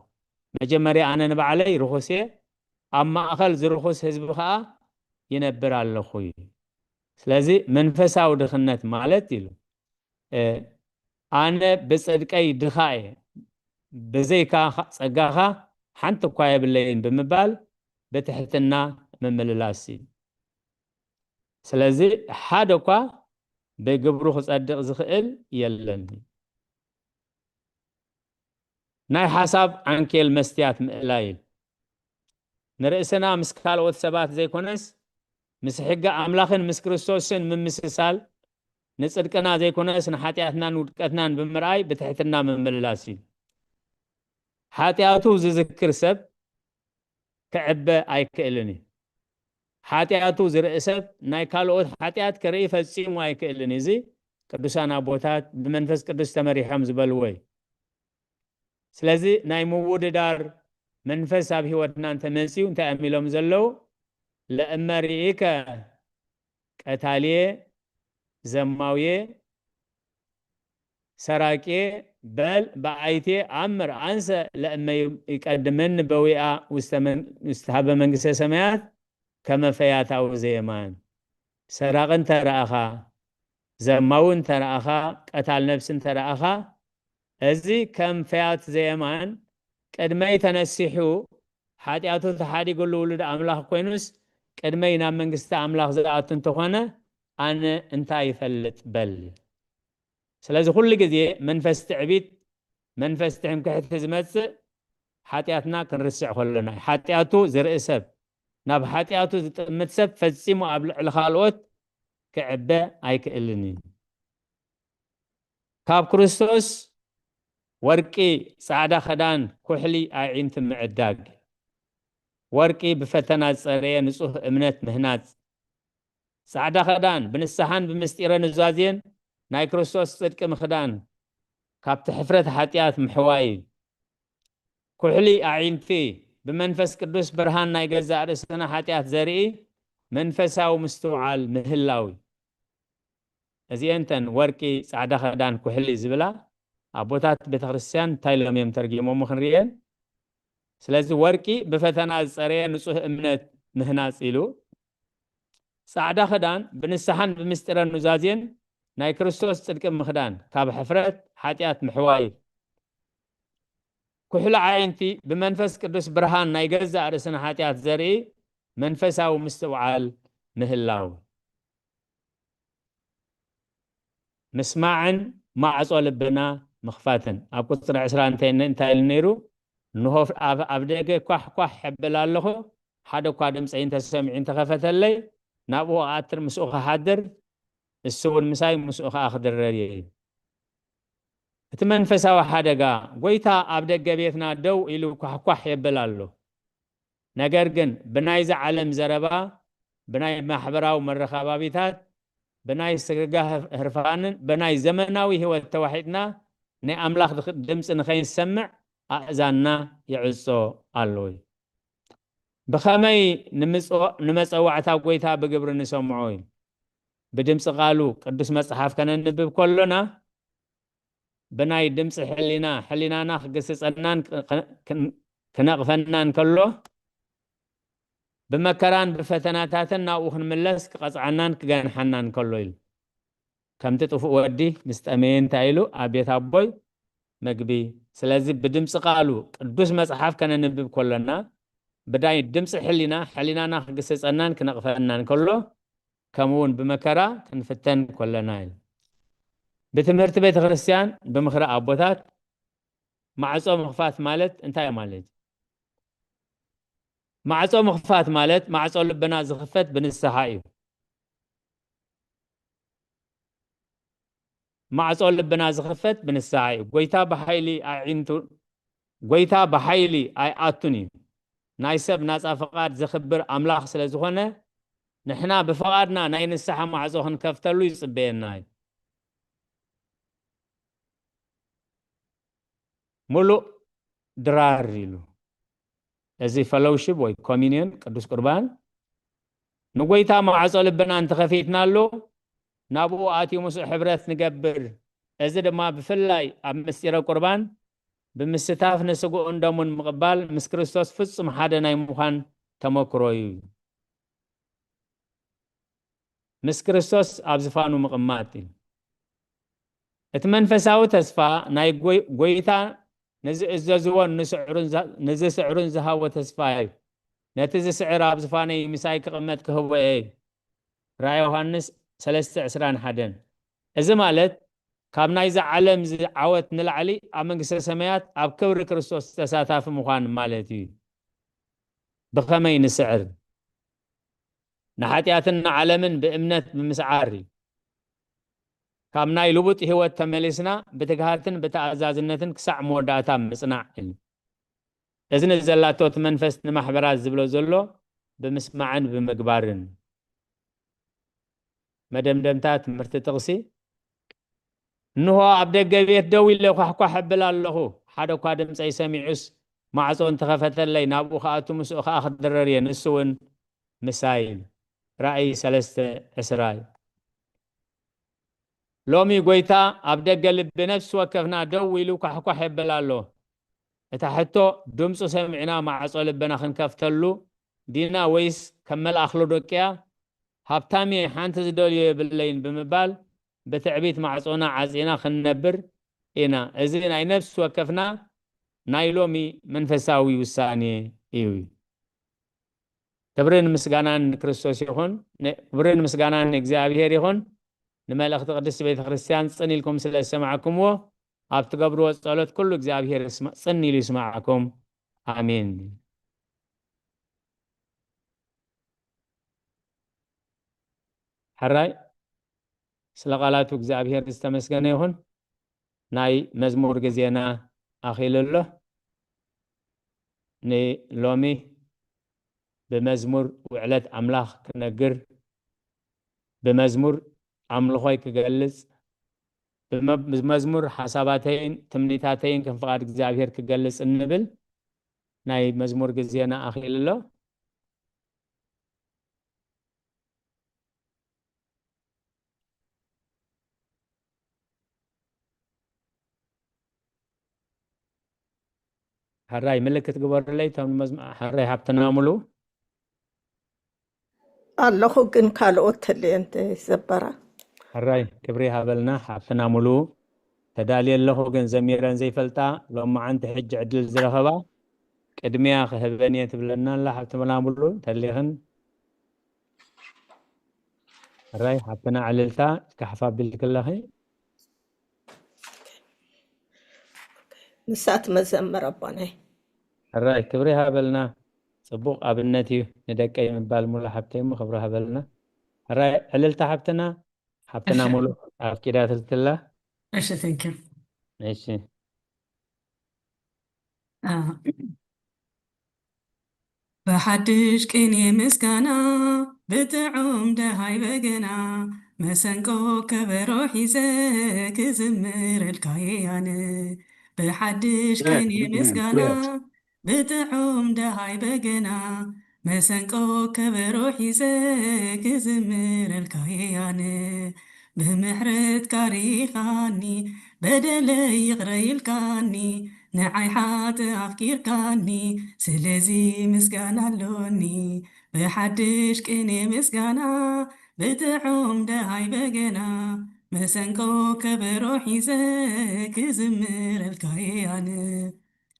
መጀመርያ ኣነ ንባዕለይ ርኹስ እየ፣ ኣብ ማእኸል ዝርኹስ ህዝቢ ኸዓ ይነብር ኣለኹ እዩ። ስለዚ መንፈሳዊ ድኽነት ማለት ኢሉ እ፣ ኣነ ብጽድቀይ ድኻ እየ፣ ብዘይካ ጸጋኻ ሓንቲ እኳ የብለይን ብምባል ብትሕትና ምምልላስ እዩ። ስለዚ ሓደ እኳ ብግብሩ ክጸድቕ ዝኽእል የለን። ናይ ሓሳብ ዓንኬል መስትያት ምእላይ እዩ። ንርእስና ምስ ካልኦት ሰባት ዘይኮነስ ምስ ሕጊ ኣምላኽን ምስ ክርስቶስን ምምስሳል፣ ንጽድቅና ዘይኮነስ ንሓጢኣትናን ውድቀትናን ብምርኣይ ብትሕትና ምምልላስ እዩ። ሓጢኣቱ ዝዝክር ሰብ ክዕበ ኣይክእልን እዩ። ሓጢኣቱ ዝርኢ ሰብ ናይ ካልኦት ሓጢኣት ክርኢ ፈጺሙ ኣይክእልን እዩ። እዚ ቅዱሳን ኣቦታት ብመንፈስ ቅዱስ ተመሪሖም ዝበልዎ እዩ። ስለዚ ናይ ምውድዳር መንፈስ ኣብ ህይወትና እንተመፅዩ እንታይ እዮም ኢሎም ዘለዉ? ለእመ ርኢከ ቀታልየ ዘማውየ ሰራቅየ በል ብኣይቴ ኣምር ኣንሰ ለእመ ይቀድመኒ በዊኣ ውስተ መን- ውስተ ሀበ መንግስተ ሰማያት ከመ ፈያታዊ ዘየማን። ሰራቂ እንተ ረኣኻ፣ ዘማዊ እንተ ረኣኻ፣ ቀታል ነብሲ እንተ ረኣኻ፣ እዚ ከም ፈያት ዘየማን ቅድመይ ተነሲሑ ሓጢኣቱ ተሓዲጉሉ ውሉድ ኣምላኽ ኮይኑስ ቅድመይ ናብ መንግስቲ ኣምላኽ ዝኣቱ እንተኾነ ኣነ እንታይ ይፈልጥ በል። ስለዚ ኩሉ ግዜ መንፈስ ትዕቢት፣ መንፈስ ትምክሕቲ ዝመጽእ ሓጢኣትና ክንርስዕ ከሎና እዩ። ሓጢኣቱ ዝርኢ ሰብ፣ ናብ ሓጢኣቱ ዝጥምት ሰብ ፈጺሙ ኣብ ልዕሊ ካልኦት ክዕበ ኣይክእልን እዩ። ካብ ክርስቶስ ወርቂ፣ ጻዕዳ ክዳን፣ ኩሕሊ ኣዒንቲ ምዕዳግ። ወርቂ ብፈተና ዝጸረየ ንጹህ እምነት ምህናጽ። ጻዕዳ ክዳን ብንስሓን ብምስጢረ ኑዛዜን ናይ ክርስቶስ ጽድቂ ምኽዳን፣ ካብቲ ሕፍረት ሓጢኣት ምሕዋይ። ኩሕሊ ኣዒንቲ ብመንፈስ ቅዱስ ብርሃን ናይ ገዛእ ርእስና ሓጢኣት ዘርኢ መንፈሳዊ ምስትውዓል ምህላው እዩ። እዚኤን እተን ወርቂ፣ ጻዕዳ ክዳን፣ ኩሕሊ ዝብላ ኣቦታት ቤተ ክርስቲያን እንታይ ኢሎም እዮም ተርጊሞሞ ክንርእየን። ስለዚ ወርቂ ብፈተና ዝጸረየ ንጹህ እምነት ምህናጽ ኢሉ፣ ጻዕዳ ክዳን ብንስሓን ብምስጢረ ኑዛዜን ናይ ክርስቶስ ጽድቂ ምኽዳን፣ ካብ ሕፍረት ሓጢኣት ምሕዋይ። ኩሕሊ ኣዒንቲ ብመንፈስ ቅዱስ ብርሃን ናይ ገዛእ ርእስና ሓጢኣት ዘርኢ መንፈሳዊ ምስትውዓል ምህላው። ምስማዕን ማዕጾ ልብና ምኽፋትን። ኣብ ቁጽሪ ዕስራ እንታይ እንታይ ኢሉ ነይሩ? እንሆ ኣብ ኣብ ደገ ኳሕ ኳሕ ሕብል ኣለኹ፣ ሓደ እኳ ድምፀይ እንተሰሚዑ እንተኸፈተለይ ናብኡ ክኣትር ምስኡ ክሓድር እሱ እውን ምሳይ ምስኡ ከዓ ክድረር እየ። እቲ መንፈሳዊ ሓደጋ ጎይታ ኣብ ደገ ቤትና ደው ኢሉ ኳሕኳሕ የብል ኣሎ። ነገር ግን ብናይዚ ዓለም ዘረባ፣ ብናይ ማሕበራዊ መረኻባቢታት፣ ብናይ ስጋ ህርፋንን ብናይ ዘመናዊ ህይወት ተዋሒጥና ናይ ኣምላኽ ድምፂ ንኸይንሰምዕ ኣእዛንና ይዕጾ ኣሎ እዩ። ብኸመይ ንምፅዋ- ንመፀዋዕታ ጎይታ ብግብሪ ንሰምዖ እዩ? ብድምፂ ቃሉ ቅዱስ መፅሓፍ ከነንብብ ከሎና ብናይ ድምፂ ሕሊና ሕሊናና ክግስፀናን ክን- ክነቕፈናን ከሎ ብመከራን ብፈተናታትን ናብኡ ክንምለስ ክቐፅዓናን ክገንሓናን ከሎ ኢሉ። ከምቲ ጥፉእ ወዲ ምስ ጠመየ እንታይ ኢሉ? ኣብ ቤት ኣቦይ መግቢ። ስለዚ ብድምፂ ቃሉ ቅዱስ መፅሓፍ ከነንብብ ከሎና ብናይ ድምፂ ሕሊና ሕሊናና ክግስፀናን ክነቕፈናን ከሎ ከምኡ እውን ብመከራ ክንፍተን ከለና እዩ። ብትምህርቲ ቤተ ክርስቲያን ብምኽሪ ኣቦታት ማዕጾ ምኽፋት ማለት እንታይ ማለት እዩ? ማዕጾ ምኽፋት ማለት ማዕጾ ልብና ዝኽፈት ብንስሓ እዩ። ማዕጾ ልብና ዝኽፈት ብንስሓ እዩ። ጎይታ ብሓይሊ ኣዒንቱ፣ ጎይታ ብሓይሊ ኣይኣቱን እዩ። ናይ ሰብ ናጻ ፍቓድ ዘኽብር ኣምላኽ ስለ ዝኾነ፣ ንሕና ብፍቓድና ናይ ንስሓ ማዕጾ ክንከፍተሉ ይጽበየና እዩ። ምሉእ ድራር ኢሉ። እዚ ፈሎውሺፕ ወይ ኮሚኒዮን፣ ቅዱስ ቁርባን፣ ንጎይታ ማዕጾ ልብና እንተኸፊትናሉ፣ ናብኡ ኣትዩ ምስኡ ሕብረት ንገብር። እዚ ድማ ብፍላይ ኣብ ምስጢረ ቁርባን ብምስታፍ ንስግኡን ደሙን ምቕባል ምስ ክርስቶስ ፍጹም ሓደ ናይ ምዃን ተመክሮ እዩ። ምስ ክርስቶስ ኣብ ዝፋኑ ምቕማጥ እዩ። እቲ መንፈሳዊ ተስፋ ናይ ጎይ-፣ ጎይታ ንዝእዘዝዎን ንስዕሩን ዛ-፣ ንዝስዕሩን ዝሃቦ ተስፋ እዩ። ነቲ ዝስዕር ኣብ ዝፋነይ ምሳይ ክቕመጥ ክህቦ እየ። ራእይ ዮሃንስ ሰለስተ ዕስራን ሓደን። እዚ ማለት ካብ ናይዛ ዓለም እዚ ዓወት ንላዕሊ ኣብ መንግስተ ሰማያት ኣብ ክብሪ ክርስቶስ ተሳታፊ ምዃን ማለት እዩ። ብኸመይ ንስዕር? ንሓጢኣትን ንዓለምን ብእምነት ብምስዓር እዩ። ካብ ናይ ልቡጥ ህይወት ተመሊስና ብትግሃትን ብተኣዛዝነትን ክሳዕ መወዳእታ ምጽናዕ እዩ። እዚ ንዘላቶ እቲ መንፈስ ንማሕበራት ዝብሎ ዘሎ ብምስማዕን ብምግባርን። መደምደምታ ትምህርቲ ጥቕሲ። እንሆ ኣብ ደገ ቤት ደው ኢለ ኳሕኳሕ እብል ኣለኹ። ሓደ እኳ ድምፀይ ሰሚዑስ ማዕጾ እንተኸፈተለይ ናብኡ ክኣቱ ምስኡ ኸኣ ክድረር እየ፣ ንሱ እውን ምሳይ። ራእይ ሰለስተ ዕስራ እዩ። ሎሚ ጎይታ ኣብ ደገ ልቢ ነፍሲ ወከፍና ደው ኢሉ ኳሕኳሕ የብል ኣሎ። እታ ሕቶ፣ ድምፁ ሰሚዕና ማዕጾ ልብና ክንከፍተሉ ዲና ወይስ ከም መልኣኽ ሎዶቅያ፣ ሃብታም እየ፣ ሓንቲ ዝደልዮ የብለይን ብምባል ብትዕቢት ማዕጾና ዓጺና ክንነብር ኢና? እዚ ናይ ነፍሲ ወከፍና ናይ ሎሚ መንፈሳዊ ውሳኔ እዩ። ክብርን ምስጋናን ንክርስቶስ ይኹን፣ ን-፣ ክብርን ምስጋናን ንእግዚኣብሔር ይኹን። ንመልእኽቲ ቅድስቲ ቤተ ክርስቲያን ጽን ኢልኩም ስለ ዝሰማዕኩምዎ፣ ኣብ ትገብርዎ ጸሎት ኩሉ እግዚኣብሔር ይስማ-፣ ጽን ኢሉ ይስማዕኩም። ኣሜን። ሕራይ ስለ ቃላቱ እግዚኣብሔር ዝተመስገነ ይኹን። ናይ መዝሙር ግዜና ኣኺሉ ኣሎ። ንሎሚ ብመዝሙር ውዕለት ኣምላኽ ክነግር፣ ብመዝሙር ኣምልኾይ ክገልጽ፣ ብመ-፣ ብመዝሙር ሓሳባተይን ትምኒታተይን ከም ፍቓድ እግዚኣብሔር ክገልጽ እንብል ናይ መዝሙር ግዜና ኣኺሉ ኣሎ። ሕራይ ምልክት ግበሩለይ፣ እቶም ንመዝሙ-፣ ሕራይ ሃብትና ሙሉ። ኣለኹ፣ ግን ካልኦት ተልየን ዘበራ። ሕራይ ክብሪ ሃበልና፣ ሃብትና ሙሉ። ተዳልየ ኣለኹ፣ ግን ዘሚረን ዘይፈልጣ፣ ሎማዓንቲ ሕጂ ዕድል ዝረኸባ፣ ቅድሚያ ክህበን እየ ትብለና ኣላ፣ ሃብትና ሙሉ፣ ተሊኽን። ሕራይ ሃብትና ዕልልታ፣ ጋሕፋ ኣቢልክለኺ። ንሳ ትመዘምር ኣቦናይ። ሕራይ ክብሪ ሃበልና። ጽቡቕ ኣብነት እዩ ንደቀይ ምባል፣ ሙሉ ሓብተይ እሞ ክብሪ ሃበልና። ሕራይ ዕልልታ ሓብትና፣ ሓብትና እሺ። ሙሉ ኣፍቂዳትልክላ። እሺ፣ thank you። እሺ። አ፣ ብሓድሽ ቅኔ ምስጋና፣ ብጥዑም ደሃይ በገና፣ መሰንቆ ከበሮ ሒዘ ክዝምረልካ እየ ኣነ። ብሓድሽ ቅኔ ምስጋና፣ ብጥዑም ደሃይ በገና፣ መሰንቆ ከበሮ ሒዘ ክዝምረልካ እየ ኣነ። ብምሕረትካ ርኢኻኒ፣ በደለይ ይቕረ ኢልካኒ፣ ንዓይ ሓጥእ ኣፍቂርካኒ፣ ስለዚ ምስጋና ኣሎኒ። ብሓድሽ ቅኔ ምስጋና፣ ብጥዑም ደሃይ በገና፣ መሰንቆ ከበሮ ሒዘ ክዝምረልካ እየ ኣነ።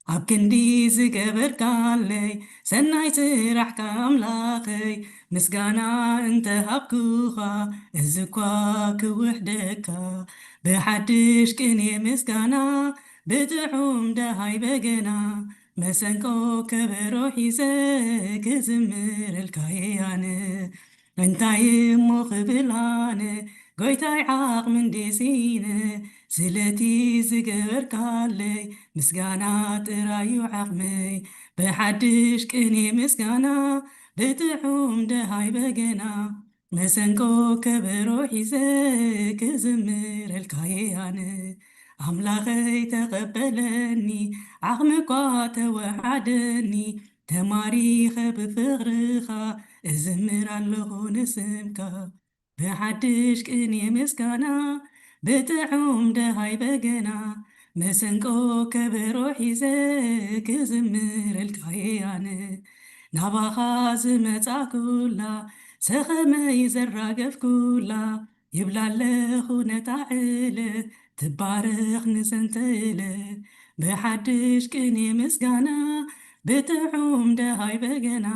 ኣብ ክንዲ ዝገበርካለይ ሰናይ ስራሕካ ኣምላኸይ፣ ምስጋና እንተ ሃብኩኻ፣ እዚ እኳ ክውሕደካ። ብሓድሽ ቅኔ ምስጋና፣ ብጥዑም ደሃይ በገና፣ መሰንቆ ከበሮ ሒዘ ክዝምረልካ እየ ኣነ። እንታይ እሞ ክብል ኣነ፣ ጎይታይ ዓቕሚ እንዴ ስኢነ ስለቲ ዝገበርካለይ ምስጋና ጥራዩ ዓቕመይ። ብሓድሽ ቅኔ ምስጋና ብጥዑም ደሃይ በገና መሰንቆ ከበሮ ሒዘ ክዝምረልካየ ኣነ። ኣምላኸይ ተቐበለኒ ዓቕሚ እኳ ተወሓደኒ ተማሪኸ ብፍቕርኻ እዝምር ኣለኹ ንስምካ። ብሓድሽ ቅኔ ምስጋና ብጥዑም ደሃይ በገና መሰንቆ ከበሮ ሒዘ ክዝምረልካየ ኣነ። ናባኻ ዝመጻኩላ ሰኸመይ ዘራገፍኩላ ይብላ ኣለኹ ነታ ዕለት ትባረኽ ንዘንተ ዕለት ብሓድሽ ቅኔ ምስጋና ብጥዑም ደሃይ በገና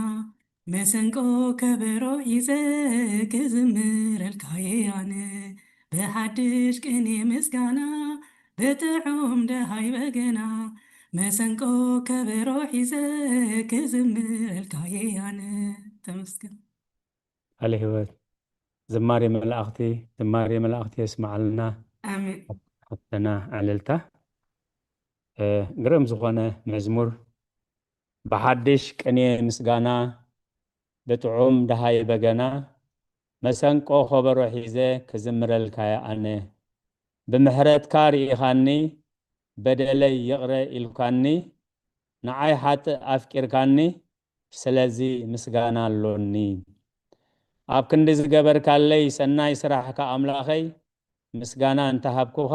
መሰንቆ ከበሮ ሒዘ ክዝምረልካየ ኣነ ብሓድሽ ቅኔ ምስጋና ብጥዑም ደሃይ በገና መሰንቆ ከበሮ ሒዘ ክዝምረልካየ ኣነ። ተመስገን። ቃለ ህይወት ዝማሬ መላእኽቲ ዝማሬ መላእኽቲ የስማዓልና። ኣሜን። ሓፍትና ዕልልታ እ፣ ግርም ዝኾነ መዝሙር ብሓድሽ ቅኔ ምስጋና ብጥዑም ደሃይ በገና መሰንቆ ከበሮ ሒዘ ክዝምረልካየ ኣነ። ብምሕረትካ ርኢኻኒ በደለይ ይቕረ ኢልካኒ ንዓይ ሓጥእ ኣፍቂርካኒ ስለዚ ምስጋና ኣሎኒ። ኣብ ክንዲ ዝገበርካለይ ሰናይ ስራሕካ ኣምላኸይ ምስጋና እንተሃብኩኻ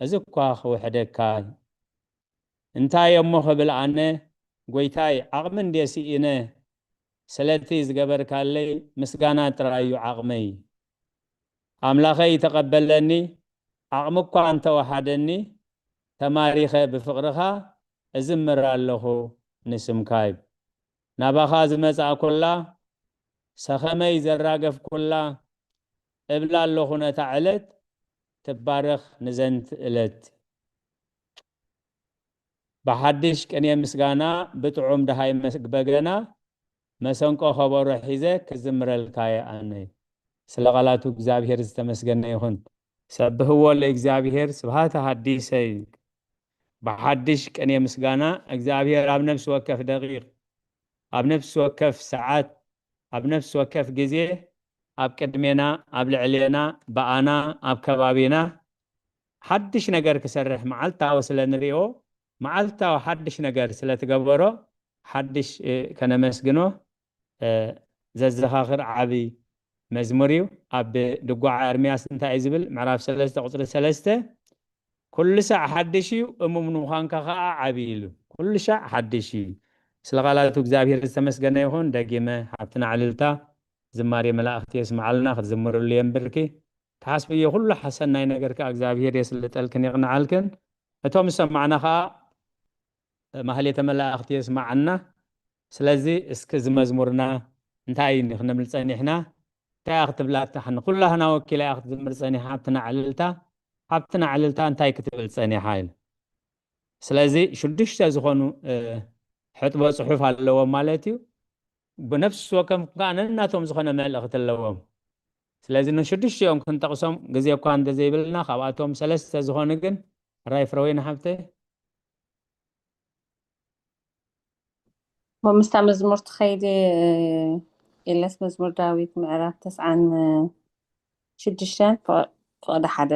እዚ እኳ ክውሕደካ እንታይ እሞ ክብል ኣነ ጎይታይ ዓቕሚ እንዴ ስኢነ ስለቲ ዝገበርካለይ ምስጋና ጥራይ እዩ ዓቕመይ። ኣምላኸይ ተቐበለኒ ዓቕሚ እኳ እንተወሓደኒ ተማሪኸ ብፍቕርኻ እዝምር ኣለኹ ንስምካ እዩ። ናባኻ ዝመጻእኩላ ሰኸመይ ዘራገፍኩላ እብላ ኣለኹ ነታ ዕለት ትባረኽ ንዘንት እለት። ብሓድሽ ቅኔ ምስጋና ብጥዑም ደሃይ በገና መሰንቆ ከበሮ ሒዘ ክዝምረልካየ ኣነ። ስለ ቃላቱ እግዚኣብሔር ዝተመስገነ ይኹን። ሰብህዎ ለእግዚኣብሔር ስብሃተ ሃዲሰ። ብሓድሽ ቅኔ ምስጋና እግዚኣብሔር ኣብ ነፍሲ ወከፍ ደቂቕ ኣብ ነፍሲ ወከፍ ሰዓት ኣብ ነፍሲ ወከፍ ግዜ ኣብ ቅድሜና ኣብ ልዕሌና ብኣና ኣብ ከባቢና ሓድሽ ነገር ክሰርሕ መዓልታዊ ስለ ንሪኦ መዓልታዊ ሓድሽ ነገር ስለ ትገበሮ ሓድሽ ከነመስግኖ ዘዘኻኽር ዓቢ መዝሙር እዩ። ኣብ ድጓ ኤርምያስ እንታይ እዩ ዝብል? ምዕራፍ ሰለስተ ቁፅሪ ሰለስተ ኩሉ ሳዕ ሓድሽ እዩ፣ እሙን ምዃንካ ኸዓ ዓቢ ኢሉ። ኩሉ ሻዕ ሓድሽ እዩ። ስለ ቃላቱ እግዚኣብሔር ዝተመስገነ ይኹን። ደጊመ ሓብትና ዕልልታ ዝማሬ መላእኽቲ የስምዓልና ክትዝምርሉ የንብርኪ። ትሓስብዮ ኩሉ ሓሰናይ ነገር ከኣ እግዚኣብሔር የስልጠልክን የቕንዓልክን። እቶም ዝሰማዕና ኸኣ ማህሌተ መላእኽቲ የስማዓና። ስለዚ እስኪ እዚ መዝሙርና እንታይ እዩ ክንብል ጸኒሕና? እንታይ እያ ክትብላ ትሓኒ? ኩላህና ወኪላ እያ ክትዝምር ጸኒሓ። ሓብትና ዕልልታ፣ ሓብትና ዕልልታ እንታይ ክትብል ጸኒሓ? ኢሉ። ስለዚ ሽዱሽተ ዝኾኑ ሕጥቦ ጽሑፍ ኣለዎም ማለት እዩ። ብነፍሲ ወከም ከዓ ነናቶም ዝኾነ መልእኽቲ ኣለዎም። ስለዚ ንሽዱሽቲኦም ክንጠቕሶም ግዜ እኳ እንተዘይብልና ካብኣቶም ሰለስተ ዝኾኑ ግን ራይ ፍረወይኒ ሓብተይ ወምስታ መዝሙር ትኸይድ ኢለስ መዝሙር ዳዊት ምዕራፍ ተስዓን ሽዱሽተን ፍቕዲ ሓደ።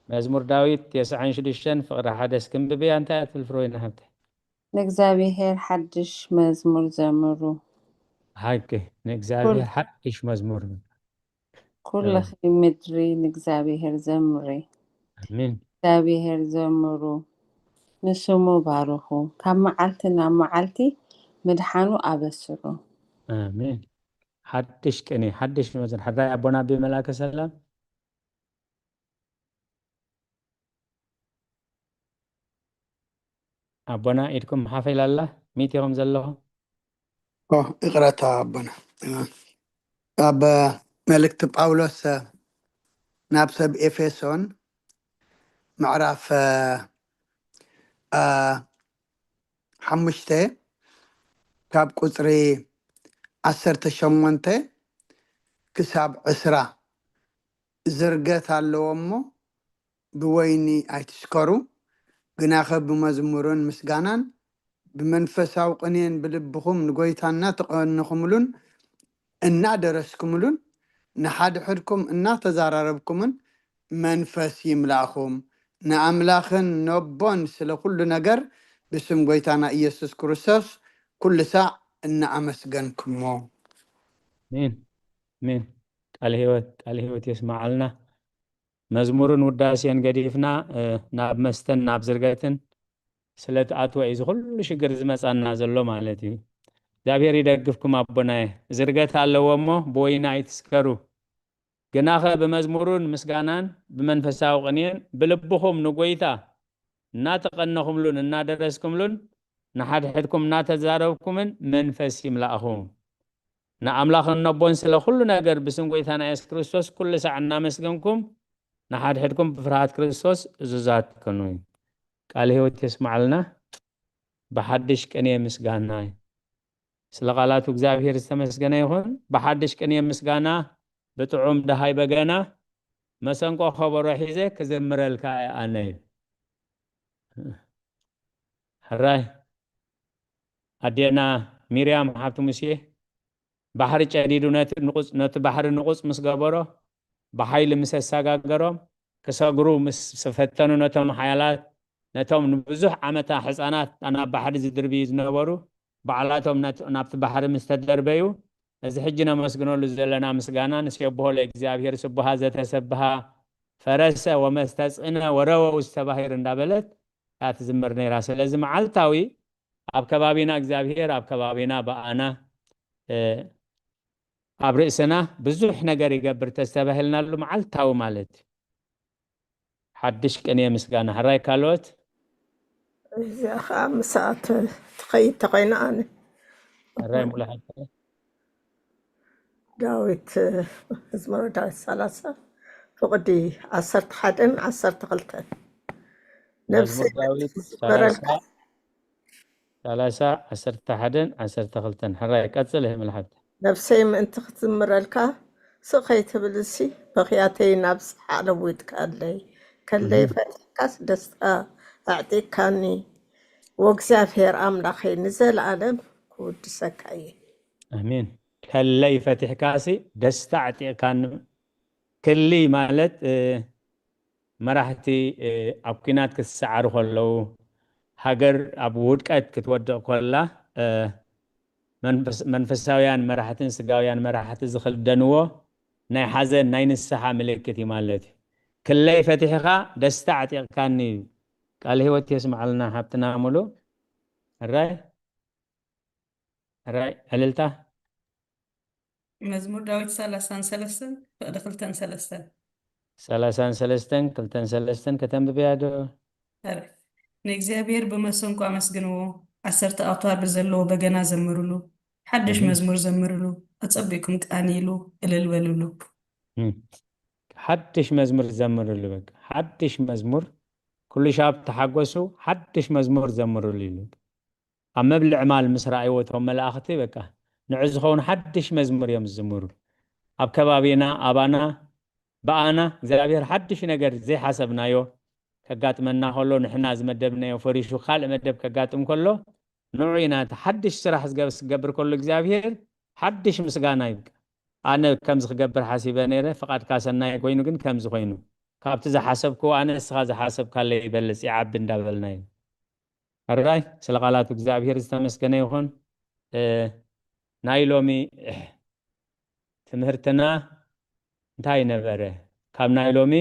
መዝሙር ዳዊት ተስዓን ሽዱሽተን ፍቕዲ ሓደ እስክንብብያ እንታይ እያ ትብል ፍረወይኒ ሓብተይ? ንእግዚኣብሔር ሓድሽ መዝሙር ዘምሩ። ሓቂ ንእግዚኣብሔር ሓድሽ መዝሙር። ኩልኺ ምድሪ ንእግዚኣብሔር ዘምሪ። ኣሜን። እግዚኣብሔር ዘምሩ ንስሙ ባርኹ። ካብ መዓልቲ ናብ መዓልቲ ምድሓኑ ኣበስሩ። ኣሜን። ሓድሽ ቅኔ ሓድሽ መዝሙር ሓራይ ኣቦና ኣቢ መልኣከ ሰላም ኣቦና ኢድኩም ሓፍ ኢላ ኣላ ሚት ኢኹም ዘለኹም። ኦ ይቕረታ ኣቦና ኣብ መልእክቲ ጳውሎስ ናብ ሰብ ኤፌሶን ምዕራፍ ሓሙሽተ ካብ ቁፅሪ ዓሰርተ ሸሞንተ ክሳብ ዕስራ ዝርገት ኣለዎ እሞ፣ ብወይኒ ኣይትስከሩ፣ ግናኸ ብመዝሙርን ምስጋናን ብመንፈሳዊ ቅኔን ብልብኹም ንጎይታ እናተቐነኹምሉን እናደረስኩምሉን ንሓድሕድኩም እናተዛራረብኩምን መንፈስ ይምላእኹም። ንኣምላኽን ነቦን ስለ ኩሉ ነገር ብስም ጎይታና ኢየሱስ ክርስቶስ ኩሉ ሳዕ እናኣመስገንኩሞ። ኣሜን፣ ኣሜን። ቃል ህይወት፣ ቃል ህይወት የስማዓልና። መዝሙርን ውዳሴን ገዲፍና ናብ መስተን ናብ ዝርገትን ስለ ትኣትወ እዩ እዚ ኩሉ ሽግር ዝመጻና ዘሎ ማለት እዩ። እግዚኣብሔር ይደግፍኩም ኣቦናየ። ዝርገት ኣለዎ እሞ ብወይኒ ኣይትስከሩ፣ ግናኸ ብመዝሙሩን ምስጋናን ብመንፈሳዊ ቅኔን ብልብኹም ንጎይታ እናተቐነኹምሉን እናደረስኩምሉን ንሓድሕድኩም እናተዛረብኩምን መንፈስ ይምላእኹም። ንኣምላኽን ነቦን ስለ ኩሉ ነገር ብስም ጎይታና የሱስ ክርስቶስ ኩሉ ሳዕ እናመስገንኩም ንሓድሕድኩም ብፍርሃት ክርስቶስ እዙዛት ከኑ። ቃል ህይወት የስማዓልና። ብሓድሽ ቅኔ ምስጋና እዩ። ስለ ቃላቱ እግዚኣብሔር ዝተመስገነ ይኹን። ብሓድሽ ቅኔ ምስጋና ብጥዑም ደሃይ በገና መሰንቆ ከበሮ ሒዘ ክዝምረልካ እየ ኣነ እዩ። ሕራይ ኣዴና ሚርያም ሓብቲ ሙሴ ባሕሪ ጨዲዱ ነቲ ንቑጽ ነቲ ባሕሪ ንቑጽ ምስ ገበሮ ብሓይሊ ምስ ኣሰጋገሮም ክሰግሩ ምስ ፈተኑ ነቶም ሓያላት ነቶም ንብዙሕ ዓመታ ሕፃናት ናብ ባሕሪ ዝድርብዩ ዝነበሩ ባዕላቶም ናብቲ ባሕሪ ምስ ተደርበዩ እዚ ሕጂ ነመስግነሉ ዘለና ምስጋና ንሴብሖ ለእግዚኣብሔር ስቡሃ ዘተሰብሃ ፈረሰ ወመስተጽእነ ወረወ ውስተ ባሕር እንዳበለት እያ ትዝምር ነይራ። ስለዚ መዓልታዊ ኣብ ከባቢና እግዚኣብሔር ኣብ ከባቢና ብኣና ኣብ ርእስና ብዙሕ ነገር ይገብር ተስተባሂልናሉ መዓልታዊ ማለት እዩ። ሓድሽ ቅኔ ምስጋና ሕራይ ካልኦት እዚኣ ከዓ ምሳኣ ትኸይድ ተኮይና ኣነ ሕራይ ሙሉ ሓቂ ዳዊት መዝሙረ ዳዊት ሰላሳ ፍቕዲ ዓሰርተ ሓደን ዓሰርተ ክልተን ነብሰይ መዝሙር ዳዊት ክትዝምረልካ ሰላሳ ዓሰርተ ሓደን ዓሰርተ ክልተን ሕራይ ቀፅል እህም ልሓብቲ ነብሰይ ምእንቲ ክትዝምረልካ ስቕ ከይትብል እሲ በኽያተይ ናብ ሰሓ ለዊጥካለይ ከለይ ፈቲሕካስ ደስታ ኣዕጢካኒ ወእግዚኣብሔር ኣምላኸይ ንዘለኣለም ክውድሰካ እየ ኣሜን ከለይ ፈቲሕካሲ ደስታ ኣዕጢቕካኒ ክሊ ማለት መራሕቲ ኣብ ኲናት ክሰዓሩ ከለዉ ሃገር ኣብ ውድቀት ክትወድቕ ከላ መንፈሳውያን መራሕትን ስጋውያን መራሕቲ ዝኽደንዎ ናይ ሓዘን ናይ ንስሓ ምልክት እዩ ማለት እዩ። ክለይ ፈቲሕኻ ደስታ ኣዕጢቕካኒ እዩ። ቃል ህይወት የስምዓልና ሓብትና ሙሉ ራይ ራይ ዕልልታ መዝሙር ዳዊት ሰላሳን ሰለስተን ፍቕዲ ክልተን ሰለስተን ሰላሳን ሰለስተን ክልተን ሰለስተን ከተንብብያ ዶ? ኧረ፣ ንእግዚኣብሔር ብመሰንቆ ኣመስግንዎ፣ ዓሰርተ ኣውታር ብዘለዎ በገና ዘምርሉ፣ ሓድሽ እህ። መዝሙር ዘምርሉ፣ ኣጸቢቕኩም ቃንይሉ፣ እልል በልሉ። እም። ሓድሽ መዝሙር ዘምርሉ በቃ ሓድሽ መዝሙር ኩሉ ሻብ ተሓጎሱ ሓድሽ መዝሙር ዘምርሉ ኢሉ ኣብ መብልዕ ማል ምስ ረኣይዎ እቶም መላእኽቲ በቃ ንዑ ዝኸውን ሓድሽ መዝሙር እዮም ዝዝምሩ ኣብ ከባቢና ኣባና ብኣና እግዚኣብሔር ሓድሽ ነገር ዘይሓሰብናዮ ከጋጥመና ከሎ ንሕና ዝመደብናዮ ፈሪሹ ካልእ መደብ ከጋጥም ከሎ ንዑ ኢና እቲ ሓድሽ ስራሕ ዝገብ- ዝገብር ከሎ እግዚኣብሔር ሓድሽ ምስጋና ይብቃ ኣነ ከምዚ ክገብር ሓሲበ ነይረ ፍቃድካ ሰናይ ኮይኑ ግን ከምዚ ኮይኑ ካብቲ ዝሓሰብክዎ ኣነ ንስኻ ዝሓሰብካለ ይበልፅ ይዓቢ እንዳበልና እዩ ሕራይ ስለ ቃላቱ እግዚኣብሔር ዝተመስገነ ይኹን ናይ ሎሚ ትምህርትና እንታይ ነበረ ካብ ናይ ሎሚ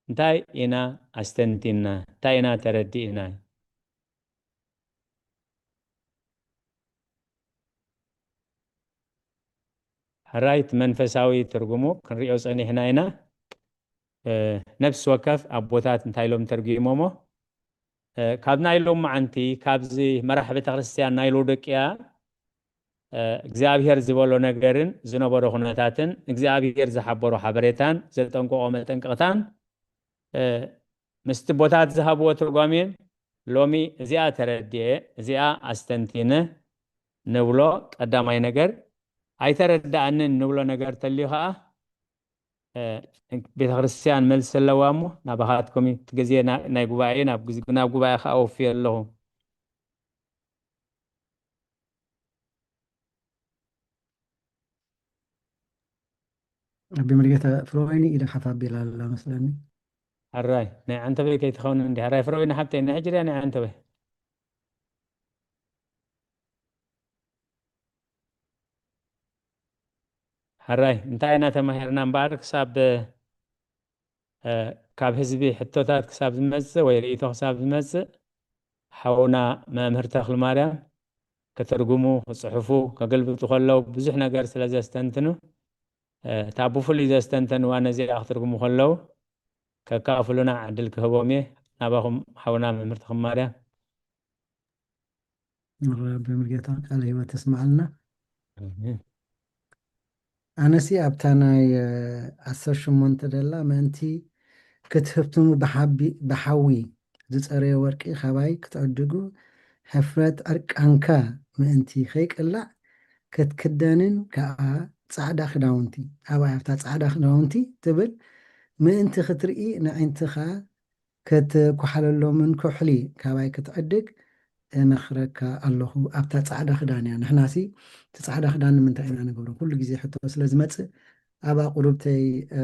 እንታይ ኢና ኣስተንቲና እንታይ ኢና ተረዲእና ሕራይ እቲ መንፈሳዊ ትርጉሙ ክንሪኦ ጸኒሕና ኢና ነፍሲ ወከፍ ኣቦታት እንታይ ኢሎም ተርጉሞሞ ካብ ናይ ሎማዓንቲ ካብዚ መራሕ ቤተክርስትያን ናይ ሎዶቅያ እግዚኣብሔር ዝበሎ ነገርን ዝነበሮ ኩነታትን እግዚኣብሔር ዝሓበሮ ሓበሬታን ዘጠንቀቆ መጠንቀቕታን ምስቲ ቦታት ዝሃብዎ ትርጓሜን ሎሚ እዚኣ ተረድኤ እዚኣ ኣስተንቲነ ንብሎ ቀዳማይ ነገር ኣይተረዳኣንን ንብሎ ነገር ተልዩ ከዓ እ፣ ቤተ ክርስቲያን መልሲ ኣለዋ እሞ፣ ናባኻትኩም እዩ። እቲ ግዜ ና-፣ ናይ ጉባኤ፣ ናብ ግዜ፣ ናብ ጉባኤ ከኣ ወፍየ ኣለኹ። ኣቢ መርጌታ ፍሮይኒ ኢለ ሓፍ ኣቢላ ኣላ መስለኒ። ሕራይ፣ ናይ ዓንተበይ ከይትኸውን እንዲ። ሕራይ ፍሮይኒ ሓብተይ፣ ናይ ሕጂ ድያ ናይ ዓንተበይ? ሕራይ፣ እንታይ ኢና ተማሂርና እምበኣር፣ ክሳብ፣ እ፣ ካብ ህዝቢ ሕቶታት ክሳብ ዝመጽእ ወይ ርእይቶ ክሳብ ዝመጽእ፣ ሓውና መምህር ተኽለማርያም ክትርጉሙ፣ ክጽሕፉ፣ ከገልብጡ ከለዉ ብዙሕ ነገር ስለ ዘስተንትኑ፣ እ፣ እታ ብፍሉይ ዘስተንተንዋ ነዚኣ ክትርጉሙ ከለዉ ከካፍሉና ዕድል ክህቦም እየ። ናባኹም ሓውና መምህር ተኽለማርያም። ረቢ ምርጌታ ቃለ ህይወት ተስምዓልና። ኣሜን። ኣነሲ ኣብታ ናይ፣ እ፣ ዓሰርተ ሸሞንተ ደላ ምእንቲ ክትህብትሙ ብሓቢ-፣ ብሓዊ ዝጸረየ ወርቂ ካባይ ክትዕድጉ፣ ሕፍረት ዕርቃንካ ምእንቲ ከይቅላዕ ክትክደንን ከኣ ጻዕዳ ክዳውንቲ፣ ኣብኣ ኣብታ ጻዕዳ ክዳውንቲ ትብል ምእንቲ ክትርኢ ንዕንትኻ ክትኳሓለሎምን ኩሕሊ ካባይ ክትዕድግ እመኽረካ ኣለኹ። ኣብታ ጻዕዳ ክዳን እያ። ንሕናሲ እቲ ጻዕዳ ክዳን ንምንታይ ኢና ንገብሮ? ኩሉ ግዜ ሕቶ ስለ ዝመጽእ፣ ኣብ ኣቑሩብተይ፣ እ፣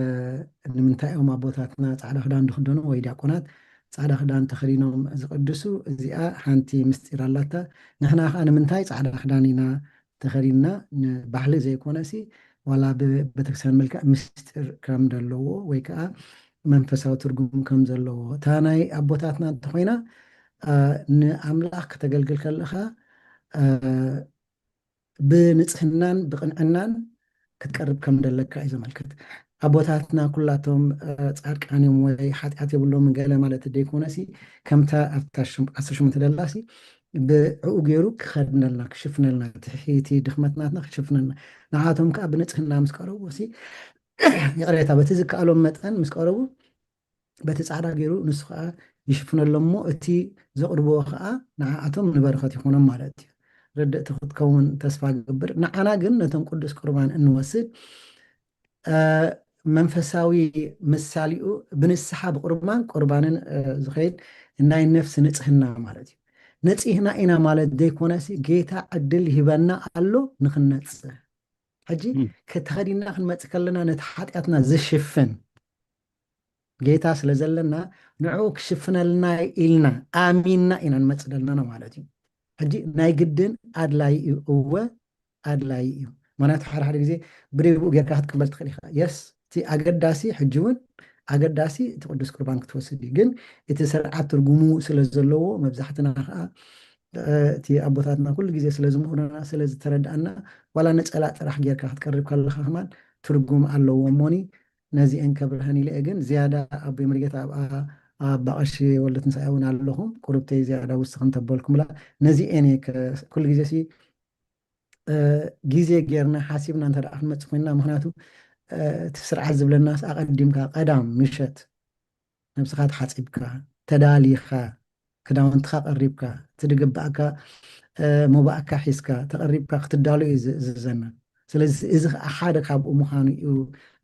ንምንታይ እዮም ኣቦታትና ጻዕዳ ክዳን ዝኽደኑ ወይ ዲያቆናት ጻዕዳ ክዳን ተኸዲኖም ዝቕድሱ? እዚኣ ሓንቲ ምስጢር ኣላታ። ንሕና ኸኣ ንምንታይ ጻዕዳ ክዳን ኢና ተኸዲንና? ንባህሊ ዘይኮነሲ፣ ዋላ ብቤተክርስትያን መልክዕ ምስጢር ከም ዘለዎ ወይ ከኣ መንፈሳዊ ትርጉም ከም ዘለዎ፣ እታ ናይ ኣቦታትና እንተኾይና፣ እ፣ ንኣምላኽ ከተገልግል ከለኻ፣ እ፣ ብንጽህናን ብቕንዕናን ክትቀርብ ከም ደለካ እዩ ዘመልክት። ኣቦታትና ኩላቶም፣ እ፣ ጻድቃን እዮም ወይ ሓጢኣት የብሎምን ገለ ማለት ደይኮነሲ፣ ከምታ ኣብታ ሽም-፣ ዓሰርተ ሸሞንተ ደላሲ ብዕኡ ገይሩ ክኸድነልና፣ ክሽፍነልና፣ ትሕቲ ድኽመት ናትና ክሽፍነልና። ንዓቶም ከኣ ብንጽህና ምስ ቀረብዎ ሲ፣ ይቕሬታ፣ በቲ ዝከኣሎም መጠን ምስ ቀረቡ፣ በቲ ጻዕዳ ገይሩ ንሱ ከኣ ይሽፍነሎም እሞ፣ እቲ ዘቕርብዎ ከኣ ንዓኣቶም ንበረኸት ይኾኖም ማለት እዩ። ርድእቲ ክትከውን ተስፋ እገብር። ንዓና ግን ነቶም ቅዱስ ቁርባን እንወስድ፣ እ፣ መንፈሳዊ ምሳሌኡ ብንስሓ ብቁርባን፣ ቁርባንን፣ እ፣ ዝኸይድ ናይ ነፍሲ ንጽህና ማለት እዩ። ነጺህና ኢና ማለት ዘይኮነሲ፣ ጌታ ዕድል ይህበና ኣሎ ንኽንነጽህ። ሕጂ እም። ከተኸዲና ክንመጽእ ከለና ነቲ ሓጢኣትና ዝሽፍን ጌታ ስለ ዘለና፣ ንዕኡ ክሽፍነልና ኢልና ኣሚንና ኢና ንመጽእ ዘለና ማለት እዩ። ሕጂ ናይ ግድን ኣድላዪ እዩ። እወ፣ ኣድላዪ እዩ። ምኽንያቱ ሓደ ሓደ ግዜ ብደይብኡ ጌርካ ክትቅበል ትኽእል ኢኻ። የስ፣ እቲ ኣገዳሲ ሕጂ እውን ኣገዳሲ እቲ ቅዱስ ቁርባን ክትወስድ እዩ። ግን እቲ ስርዓት ትርጉሙ ስለ ዘለዎ መብዛሕትና ከኣ፣ እ፣ እቲ ኣቦታትና ኩሉ ግዜ ስለ ዝምህሩና፣ ስለ ዝተረድኣና፣ ዋላ ነጸላ ጥራሕ ጌርካ ክትቀርብ ከለኻ ከማን ትርጉም ኣለዎ እሞኒ፣ ነዚአን ከብርሀን ኢለ እየ። ግን ዝያዳ ኣቦይ መርጌታ ኣብ፣ ኣብ ኣባ ቀሺ ወልደ ትንሳኤ እውን ኣለኹም፣ ቁርብተይ ዝያዳ ውስኽ እንተበልኩምላ፣ ነዚአን እየ ከ-፣ ኩሉ ግዜ ሲ፣ እ፣ ግዜ ጌርና ሓሲብና እንተ ደኣ ክንመጽእ ኮይንና፣ ምኽንያቱ፣ እ፣ እቲ ስርዓት ዝብለናስ ኣቐዲምካ ቀዳም ምሸት ነብስኻ ተሓጺብካ፣ ተዳሊኻ፣ ክዳውንትኻ ቀሪብካ፣ እቲ ዝግብኣካ፣ እ፣ መባእካ ሒዝካ፣ ተቐሪብካ ክትዳሎ እዩ ዝ-፣ ዝእዘና። ስለዚ እዚ ኸኣ ሓደ ካብኡ ምዃኑ እዩ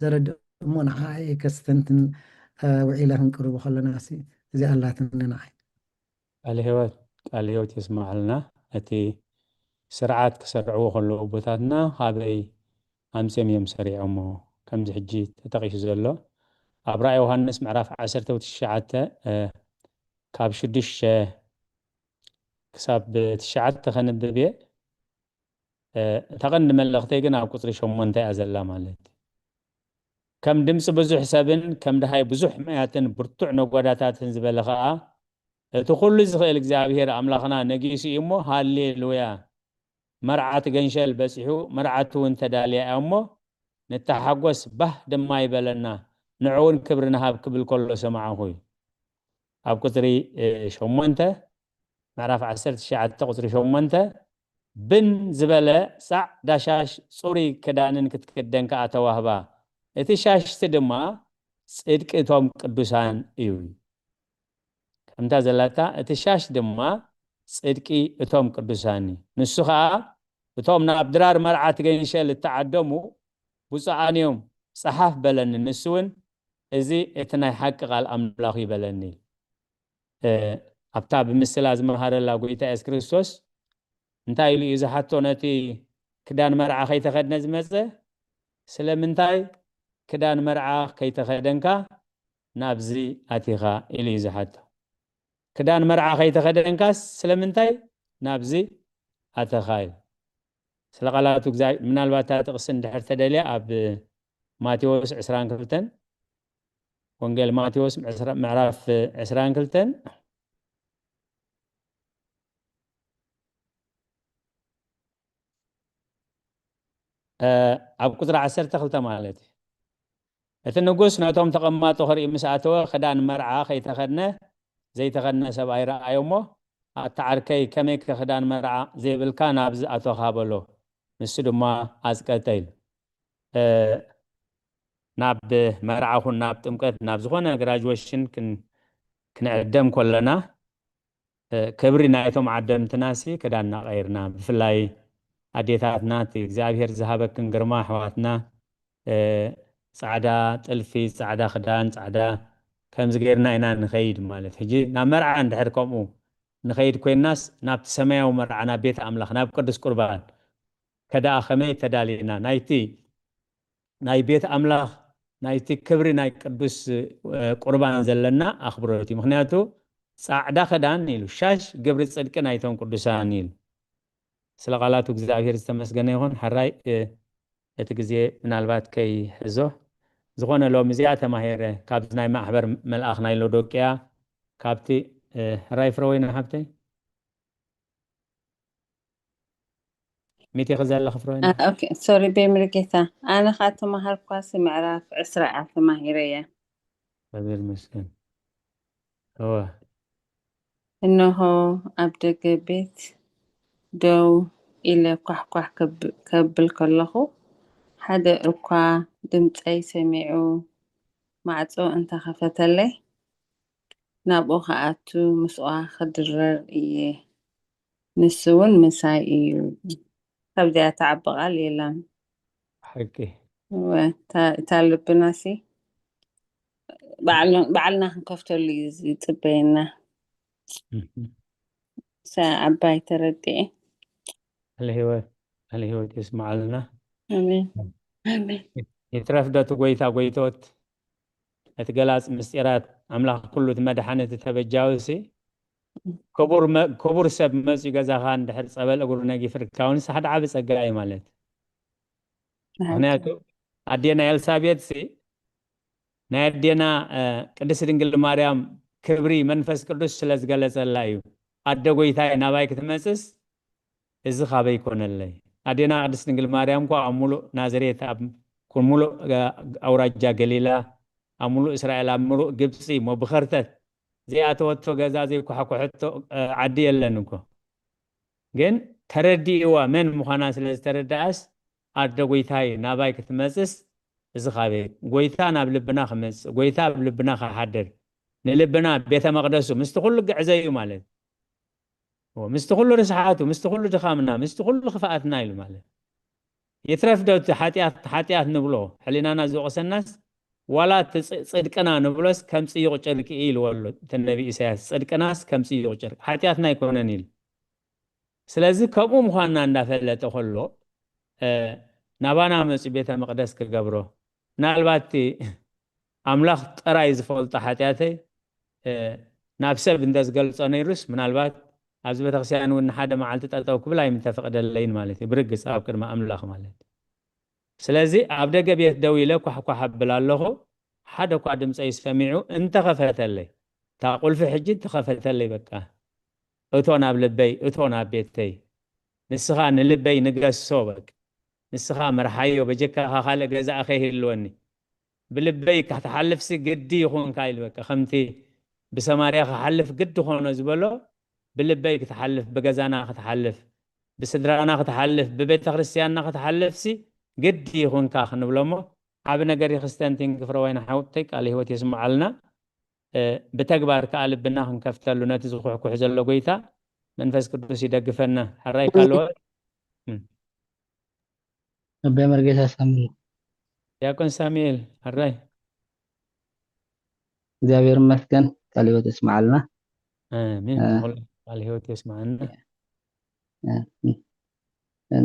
ዘረድእ እሞ፣ ንዓ እየ ከስተንትን፣ እ፣ ውዒለ ክንቅርቦ ከለና ሲ፣ እዚኣ ኣላትኒ ንዓይ። ቃለ ህይወት፣ ቃለ ህይወት የስምዓልና። እቲ ስርዓት ክሰርዕዎ ከለዉ ኣቦታትና ካበይ ኣምጺኦም እዮም ሰሪዖሞ? ከምዚ ሕጂ ተጠቒሱ ዘሎ። ኣብ ራእይ ዮሃንስ ምዕራፍ ዓሰርተ ትሽዓተ፣ እ፣ ካብ ሽዱሽተ ክሳብ ትሽዓተ ከንብብ እየ። እ፣ እታ ቀንዲ መልእኽተይ ግን ኣብ ቁጽሪ ሸሞንተ እያ ዘላ ማለት እዩ። ከም ድምጺ ብዙሕ ሰብን ከም ደሃይ ብዙሕ ማያትን ብርቱዕ ነጎዳታትን ዝበለ ኸኣ፣ እቲ ኩሉ ዝኽእል እግዚኣብሔር ኣምላኽና ነጊሱ እዩ እሞ፣ ሃሌሉያ! መርዓት ገንሸል በጺሑ፣ መርዓቱ እውን ተዳልያ እያ እሞ፣ ንተሓጎስ፣ ባህ ድማ ይበለና፣ ንዑ እውን ክብሪ ንሃብ ክብል ከሎ ሰማዕኹ እዩ። ኣብ ቁጽሪ፣ እ፣ ሸሞንተ፣ ምዕራፍ ዓሰርተ ትሽዓተ ቁጽሪ ሸሞንተ፣ ብን ዝበለ ጻዕዳ ሻሽ ጽሩይ ክዳንን ክትክደን ከኣ ተዋህባ። እቲ ሻሽቲ ድማ ጽድቂ እቶም ቅዱሳን እዩ። ከምታ ዘላታ፣ እቲ ሻሽ ድማ ጽድቂ እቶም ቅዱሳን እዩ። ንሱ ኸኣ፣ እቶም ናብ ድራር መርዓት ገንሸል እተዓደሙ ብፁዓን እዮም፣ ጸሓፍ በለኒ። ንሱ እውን፣ እዚ እቲ ናይ ሓቂ ቃል ኣምላኽ እዩ በለኒ። እ፣ ኣብታ ብምስላ ዝመሃረላ ጎይታ የሱስ ክርስቶስ እንታይ ኢሉ እዩ ዝሓቶ ነቲ ክዳን መርዓ ከይተኸድነ ዝመጸ? ስለምንታይ ክዳን መርዓ ከይተኸደንካ ናብዚ ኣቲኻ? ኢሉ እዩ ዝሓቶ። ክዳን መርዓ ከይተኸደንካስ ስለምንታይ ናብዚ ኣተኻ? ኢሉ። ስለ ቃላቱ እግዚኣብሔር፣ ምናልባት እታ ጥቕሲ እንድሕር ተደልያ ኣብ ማቴዎስ ዕስራን ክልተን፣ ወንጌል ማቴዎስ ዕስራ-፣ ምዕራፍ ዕስራን ክልተን፣ እ፣ ኣብ ቁጽሪ ዓሰርተ ክልተ ማለት እዩ። እቲ ንጉስ ነቶም ተቐማጦ ክርኢ ምስ ኣተወ፣ ክዳን መርዓ ከይተኸድነ፣ ዘይተኸድነ ሰብኣይ ረኣዮ እሞ፣ "ኣታ ዓርከይ፣ ከመይከ ክዳን መርዓ ዘይብልካ ናብዚ ኣቶኻ?" በሎ። ንሱ ድማ ኣጽቀጠ ኢሉ። እ፣ ናብ መርዓ ኹን ናብ ጥምቀት፣ ናብ ዝኾነ ግራጁዌሽን ክን-፣ ክንዕደም ከለና፣ እ፣ ክብሪ ናይቶም ዓደምትናሲ ክዳን እናቐየርና፣ ብፍላይ ኣዴታትና፣ እቲ እግዚኣብሔር ዝሃበክን ግርማ ኣሕዋትና፣ እ፣ ጻዕዳ ጥልፊ፣ ጻዕዳ ክዳን፣ ጻዕዳ ከምዚ ጌርና ኢና ንኸይድ ማለት። ሕጂ ናብ መርዓ እንድሕር ከምኡ ንኸይድ ኮይንናስ፣ ናብቲ ሰማያዊ መርዓ፣ ናብ ቤት ኣምላኽ፣ ናብ ቅዱስ ቁርባን ከደኣ ከመይ ተዳሊና? ናይቲ ናይ ቤት ኣምላኽ፣ ናይቲ ክብሪ ናይ ቅዱስ፣ እ፣ ቁርባን ዘለና ኣኽብሮት እዩ። ምኽንያቱ ጻዕዳ ክዳን ኢሉ፣ ሻሽ ግብሪ ጽድቂ ናይቶም ቅዱሳን ኢሉ። ስለ ቃላቱ እግዚኣብሔር ዝተመስገነ ይኹን። ሕራይ፣ እ፣ እቲ ግዜ ምናልባት ከይሕዞ፣ ዝኾነ ሎሚ እዚኣ ተማሂረ፣ ካብዚ ናይ ማሕበር መልኣኽ ናይ ሎዶቅያ፣ ካብቲ፣ እ፣ ሕራይ ፍረወይኒ ሓብተይ፣ ሚቲኺ ዘለኺ ፍረወይኒ? ኦኬ፣ ሶሪ፣ ቤምሪ ጌታ። ኣነ ኸኣ ተማሃርኳሲ ምዕራፍ ዕስራ እያ ተማሂረያ። እግዚኣብሔር ይመስገን። እወ። እነሆ ኣብ ደገ ቤት ደው ኢለ ኳሕኳሕ ከብ-፣ ከብል ከለኹ፣ ሓደ እኳ ድምጸይ ሰሚዑ ማዕጾ እንተኸፈተለይ፣ ናብኡ ክኣቱ ምስኣ ክድረር እየ። ንሱ እውን ምሳይ እዩ። ካብዚኣ ትዓቢ ቃል የላን። ሓቂ። እወ፣ እታ፣ እታ ልብናሲ ባዕልና፣ ባዕልና ክንከፍተሉ እዩ ዝጽበየና። እህ። እሳ ዓባይ ተረድኤ። ኣለ ህይወት፣ ኣለ ህይወት የስምዓልና። ኣሜን። ኣሜን። ይትረፍ ዶ እቲ ጎይታ ጎይቶት፣ እቲ ገላጽ ምስጢራት ኣምላኽ ኩሉ፣ እቲ መድሓኒ፣ እቲ ተበጃዊ ሲ፣ ክቡር መ-፣ ክቡር ሰብ መጽኡ ገዛኻ እንድሕር ጸበል እግሩ ነጊፍርካ እውን ንስኻ ሓደ ዓቢ ጸጋ እዩ ማለት። ምኽንያቱ ኣዴና ኤልሳቤጥ ሲ ናይ ኣዴና፣ እ፣ ቅድስት ድንግል ማርያም ክብሪ መንፈስ ቅዱስ ስለ ዝገለጸላ እዩ። ኣደ ጎይታይ ናባይ ክትመጽስ እዚ ካበይ ኮነለይ? ኣዴና ቅድስት ድንግል ማርያም እኮ ኣብ ሙሉእ ናዝሬት፣ ኣብ ኩ-፣ ሙሉእ፣ እ፣ ኣውራጃ ገሊላ፣ ኣብ ሙሉእ እስራኤል፣ ኣብ ሙሉእ ግብጺ እሞ ብኸርተት ዘይኣተወቶ ገዛ፣ ዘይኳሕኮሐቶ፣ እ፣ ዓዲ የለን እኮ። ግን ተረዲእዋ፣ መን ምዃና ስለ ዝተረድኣስ፣ ኣደ ጎይታይ ናባይ ክትመጽስ እዚ ካበይ? ጎይታ ናብ ልብና ክመጽእ፣ ጎይታ ኣብ ልብና ክሓድር፣ ንልብና ቤተ መቕደሱ ምስቲ ኩሉ ግዕዘዩ ማለት። እዎ፣ ምስቲ ኩሉ ርስሓቱ፣ ምስቲ ኩሉ ድኻምና፣ ምስቲ ኩሉ ክፍኣትና ኢሉ ማለት። ይትረፍ ዶ እቲ ሓጢኣት፣ ሓጢኣት ንብሎ፣ ሕሊናና ዝወቕሰናስ፣ ዋላ እቲ ጽ-፣ ጽድቅና ንብሎስ ከም ጽዩቕ ጨርቂ እዩ ኢልዎ ኣሎ እቲ ነቢ ኢሳያስ። ጽድቅናስ ከም ጽዩቕ ጨርቂ፣ ሓጢኣትና ኣይኮነን ኢሉ። ስለዚ ከምኡ ምዃንና እንዳፈለጠ ከሎ፣ እ፣ ናባና መጺኡ ቤተ መቕደስ ክገብሮ፣ ምናልባት እቲ ኣምላኽ ጥራይ ዝፈልጦ ሓጢኣተይ፣ እ፣ ናብ ሰብ እንተ ዝገልጾ ነይሩስ፣ ምናልባት ኣብዚ ቤተክርስትያን እውን ንሓደ መዓልቲ ጠጠው ክብል ኣይምተፈቕደለይን ማለት እዩ፣ ብርግጽ ኣብ ቅድሚ ኣምላኽ ማለት እዩ። ስለዚ ኣብ ደገ ቤት ደው ኢለ ኳሕኳሕ ኣብል ኣለኹ፣ ሓደ እኳ ድምፀይ ሰሚዑ እንተኸፈተለይ፣ እታ ቁልፊ ሕጂ እንተኸፈተለይ፣ በቃ፣ እቶ ናብ ልበይ፣ እቶ ናብ ቤተይ፣ ንስኻ ንልበይ ንገሶ፣ በቃ፣ ንስኻ ምርሓዮ፣ በጀካኻ ካልእ ገዛኢ ከይህልወኒ፣ ብልበይ ክትሓልፍሲ ግዲ ይኹንካ ኢሉ፣ በቃ፣ ከምቲ ብሰማርያ ክሓልፍ ግዲ ኾኖ ዝበሎ፣ ብልበይ ክትሓልፍ፣ ብገዛና ክትሓልፍ፣ ብስድራና ክትሓልፍ፣ ብቤተ ክርስቲያንና ክትሓልፍሲ ግዲ ይኹንካ ክንብሎ እሞ፣ ዓቢ ነገር እዩ። ክስተን ቲንክ ፍረወይኒ ሓውተይ፣ ቃለ ህይወት የስምዓልና። እ፣ ብተግባር ከኣ ልብና ክንከፍተሉ፣ ነቲ ዝኹሕኩሕ ዘሎ ጎይታ መንፈስ ቅዱስ ይደግፈና። ሕራይ ካልኦት። እም። ኣቦይ መርጌታ ሳምሪ። ዲያቆን ሳሙኤል፣ ሕራይ? እግዚኣብሔር ይመስገን፣ ቃለ ህይወት የስምዓልና። ኣሜን። እ፣ ቃለ ህይወት የስምዓልና። እ፣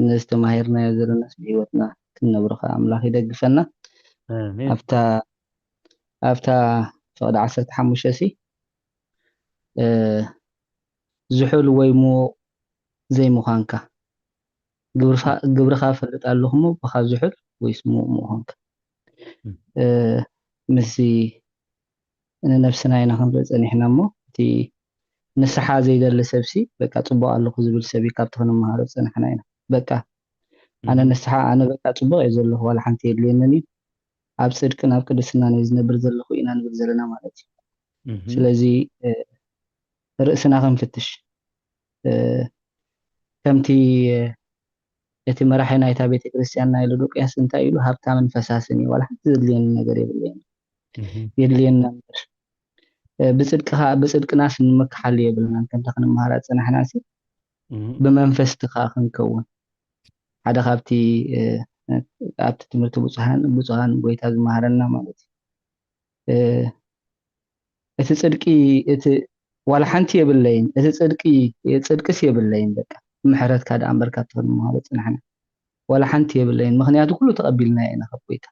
ነዚ ተማሂርናዮ ዘለናስ ብህይወትና ክንነብሮ ከዓ ኣምላኽ ይደግፈና። ኣሜን። ኣብታ ኣብታ ፈቕዲ ዓሰርተ ሓሙሽተ ሲ እ፣ ዝሑል ወይ ምዉቕ ዘይምዃንካ፣ ግብርኻ ግብርኻ እፈልጥ ኣለኹ እሞ ብኻ ዝሑል ወይስ ምዉቕ ምዃንካ። እም። እ፣ ምስዚ ንነብስና ኢና ክንርኢ ጸኒሕና እሞ እቲ ንስሓ ዘይደሊ ሰብሲ በቃ ጽቡቕ ኣለኹ ዝብል ሰብ እዩ ካብቲ ክንመሃሮ ዝጸናሕና ኢና። በቃ ኣነ እም። ንስሓ ኣነ በቃ ጽቡቕ እየ ዘለኹ ዋላ ሓንቲ የድልየንን እዩ ኣብ ጽድቅን ኣብ ቅድስናን እየ ዝነብር ዘለኹ ኢና ንብል ዘለና ማለት እዩ። እም። ስለዚ እ፣ ርእስና ክንፍትሽ እ፣ ከምቲ እ፣ እቲ መራሒ ናይታ ቤተ ክርስቲያን ናይ ሎዶቅያስ እንታይ ኢሉ ሃብታምን ፈሳስን እዩ ዋላ ሓንቲ ዘድልየኒ ነገር የብለይን እም። የድልየና እምበር እ፣ ብጽድቅኻ ብጽድቅናስ ንምክሓሉ የብልናን ከምታ ክንመሃራ ዝጸናሕና ሲ እም። ብመንፈስ ድኻ ክንከውን ሓደ ካብቲ እ፣ ኣብቲ ትምህርቲ ብፁዓን ብፁዓን ጎይታ ዝመሃረና ማለት እዩ እ፣ እቲ ጽድቂ እቲ ዋላ ሓንቲ የብለይን እቲ ጽድቂ ጽድቅስ የብለይን በቃ ምሕረትካ ደኣ እምበር ካብቲ ክንመሃሮ ጽናሕና ዋላ ሓንቲ የብለይን ምክንያቱ ኩሉ ተቐቢልና ኢና ካብ ጎይታ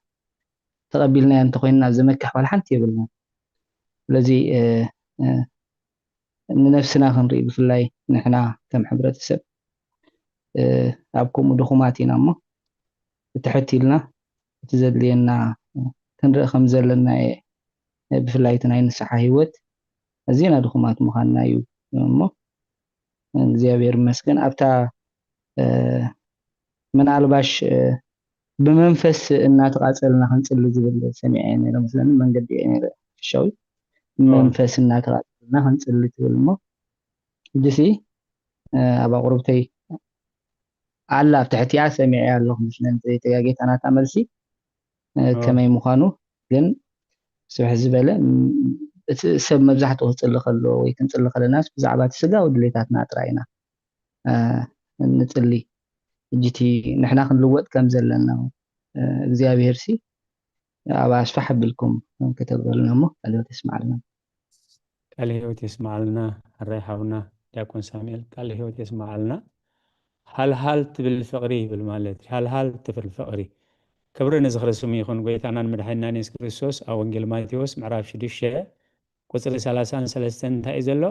ተቐቢልና እንተኮይንና ዘመክሕ ዋላ ሓንቲ የብልና ስለዚ እ፣ እ፣ ንነብስና ክንርኢ ብፍላይ ንሕና ከም ሕብረተሰብ እ፣ ኣብ ከምኡ ድኹማት ኢና እሞ ትሕት ኢልና እቲ ዘድልየና ክንርኢ ከም ዘለና እየ እ፣ ብፍላይ እቲ ናይ ንስሓ ህይወት ኣዝና ድኹማት ምዃንና እዩ እሞ እግዚኣብሔር ይመስገን ኣብታ እ፣ ምናልባሽ እ፣ ብመንፈስ እናተቃጸልና ክንጽሊ ዝብል ሰሚዐ እየ ነይረ መስለኒ መንገዲ እየ ነይረ ሓፈሻዊ ኦ። መንፈስ እናተቃጸልና ክንጽሊ ትብል እሞ ሕጂሲ እ፣ ኣብ ኣቁርብተይ ኣላ ኣብ ትሕቲኣ ሰሚዐ ኣለኹ መስለኒ ዘይተጋጌታ ናታ መልሲ እ፣ ኦ። ከመይ ምዃኑ ግን ስብሕ ዝበለ ም፣ እቲ ሰብ መብዛሕትኡ ክጽሊ ከሎ ወይ ክንጽሊ ከለናስ ብዛዕባ እቲ ስጋዊ ድሌታትና ጥራይ ኢና እ፣ ንጽሊ ሕጂ እቲ ንሕና ክንልወጥ ከም ዘለና እ፣ እግዚኣብሔር ሲ ኣብ ኣስፋሕ ኣቢልኩም ከተብረልና እሞ ቃለ ህይወት የስምዓልና ቃለ ህይወት የስምዓልና። ሕራይ ሓውና ዲያቆን ሳሙኤል ቃለ ህይወት የስምዓልና። ሃልሃል ትብል ፍቕሪ ይብል ማለት እዩ። ሃልሃል ትብል ፍቕሪ። ክብሪ ንዝኽሪ ስሙ ይኹን። ጎይታናን መድሓኒናን የሱስ ክርስቶስ ኣብ ወንጌል ማቴዎስ ምዕራፍ ሽዱሽተ ቁጽሪ ሰላሳን ሰለስተን እንታይ እዩ ዘሎ?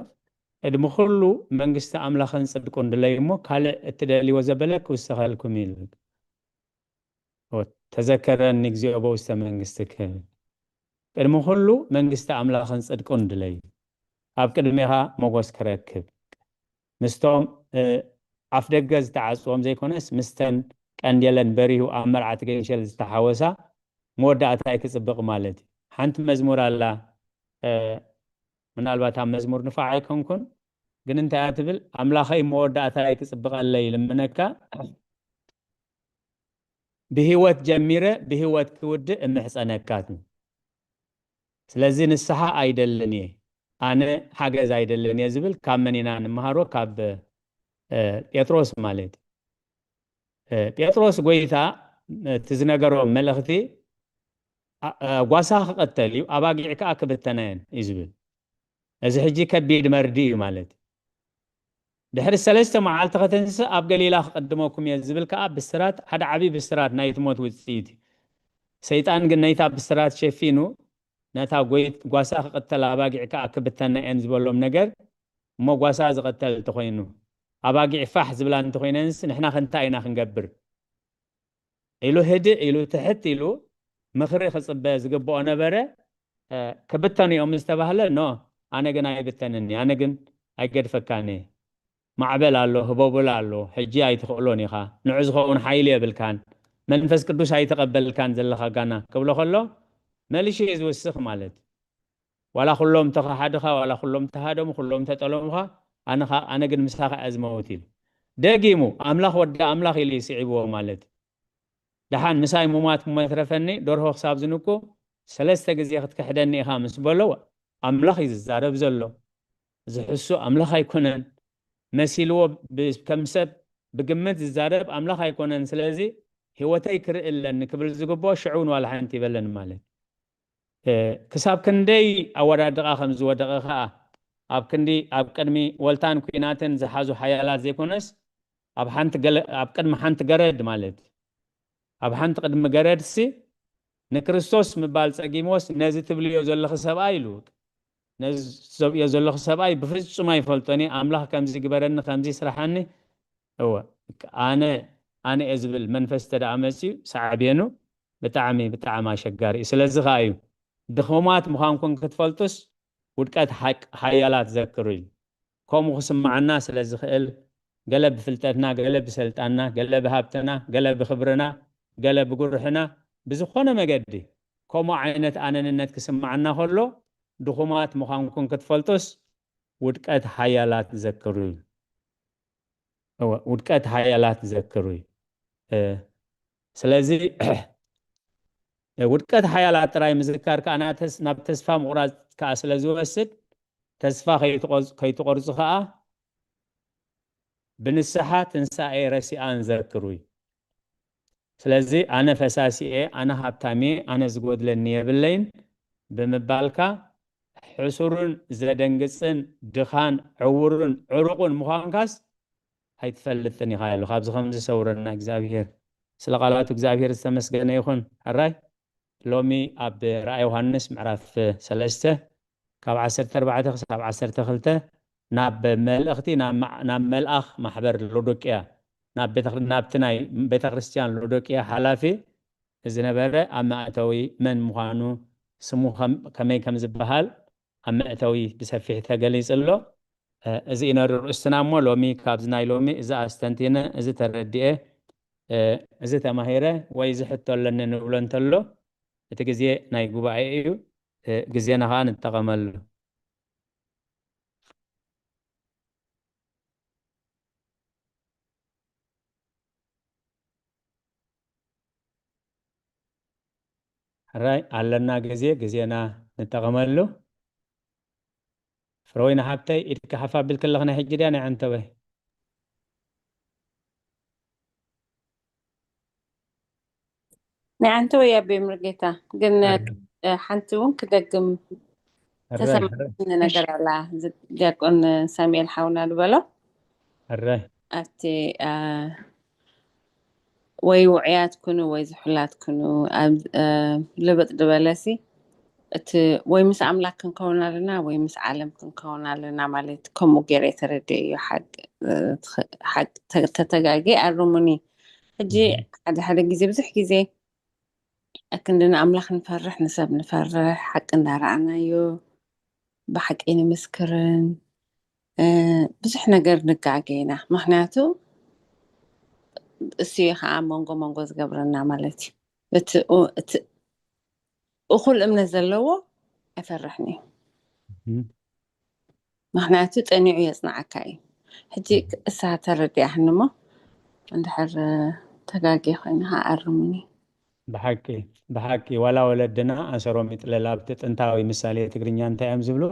ቅድሚ ኩሉ መንግስቲ ኣምላኽን ጽድቁን ድለዩ እሞ ካልእ እትደልይዎ ዘበለ ክውሰኸልኩም እዩ ይብል። ተዘከረኒ እግዚኣብ ውስተ መንግስትክ። ቅድሚ ኩሉ መንግስቲ ኣምላኽን ጽድቁን ድለዩ። ኣብ ቅድሜኻ ሞጎስ ክረክብ። ምስቶም እ፣ ኣፍ ደገ ዝተዓጽዎም ዘይኮነስ ምስተን ቀንዴለን በሪሁ ኣብ መርዓ ትገንሸል ዝተሓወሳ መወዳእታይ ክጽብቕ ማለት እዩ። ሓንቲ መዝሙር ኣላ እ፣ ምናልባት ኣብ መዝሙር ንፋዕ ኣይኮንኩን ግን እንታይ እያ ትብል ኣምላኸይ መወዳእታይ ክጽብቐለይ ይልምነካ ብህይወት ጀሚረ ብህይወት ክውድእ እምሕጸነካ ትብል። ስለዚ ንስሓ ኣይደልን እየ ኣነ ሓገዝ ኣይደልን እየ ዝብል ካብ መን ኢና ንምሃሮ ካብ እ፣ ጴጥሮስ ማለት እዩ። እ፣ ጴጥሮስ ጎይታ እቲ ዝነገሮ መልእኽቲ ኣ- እ፣ ጓሳ ክቐተል እዩ ኣባጊዕ ከዓ ክብተና እየን እዩ ዝብል። እዚ ሕጂ ከቢድ መርዲ እዩ ማለት እዩ። ድሕሪ ሰለስተ መዓልቲ ከተንስእ ኣብ ገሊላ ክቐድመኩም እየ ዝብል ከዓ ብስራት ሓደ ዓብዪ ብስራት ናይቲ ሞት ውፅኢት እዩ። ሰይጣን ግን ነይታ ብስራት ሸፊኑ ነታ ጎይት ጓሳ ክቕተል ኣባጊዕ ከዓ ክብተና እየን ዝበሎም ነገር እሞ ጓሳ ዝቐተል እንተኾይኑ ኣባጊዕ ፋሕ ዝብላ እንተኾይነንስ ንሕና ከ እንታይ ኢና ክንገብር ኢሉ ህድእ ኢሉ ትሕት ኢሉ ምኽሪ ክፅበ ዝግብኦ ነበረ። እ፣ ክብተኑ እዮም ዝተባህለ ኖ ኣነ ግን ኣይብተንን እየ፣ ኣነ ግን ኣይገድፈካን እየ። ማዕበል ኣሎ፣ ህቦብል ኣሎ፣ ሕጂ ኣይትኽእሎን ኢኻ፣ ንዑ ዝኸውን ሓይሊ የብልካን፣ መንፈስ ቅዱስ ኣይተቐበልካን ዘለኻ ጋና ክብሎ ከሎ መሊሹ እዩ ዝውስኽ ማለት እዩ። ዋላ ኩሎም ተኸሓድኻ፣ ዋላ ኩሎም ተሃደሙ፣ ኩሎም ተጠለሙኻ፣ ኣነ ኸ- ኣነ ግን ምሳኻ እየ ዝመውት ኢሉ ደጊሙ ኣምላኽ ወዲ ኣምላኽ ኢሉ እዩ ስዒብዎ ማለት እዩ። ደሓን ምሳይ ሙማት መትረፈኒ ደርሆ ክሳብ ዝንቁ ሰለስተ ግዜ ክትክሕደኒ ኢኻ ምስ በሎ ኣምላኽ እዩ ዝዛረብ ዘሎ። ዝሕሱ ኣምላኽ ኣይኮነን መሲልዎ ብ- ከም ሰብ ብግምት ዝዛረብ ኣምላኽ ኣይኮነን። ስለዚ ህይወተይ ክርኢ ኣለኒ ክብል ዝግብኦ ሽዑ እውን ዋላ ሓንቲ ይበለን ማለት። ክሳብ ክንደይ ኣወዳድቓ ከም ዝወደቐ ኸኣ ኣብ ክንዲ ኣብ ቅድሚ ወልታን ኲናትን ዝሓዙ ሓያላት ዘይኮነስ ኣብ ሓንቲ ገለ ኣብ ቅድሚ ሓንቲ ገረድ ማለት ኣብ ሓንቲ ቅድሚ ገረድሲ ንክርስቶስ ምባል ጸጊምዎስ ነዚ ትብልዮ ዘለኺ ሰብኣይ ኢሉ ነዚ ዘብዮ ዘለኹ ሰብኣይ ብፍጹም ኣይፈልጦን እየ ኣምላኽ ከምዚ ግበረኒ ከምዚ ስራሓኒ እወ ኣነ ኣነ እየ ዝብል መንፈስ ተደኣ መፅዩ ሳዕቤኑ ብጣዕሚ ብጣዕሚ ኣሸጋሪ እዩ ስለዚ ከዓ እዩ ድኹማት ምዃንኩም ክትፈልጡስ ውድቀት ሓያላት ዘክሩ ኢሉ ከምኡ ክስምዓና ስለ ዝኽእል ገለ ብፍልጠትና ገለ ብሰልጣንና ገለ ብሃብትና ገለ ብኽብርና ገለ ብጉርሕና ብዝኾነ መገዲ ከምኡ ዓይነት ኣነንነት ክስምዓና ከሎ ድኹማት ምዃንኩም ክትፈልጡስ ውድቀት ሓያላት ዘክሩ እዩ። እወ፣ ውድቀት ሓያላት ዘክሩ እዩ። እ፣ ስለዚ ውድቀት ሓያላት ጥራይ ምዝካር ከዓ ናብ ተስፋ ምቑራፅ ከዓ ስለ ዝወስድ ተስፋ ከይትቆርፁ ከዓ ብንስሓ ትንሳኤ ረሲኣን ዘክሩ እዩ። ስለዚ ኣነ ፈሳሲኤ፣ ኣነ ሃብታምየ፣ ኣነ ዝጎድለኒ የብለይን ብምባልካ ሕሱርን ዘደንግፅን ድኻን ዕውርን ዕሩቑን ምዃንካስ ኣይትፈልጥን ኢኻ ኢሉ። ካብዚ ከምዚ ሰውረና እግዚኣብሄር። ስለ ቃላቱ እግዚኣብሄር ዝተመስገነ ይኹን። ሕራይ ሎሚ ኣብ ራእይ ዮሃንስ ምዕራፍ ሰለስተ ካብ ዓሰርተ ኣርባዕተ ክሳብ ዓሰርተ ክልተ ናብ መልእኽቲ ናብ መልኣኽ ማሕበር ሎዶቅያ ናብቲ ናይ ቤተ ክርስቲያን ሎዶቅያ ሓላፊ ዝነበረ ኣብ መእተዊ መን ምዃኑ ስሙ ከመይ ከም ዝበሃል ኣብ መእተዊ ብሰፊሕ ተገሊጹ ኣሎ። እዚ ኢና ርእስትና እሞ ሎሚ ካብዚ ናይ ሎሚ እዚ ኣስተንቲነ እዚ ተረዲኤ እዚ ተማሂረ ወይ እዚ ሕቶ ኣለኒ ንብሎ እንተሎ እቲ ግዜ ናይ ጉባኤ እዩ። ግዜና ከዓ ንጠቐመሉ። ሕራይ ኣለና ግዜ ግዜና ንጠቐመሉ። ፍረወይኒ ሓብተይ ኢድኪ ሓፍ ኣቢልኪ ኣለኺ ናይ ሕጂ ድያ ናይ ዓንተወይ? ናይ ዓንተወይ ኣቤ ምርጌታ ግን ሓንቲ እውን ክደግም ተሰማኒ ነገር ኣላ ዲያቆን ሳሙኤል ሓውና ዝበሎ ሕራይ ኣብቲ ወይ ውዑያት ኩኑ ወይ ዝሑላት ኩኑ ልብጥ ዝበለሲ እቲ ወይ ምስ ኣምላክ ክንከውን ኣለና ወይ ምስ ዓለም ክንከውን ኣለና ማለት ከምኡ ገይረ ተረድኤ እዩ። ሓቅ ተተጋጌ ኣርሙኒ። ሕጂ ሓደ ሓደ ግዜ ብዙሕ ግዜ ኣክንዲ ንኣምላኽ ንፈርሕ ንሰብ ንፈርሕ ሓቂ እንዳረኣናዮ ብሓቂ ንምስክርን ብዙሕ ነገር ንጋገ ኢና። ምክንያቱ እሱ እዩ ከዓ መንጎ መንጎ ዝገብረና ማለት እዩ። እቲ እኩል እምነት ዘለዎ ኣይፈርሕን እዩ። ምክንያቱ ፀኒዑ የፅንዓካ እዩ። ሕጂ እሳ ተረዲኣህኒ እሞ እንድሕር ተጋጌ ኮይነ ከዓ ኣርሙኒ። ብሓቂ ብሓቂ ዋላ ወለድና ኣሰሮም ይጥለል ኣብቲ ጥንታዊ ምሳሌ ትግርኛ እንታይ እዮም ዝብሉ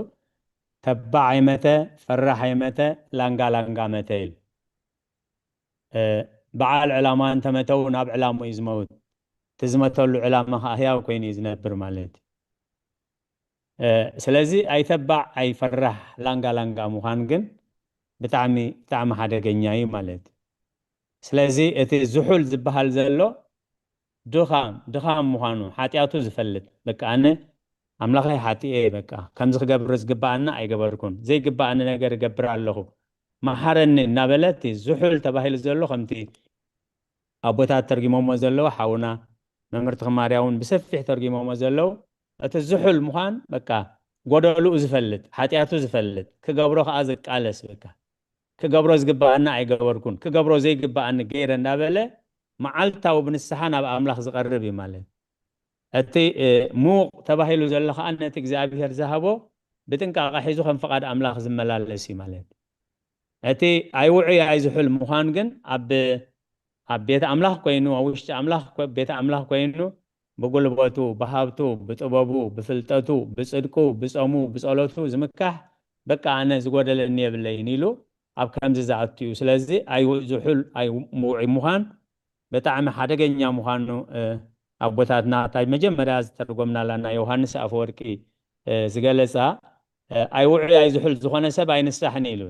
ተባዕ ኣይመተ ፈራሕ ኣይመተ ላንጋ ላንጋ መተ ኢሉ በዓል ዕላማ እንተመተው ናብ ዕላሙ እዩ ዝመውት እቲ ዝመተሉ ዕላማ ከዓ ህያው ኮይኑ እዩ ዝነብር ማለት ስለዚ ኣይተባዕ ኣይፈራሕ ላንጋ ላንጋ ምዃን ግን ብጣዕሚ ብጣዕሚ ሓደገኛ እዩ ማለት ስለዚ እቲ ዝሑል ዝበሃል ዘሎ ድኻም ድኻም ምዃኑ ሓጢኣቱ ዝፈልጥ በቃ ኣነ ኣምላኸይ ሓጢኤ በቃ ከምዚ ክገብር ዝግባኣና ኣይገበርኩን ዘይግባኣኒ ነገር እገብር ኣለኹ መሓረኒ እናበለ እቲ ዝሑል ተባሂሉ ዘሎ ከምቲ ኣቦታት ተርጊሞሞ ዘለዉ ሓውና መምህር ትኽማርያ እውን ብሰፊሕ ተርጊሞሞ ዘለዉ እቲ ዝሑል ምዃን በቃ ጎደልኡ ዝፈልጥ ሓጢኣቱ ዝፈልጥ ክገብሮ ከዓ ዝቃለስ በቃ ክገብሮ ዝግባኣኒ ኣይገበርኩን ክገብሮ ዘይግባኣኒ ገይረ እንዳበለ መዓልታዊ ብንስሓ ናብ ኣምላኽ ዝቐርብ እዩ ማለት እቲ ምዉቕ ተባሂሉ ዘሎ ከዓ ነቲ እግዚኣብሄር ዝሃቦ ብጥንቃቐ ሒዙ ከም ፍቓድ ኣምላኽ ዝመላለስ እዩ ማለት እቲ ኣይውዑይ ኣይዝሑል ምዃን ግን ኣብ ኣብ ቤት ኣምላኽ ኮይኑ ኣብ ውሽጢ ኣምላኽ ቤት ኣምላኽ ኮይኑ ብጉልበቱ ብሃብቱ ብጥበቡ ብፍልጠቱ ብፅድቁ ብፀሙ ብፀሎቱ ዝምካሕ በቃ ኣነ ዝጎደለኒ የብለይን ኢሉ ኣብ ከምዚ ዝኣቱ እዩ ስለዚ ኣይውዕ ዝሑል ኣይውዑይ ምዃን ብጣዕሚ ሓደገኛ ምዃኑ ኣቦታትና እታ መጀመርያ ዝተርጎምናላ ናይ ዮሃንስ ኣፈወርቂ ዝገለፃ ኣይውዑይ ኣይዝሑል ዝኾነ ሰብ ኣይንሳሕን እዩ ኢሉ።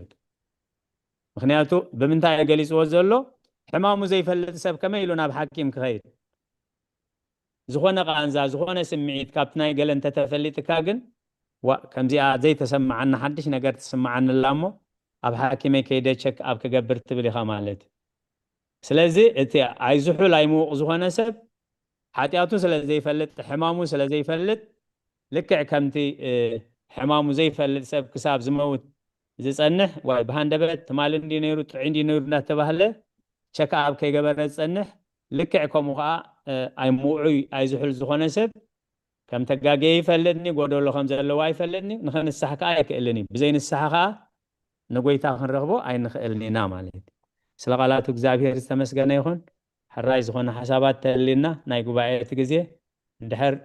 ምክንያቱ ብምንታይ ገሊፅዎ ዘሎ? ሕማሙ ዘይፈልጥ ሰብ ከመይ ኢሉ ናብ ሓኪም ክኸይድ? ዝኾነ ቃንዛ፣ ዝኾነ ስምዒት ካብቲ ናይ ገለ እንተተፈሊጥካ ግን፣ ዋ፣ ከምዚኣ ዘይተሰማዓኒ ሓድሽ ነገር ትስማዓኒ ኣላ እሞ ኣብ ሓኪመይ ከይደ ቸክ ኣብ ክገብር ትብል ኢኻ ማለት እዩ። ስለዚ እቲ ኣይዝሑል ኣይምውቕ ዝኾነ ሰብ ሓጢኣቱ ስለ ዘይፈልጥ፣ ሕማሙ ስለ ዘይፈልጥ፣ ልክዕ ከምቲ ሕማሙ ዘይፈልጥ ሰብ ክሳብ ዝመውት ዝጸንሕ፣ ዋይ ብሃንደበት ትማሊ እንዲ ነይሩ ጥዑይ እንዲ ነይሩ እናተባህለ ቸክ ኣብ ከይገበረ ዝጸንሕ፣ ልክዕ ከምኡ ከኣ ኣይምውዑይ ኣይዝሑል ዝኾነ ሰብ ከም ተጋገየ ይፈልጥኒ፣ ጎደሎ ከም ዘለዎ ኣይፈልጥኒ፣ ንኽንሳሕ ከኣ ኣይክእልን እዩ። ብዘይ ንስሓ ከኣ ንጎይታ ክንረኽቦ ኣይንኽእልን ኢና ማለት እዩ። ስለ ቃላቱ እግዚኣብሔር ዝተመስገነ ይኹን። ሕራይ ዝኾነ ሓሳባት ተህልና ናይ ጉባኤ እቲ ግዜ እንድሕር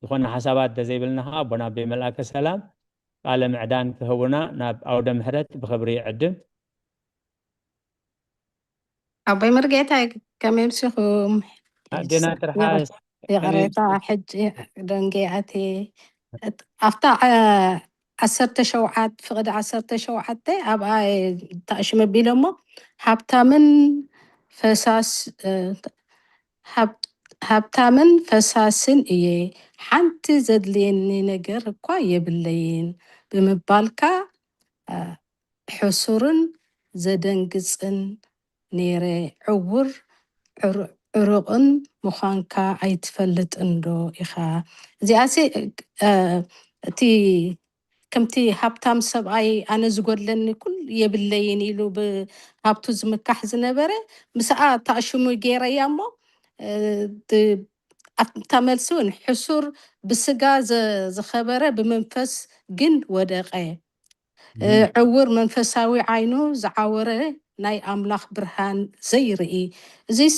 ዝኾነ ሓሳባት እንተዘይብልና ከዓ ኣቦና ኣቤ መልኣከ ሰላም ቃለ ምዕዳን ክህቡና ናብ ኣውደ ምሕረት ብኽብሪ ይዕድም። ኣቦይ መርጌታ ከመይ ምሲኹም? ኣዴና ትርሓስ ይቕሬታ ሕጂ ደንጌ ኣትየ ኣብታ ዓሰርተ ሸውዓት ፍቕዲ ዓሰርተ ሸውዓተ ኣብኣ ተኣሽመ ቢለ እሞ ሃብታምን ፈሳስ ሃብታምን ፈሳስን እየ፣ ሓንቲ ዘድልየኒ ነገር እኳ የብለይን ብምባልካ ሕሱርን ዘደንግጽን ነይረ። ዕውር ዕሩቕን ምዃንካ ኣይትፈልጥን ዶ ኢኻ? እዚኣሲ እቲ ከምቲ ሃብታም ሰብኣይ ኣነ ዝጎድለኒ ኩሉ የብለይን ኢሉ ብሃብቱ ዝምካሕ ዝነበረ ምስኣ ተኣሽሙ ገይረያ እሞ ኣብታ መልሲ እውን ሕሱር ብስጋ ዝኸበረ ብመንፈስ ግን ወደቐ። ዕውር መንፈሳዊ ዓይኑ ዝዓወረ ናይ ኣምላኽ ብርሃን ዘይርኢ። እዚስ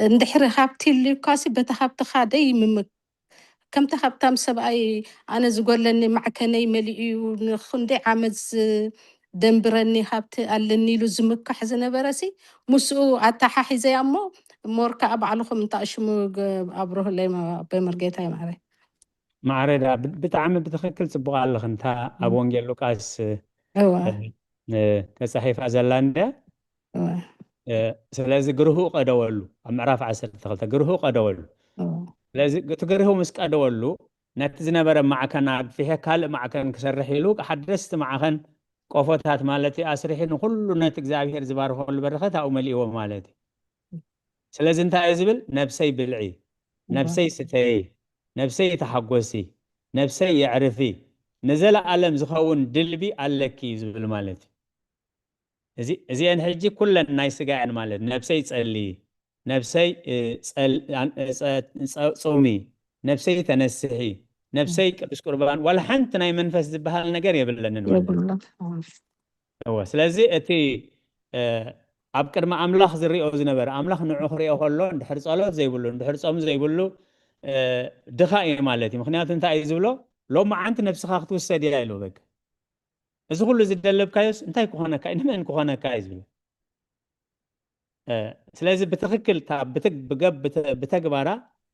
እንድሕሪ ሃብቲ ኢሉካሲ በቲ ሃብትኻ ደይ ከምቲ ሃብታም ሰብኣይ ኣነ ዝጎለኒ ማዕከነይ መሊኡ እዩ፣ ንክንደይ ዓመት ዝደንብረኒ ሃብቲ ኣለኒ ኢሉ ዝምካሕ ዝነበረ ሲ ምስኡ ኣተሓሒዘያ እሞ ሞር ከዓ ባዕልኹም እንታእሽሙ ኣብርሁለይ ኣቦይ መርጌታ ይማረ። ማዕረዳ ብጣዕሚ ብትክክል ፅቡቅ ኣለኽን። እታ ኣብ ወንጌል ሉቃስ ተፃሒፋ ዘላ እንድያ። ስለዚ ግርሁ ቀደወሉ ኣብ ምዕራፍ ዓሰርተ ክልተ ግርሁ ቀደወሉ። ስለዚ እቲ ግርሁ ምስ ቀደወሉ ነቲ ዝነበረ ማዕከን ኣግፊሐ ካልእ ማዕከን ክሰርሕ ኢሉ ሓደስቲ ማዕከን ቆፎታት ማለት ኣስሪሒ ንኩሉ ነቲ እግዚኣብሔር ዝባርኸሉ በረኸት ኣብኡ መሊእዎ ማለት እዩ። ስለዚ እንታይ እዩ ዝብል? ነብሰይ ብልዒ፣ ነብሰይ ስተይ፣ ነብሰይ ተሓጎሲ፣ ነብሰይ የዕርፊ፣ ንዘለኣለም ዝኸውን ድልቢ ኣለኪ እዩ ዝብል ማለት እዩ። እዚአን ሕጂ ኩለን ናይ ስጋ እየን ማለት ነብሰይ ጸሊ፣ ነብሰይ ጾሚ፣ ነብሰይ ተነስሒ፣ ነብሰይ ቅዱስ ቁርባን ዋላ ሓንቲ ናይ መንፈስ ዝበሃል ነገር የብለንን ማለት እዩ። ስለዚ እቲ ኣብ ቅድሚ ኣምላኽ ዝሪኦ ዝነበረ ኣምላኽ ንዑ ክሪኦ ከሎ እንድሕር ጸሎት ዘይብሉ እንድሕር ጾም ዘይብሉ ድኻ እዩ ማለት እዩ። ምክንያቱ እንታይ እዩ ዝብሎ? ሎማዓንቲ ነብስኻ ክትውሰድ እያ ኢሉ በቃ እዚ ኩሉ ዝደለብካዮስ እንታይ ክኾነካ እዩ? ንመን ክኾነካ እዩ ዝብሎ። ስለዚ ብትክክል ብተግባራ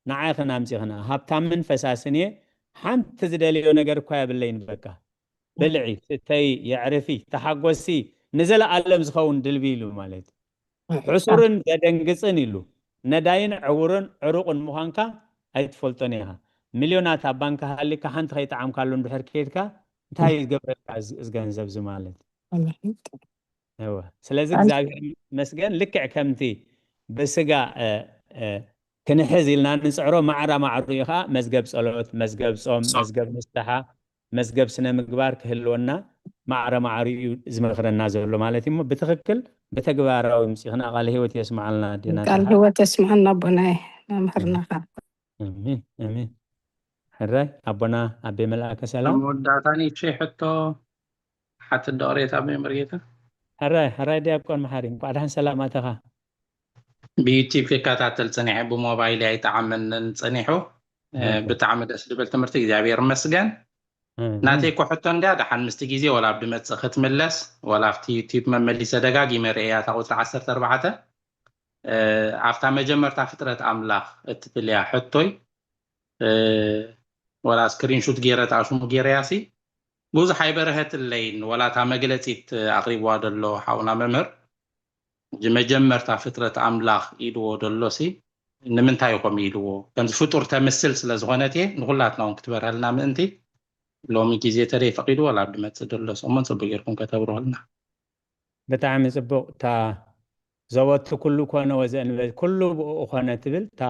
ንዓይ ክናምፂ ክና ሃብታምን ፈሳስን እየ ሓንቲ ዝደልዮ ነገር እኳ የብለይን በቃ ብልዒ ስተይ የዕርፊ ተሓጎሲ ንዘለኣለም ዝኸውን ድልቢ ኢሉ ማለት እዩ። ሕሱርን ዘደንግፅን ኢሉ ነዳይን ዕውርን ዕሩቕን ምዃንካ ኣይትፈልጦን ኢኻ። ሚልዮናት ኣብ ባንክ ሃሊካ ሓንቲ ከይጠዓምካሉ እንድሕር ከይድካ እንታይ ይገብረልካ እዚ ገንዘብ እዚ ማለት እዩ። ስለዚ እግዚኣብሔር መስገን ልክዕ ከምቲ ብስጋ ክንሕዝ ኢልና ንፅዕሮ ማዕራ ማዕሩ እዩ ከዓ መዝገብ ፀሎት፣ መዝገብ ፆም፣ መዝገብ ንስሓ፣ መዝገብ ስነ ምግባር ክህልወና ማዕረ ማዕሪኡ ዝመኽረና ዘሎ ማለት እዩ። ብትኽክል ብተግባራዊ ምፂኽና ቃል ህይወት የስማዓልና ኣዴና። ቃል ህይወት የስማዓልና ኣቦናይ መምህርና። ኣሜን ኣሜን። ሕራይ ኣቦና ኣቤ መልኣከ ሰላም። መወዳእታ ንእሽተይ ሕቶ ሓትት ዶቕሬት ኣቦይ መርጌታ። ሕራይ ሕራይ ዲያቆን መሓሪ እንኳዕ ደሓን ሰላም ኣተኻ። ብዩቲብ ክከታተል ፀኒሐ ብሞባይል ኣይጠዓመንን ፀኒሑ። ብጣዕሚ ደስ ዝብል ትምህርቲ እግዚኣብሔር ይመስገን። ናተይ እኮ ሕቶ እንድያ ደሓን ምስቲ ግዜ ወላ ኣብ ድመፅእ ክትምለስ ወላ ኣብቲ ዩቲብ መመሊሰ ደጋጊመ ርእያ እታ ቁፅሪ ዓሰርተ ኣርባዕተ ኣብታ መጀመርታ ፍጥረት ኣምላኽ እትብል እያ ሕቶይ። ወላ ስክሪንሹት ገይረ ተኣሽሙ ገይረያ ሲ ብዙሕ ኣይበረሀትለይን። ወላ እታ መግለጺት ኣቕሪብዋ ዘሎ ሓውና መምህር፣ እዚ መጀመርታ ፍጥረት ኣምላኽ ኢልዎ ዘሎ ሲ ንምንታይ እዩ ከምኡ ኢልዎ? ከምዚ ፍጡር ተምስል ስለ ዝኾነት እየ፣ ንኹላትና እውን ክትበርሀልና ምእንቲ። ሎሚ ግዜ ተደይ ፈቒዱ ወላ ኣብ ድመጽእ ዘሎ ሰሙን ጽቡቅ ጌርኩም ከተብርሁልና። ብጣዕሚ ጽቡቕ። እታ ዘወቱ ኩሉ ኮነ ወዘእንበ ኩሉ ብኡ ኮነ ትብል እታ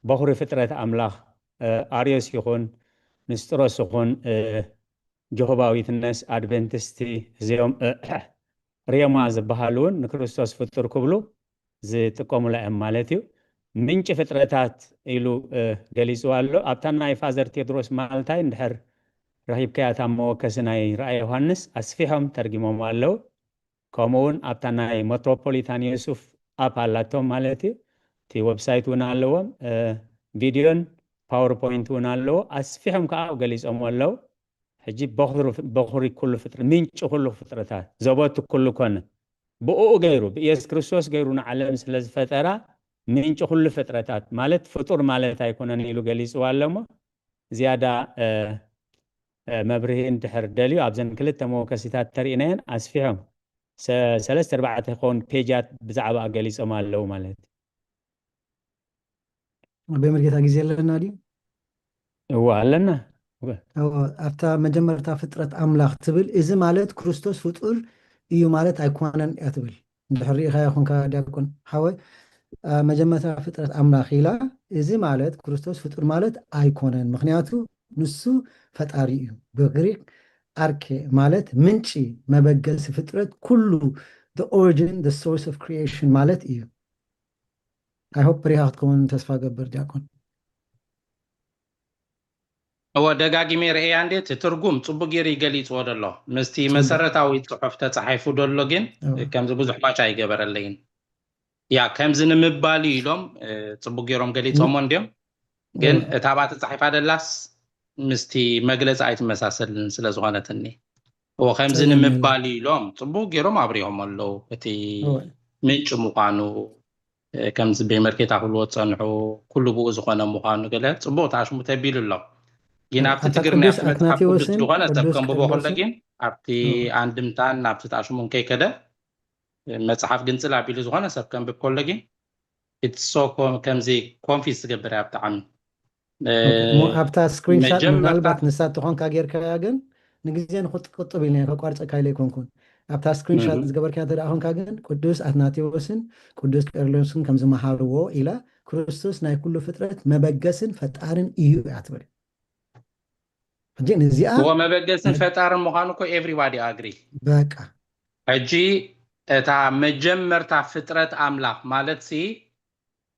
በኹሪ ፍጥረት ኣምላኽ፣ ኣርዮስ ይኹን፣ ንስጥሮስ ይኹን፣ ጆሆባ ዊትነስ፣ ኣድቨንቲስቲ፣ እዚኦም ሬማ ዝበሃሉ እውን ንክርስቶስ ፍጡር ክብሉ ዝጥቀሙላ እዮም ማለት እዩ። ምንጪ ፍጥረታት ኢሉ ገሊፅዋ ኣሎ። ኣብታ ናይ ፋዘር ቴድሮስ ማልታይ እንድሕር ረኺብካያ እታ መወከሲ ናይ ራእይ ዮሃንስ ኣስፊሖም ተርጊሞም ኣለዉ። ከምኡ እውን ኣብታ ናይ መትሮፖሊታን ዮሱፍ ኣፕ ኣላቶም ማለት እዩ። እቲ ዌብሳይት እውን ኣለዎም። ቪድዮን ፓወርፖይንት እውን ኣለዎ። ኣስፊሖም ከዓ ገሊፆም ኣለዉ። ሕጂ በኹሪ ኩሉ ፍጥረት፣ ምንጪ ኩሉ ፍጥረታት፣ ዘቦቲ ኩሉ ኮነ። ብእኡ ገይሩ፣ ብኢየሱስ ክርስቶስ ገይሩ ንዓለም ስለ ዝፈጠራ ምንጪ ኩሉ ፍጥረታት ማለት ፍጡር ማለት ኣይኮነን ኢሉ ገሊፅዋ ኣሎ። እሞ ዝያዳ መብርሂ እንድሕር ደልዩ ኣብዘን ክልተ መወከሲታት ተሪእናየን ኣስፊሖም ሰለስተ ኣርባዕተ ክኸውን ፔጃት ብዛዕባ ገሊፆም ኣለዉ ማለት እዩ። ኣቦይ መርጌታ ግዜ ኣለና ድዩ? እወ ኣለና። ኣብታ መጀመርታ ፍጥረት ኣምላኽ ትብል፣ እዚ ማለት ክርስቶስ ፍጡር እዩ ማለት ኣይኮነን እያ ትብል። እንድሕር ርኢኻዮ ኮንካ ዲያቆን ሓወይ፣ መጀመርታ ፍጥረት ኣምላኽ ኢላ፣ እዚ ማለት ክርስቶስ ፍጡር ማለት ኣይኮነን፣ ምኽንያቱ ንሱ ፈጣሪ እዩ። ብግሪክ ኣርኬ ማለት ምንጪ፣ መበገሲ ፍጥረት ኩሉ፣ the origin, the source of creation ማለት እዩ። I hope ሪሃ ክትከውን ተስፋ ገብር ዲያቆን። እወ ደጋጊመ ርእያ እንዴ እቲ ትርጉም ጽቡቅ ገይሩ ይገሊጽዎ ደሎ ምስቲ መሰረታዊ ጽሑፍ ተጻሒፉ ደሎ ግን ከምዚ ብዙሕ ማች ኣይገበረለይን። ያ ከምዚ ንምባል ኢሎም ጽቡቅ ገይሮም ገሊጾሞ እንዲዮም። ግን እታ ባት ተጻሒፋ ደላስ ምስቲ መግለጺ ኣይትመሳሰልን ስለ ዝኾነትኒ። እወ ከምዚ ንምባል ኢሎም ጽቡቅ ገይሮም ኣብሪሆም ኣለዉ እቲ ምንጭ ምዃኑ ከምዚ ቤመርኬታ ክብልዎ ዝጸንሑ ኩሉ ብኡ ዝኾነ ምዃኑ ገለ ጽቡቕ ተኣሽሙ ተቢሉ ኣሎ። ግን ኣብቲ ትግርኛ መጽሓፍ ቅዱስ ዝኾነ ሰብ ከንብቦ ከሎ ግን ኣብቲ ኣንድምታን ናብቲ ተኣሽሙ ከይከደ መጽሓፍ ግንጽል ኣቢሉ ዝኾነ ሰብ ከንብብ ከሎ ግን it's so ከምዚ ኮንፊዝ ዝገብር እያ ብጣዕሚ። ኣብታ ስክሪንሻት ምናልባት ንሳ ተኾንካ ጌርካያ ግን ንግዜ ንክጥቅጥብ ኢለ ከቋርፀካ ኢለ ኣይኮንኩን። ኣብታ ስክሪንሻት ዝገበርካያ እንተ ደኣ ኮንካ ግን ቅዱስ ኣትናቴዎስን ቅዱስ ቄርሎስን ከም ዝመሃርዎ ኢላ ክርስቶስ ናይ ኩሉ ፍጥረት መበገስን ፈጣርን እዩ እያ ትብል። ሕጂ ንዚኣ እዎ መበገስን ፈጣርን ምዃኑ እኮ everybody agree። በቃ ሕጂ እታ መጀመርታ ፍጥረት ኣምላኽ ማለት ሲ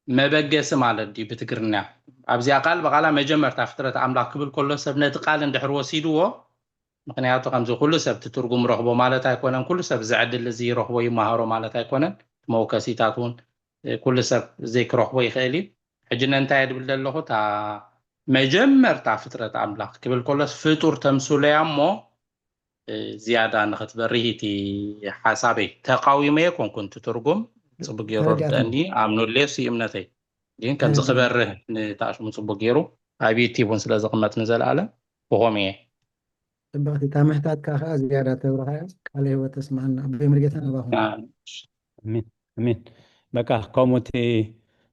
መበገሲ ማለት ድዩ ብትግርኛ? ኣብዚኣ ቃል ብቓላ መጀመርታ ፍጥረት ኣምላኽ ክብል ከሎ ሰብ ነቲ ቃል እንድሕር ወሲድዎ፣ ምኽንያቱ ከምዚ ኩሉ ሰብ እቲ ትርጉም ረኽቦ ማለት ኣይኮነን፣ ኩሉ ሰብ እዚ ዕድል እዚ ይረኽቦ ይመሃሮ ማለት ኣይኮነን። መወከሲታት እውን ኩሉ ሰብ ዘይክረኽቦ ይኽእል እዩ። ሕጂ ነንታይ እየ ድብል ዘለኹ እታ መጀመርታ ፍጥረት ኣምላኽ ክብል ከሎስ ፍጡር ተምስሎ እያ እሞ ዝያዳ ንኽትበርህ እቲ ሓሳበይ ተቃዊመ የኮንኩ እቲ ትርጉም ጽቡቅ ገይሩ ርድአኒ ኣምኑሌ ሲ እምነተይ ግን ከምዚ ክበርህ ንተኣሽሙ ጽቡቅ ገይሩ ኣብ ዩቲብ እውን ስለ ዝቕመጥ ንዘለኣለም ብኾም እየ ጽብቕቲ እታ ምሕታትካ ከዓ ዝያዳ ተብርሃያ ቃለ ህይወት ተስማዕና ኣቦይ መርጌታ ናባኹም ኣሚን ኣሚን በቃ ከምኡ እቲ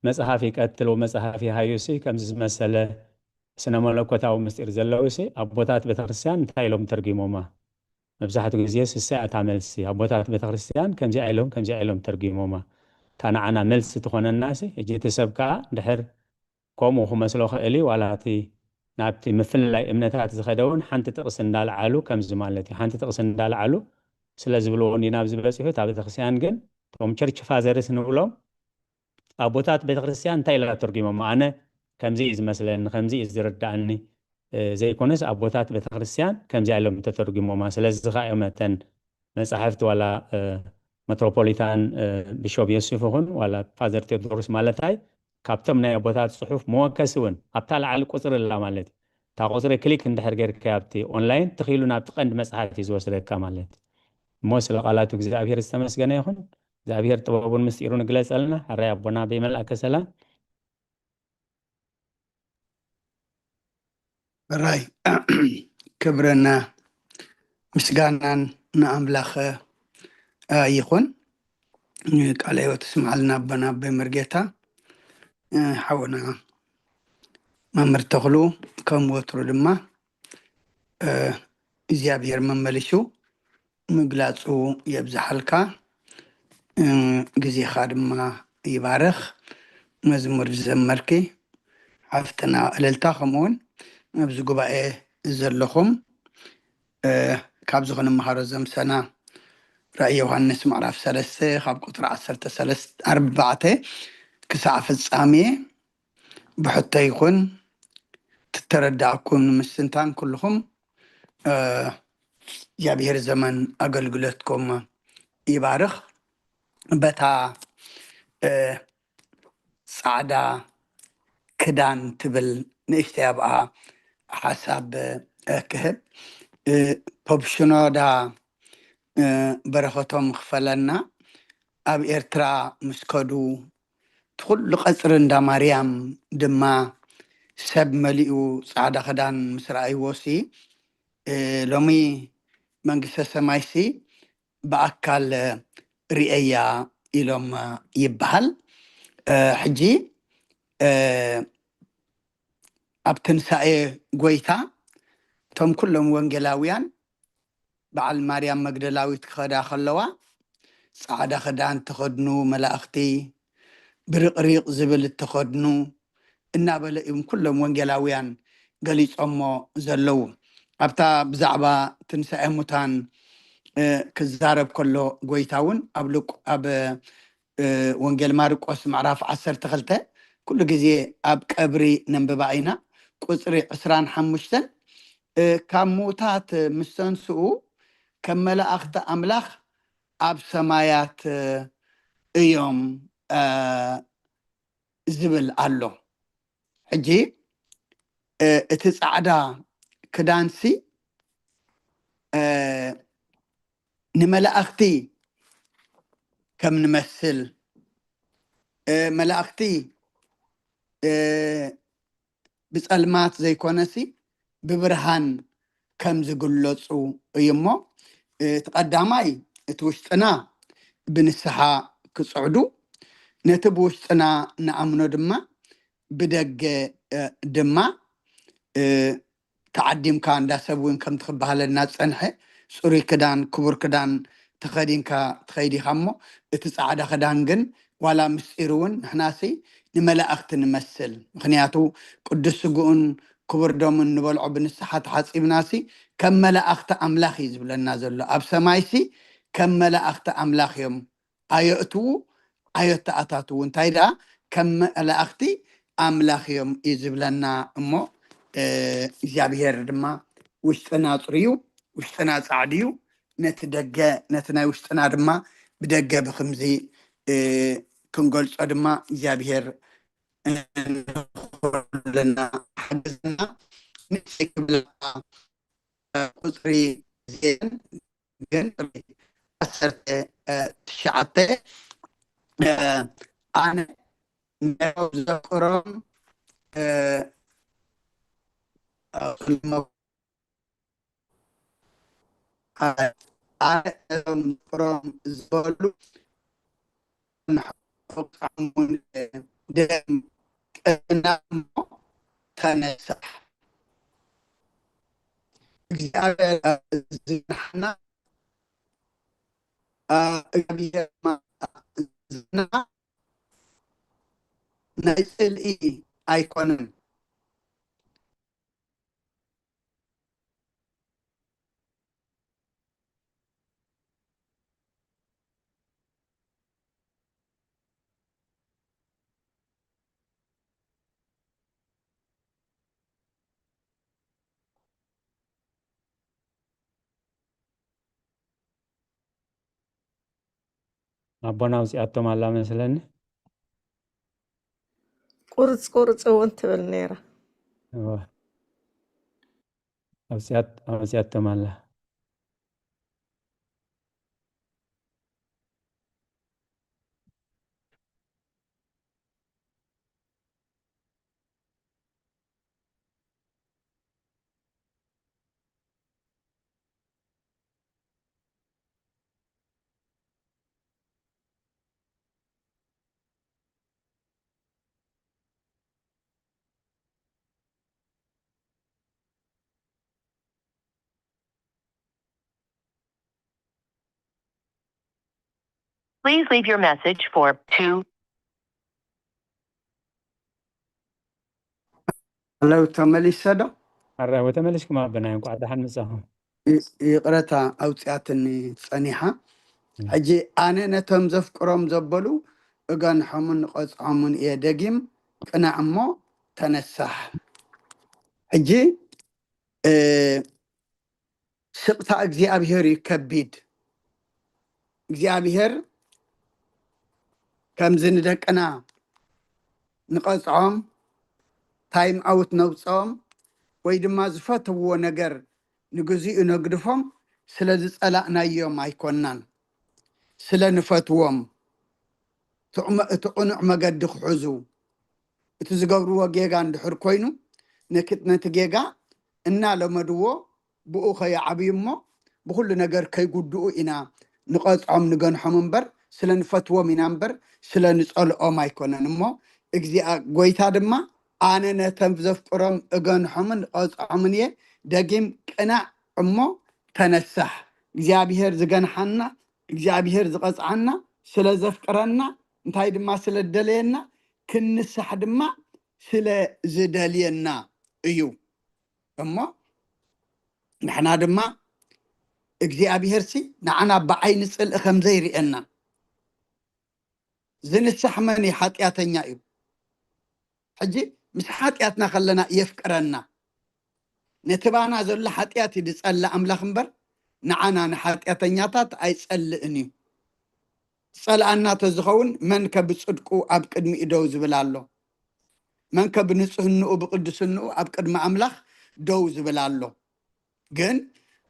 መጽሓፍ ይቀትል መጽሓፍ ይሃዩሲ ከምዚ ዝመሰለ ስነ መለኮታዊ ምስጢር ዘለውሲ ኣቦታት ቤተክርስትያን እንታይ ኢሎም ተርጊሞማ? መብዛሕትኡ ግዜ ስሰ ኣታ መልሲ ኣቦታት ቤተክርስትያን ከምዚኣ ኢሎም ከምዚኣ ኢሎም ተርጊሞማ። እታ ንዓና መልሲ ትኾነናሲ ሕጂ እቲ ሰብ ከዓ ድሕር ከምኡ ክመስሎ ክእል እዩ ዋላ እቲ ናብቲ ምፍልላይ እምነታት ዝኸደ እውን ሓንቲ ጥቕሲ እንዳልዓሉ ከምዚ ማለት እዩ ሓንቲ ጥቕሲ እንዳልዓሉ ስለ ዝብልዎ እንዲ ናብዚ በፂሑ እታ ቤተክርስትያን ግን እቶም ቸርች ፋዘርስ ንብሎም ኣቦታት ቤተክርስትያን እንታይ ኢላ ተርጉሞማ ኣነ ከምዚ እዩ ዝመስለኒ ከምዚ እዩ ዝርዳእኒ ዘይኮነስ ኣቦታት ቤተክርስትያን ከምዚኣ ኢሎም ተተርጉሞማ ስለዚ ከዓ እዮም እተን መፃሕፍቲ ዋላ መትሮፖሊታን ብሾብ ዮስፍ ይኹን ዋላ ፋዘር ቴዎድሮስ ማለታይ ካብቶም ናይ ኣቦታት ፅሑፍ መወከሲ እውን ኣብታ ላዕሊ ቁፅሪ ላ ማለት እታ ቁፅሪ ክሊክ እንድሕር ጌርካ ኣብቲ ኦንላይን ትኽኢሉ ናብቲ ቀንዲ መፅሓፍቲ ዝወስደካ ማለት እሞ ስለ ቃላቱ እግዚኣብሔር ዝተመስገነ ይኹን እግዚኣብሔር ጥበቡን ምስጢሩን ይግለጸልና። ሕራይ ኣቦና ኣበይ መልኣከ ሰላም። ሕራይ ክብርና ምስጋናን ንኣምላኽ ይኹን። ቃለ ሕይወት ስምዓልና ኣቦና ኣቦይ መርጌታ። ሓውና መምህር ተኽሉ ከም ወትሩ ድማ እግዚኣብሔር መመሊሱ ምግላጹ የብዝሓልካ። ግዜኻ ድማ ይባርኽ። መዝሙር ዝዘመርኪ ሓፍትና እልልታ፣ ከምኡውን ኣብዚ ጉባኤ ዘለኹም ካብዚ ክንምሃሮ ዘምሰና ራእይ ዮሃንስ ምዕራፍ ሰለስተ ካብ ቁፅሪ ዓሰርተ ሰለስተ ኣርባዕተ ክሳዕ ፍጻሜ ብሕቶ ይኹን ትተረዳእኩም ንምስትንታን ኩልኹም እግዚኣብሔር ዘመን ኣገልግሎትኩም ይባርኽ። በታ ፃዕዳ ክዳን ትብል ንእሽተይ ኣብኣ ሓሳብ ክህብ። ፖፕሽኖዳ በረኸቶም ክፈለና። ኣብ ኤርትራ ምስ ከዱ እቲ ኩሉ ቀፅሪ እንዳ ማርያም ድማ ሰብ መሊኡ ፃዕዳ ክዳን ምስ ረኣይዎ ሲ ሎሚ መንግስተ ሰማይ ሲ ብኣካል ርእየያ ኢሎም ይበሃል። ሕጂ ኣብ ትንሳኤ ጎይታ እቶም ኩሎም ወንጌላውያን በዓል ማርያም መግደላዊት ክኸዳ ከለዋ ፃዕዳ ክዳን ተኸድኑ መላእኽቲ ብርቕሪቕ ዝብል እተኸድኑ እናበለ እዮም ኩሎም ወንጌላውያን ገሊጾሞ ዘለዉ። ኣብታ ብዛዕባ ትንሳኤ ሙታን ክዛረብ ከሎ ጎይታ እውን ኣብ ወንጌል ማርቆስ ምዕራፍ ዓሰርተ ክልተ ኩሉ ግዜ ኣብ ቀብሪ ነንብባ ኢና። ቁፅሪ ዕስራን ሓሙሽተን ካብ ምዉታት ምስ ተንስኡ ከም መላእኽቲ ኣምላኽ ኣብ ሰማያት እዮም ዝብል ኣሎ። ሕጂ እቲ ፃዕዳ ክዳንሲ ንመላእኽቲ ከም ንመስል መላእኽቲ ብፀልማት ዘይኮነሲ ብብርሃን ከም ዝግለፁ እዩ እሞ እቲ ቀዳማይ እቲ ውሽጥና ብንስሓ ክፅዕዱ ነቲ ብውሽጥና ንኣምኖ ድማ ብደገ ድማ ተዓዲምካ እንዳ ሰብ እውን ከምቲ ክበሃለና ዝፀንሐ ፅሩይ ክዳን ክቡር ክዳን ተኸዲንካ ትኸይድ ኢኻ እሞ እቲ ፃዕዳ ክዳን ግን ዋላ ምስጢር እውን ንሕናሲ ንመላእኽቲ ንመስል። ምክንያቱ ቅዱስ ስግኡን ክቡር ደሙን ንበልዖ ብንስሓ ተሓፂብናሲ ከም መላእኽቲ ኣምላኽ እዩ ዝብለና ዘሎ። ኣብ ሰማይሲ ከም መላእኽቲ ኣምላኽ እዮም ኣየእትዉ ኣየተኣታትዉ። እንታይ ደኣ ከም መላእኽቲ ኣምላኽ እዮም እዩ ዝብለና እሞ እግዚኣብሔር ድማ ውሽጥና ፅሩዩ ውሽጥና ፃዕድዩ ነቲ ደገ ነቲ ናይ ውሽጥና ድማ ብደገ ብክምዚ ክንገልፆ ድማ እግዚኣብሔር ንክብረልና ሓግዝና። ንእሽተይ ክብለካ ቁፅሪ ዜን ግን ዓሰርተ ትሽዓተ ኣነ ናይ ዘክሮም ኣነ እዞም ፍሮም ዝበሉ ንሕቁቃሙን ደም ቀና እሞ ተነሳሕ። እግዚኣብሔር ዝናሕና እግዚኣብሔር ዝና ናይ ጽልኢ ኣይኮነን። ኣቦና ኣውፂኣቶም ኣላ መስለኒ። ቁርፅ ቁርፅ እውን ትብል ነይራ። ኣውፂኣቶም ኣላ። Please leave your message for two. ለው ተመሊሰ ዶ? ኣረ ተመሊስኩም ኣበናይ፣ እንኳዕ ደሓን መጻኹም። ይ- ይቕረታ ኣውፅኣትኒ ጸኒሓ። ሕጂ ኣነ ነቶም ዘፍቅሮም ዘበሉ እገንሖምን እቐጽዖምን እየ፣ ደጊም ቅናዕ እሞ ተነሳሕ። ሕጂ እ፣ ስቕታ እግዚኣብሔር እዩ ከቢድ። እግዚኣብሔር ከምዚ ንደቅና ንቐጽዖም፣ ታይም ኣውት ነውፅኦም፣ ወይ ድማ ዝፈተውዎ ነገር ንግዚኡ ነግድፎም ስለ ዝጸላእናዮም ኣይኮናን፣ ስለ ንፈትዎም፣ እቲ ዑመ- እቲ ቅኑዕ መገዲ ክሕዙ፣ እቲ ዝገብርዎ ጌጋ እንድሕር ኮይኑ ነኪ- ነቲ ጌጋ እናለመድዎ ብኡ ከይዓብዩ እሞ ብኩሉ ነገር ከይጉድኡ ኢና ንቐፅዖም ንገንሖም እምበር ስለ ንፈትዎም ኢና እምበር ስለ ንፀልኦም ኣይኮነን። እሞ እግዚኣብ ጎይታ ድማ ኣነ ነቶም ዘፍቅሮም እገንሖምን እቐፅዖምን እየ፣ ደጊም ቅናዕ እሞ ተነሳሕ። እግዚኣብሔር ዝገንሓና እግዚኣብሔር ዝቐፅዓና ስለ ዘፍቅረና እንታይ ድማ ስለ ዝደለየና ክንንሳሕ ድማ ስለ ዝደልየና እዩ። እሞ ንሕና ድማ እግዚኣብሔርሲ ንዓና ብዓይኒ ፅልኢ ከም ዘይርእየና ዝንሳሕ መን እዩ? ሓጢኣተኛ እዩ። ሕጂ ምስ ሓጢኣትና ከለና የፍቅረና። ነቲ ባና ዘሎ ሓጢኣት እዩ ዝጸልእ ኣምላኽ እምበር ንዓና ንሓጢኣተኛታት ኣይጸልእን እዩ። ዝጸልኣና ተዝኸውን መን ከ ብጽድቁ ኣብ ቅድሚኡ ደው ዝብል ኣሎ? መን ከ ብንጽህንኡ ብቅድስንኡ ኣብ ቅድሚ ኣምላኽ ደው ዝብል ኣሎ? ግን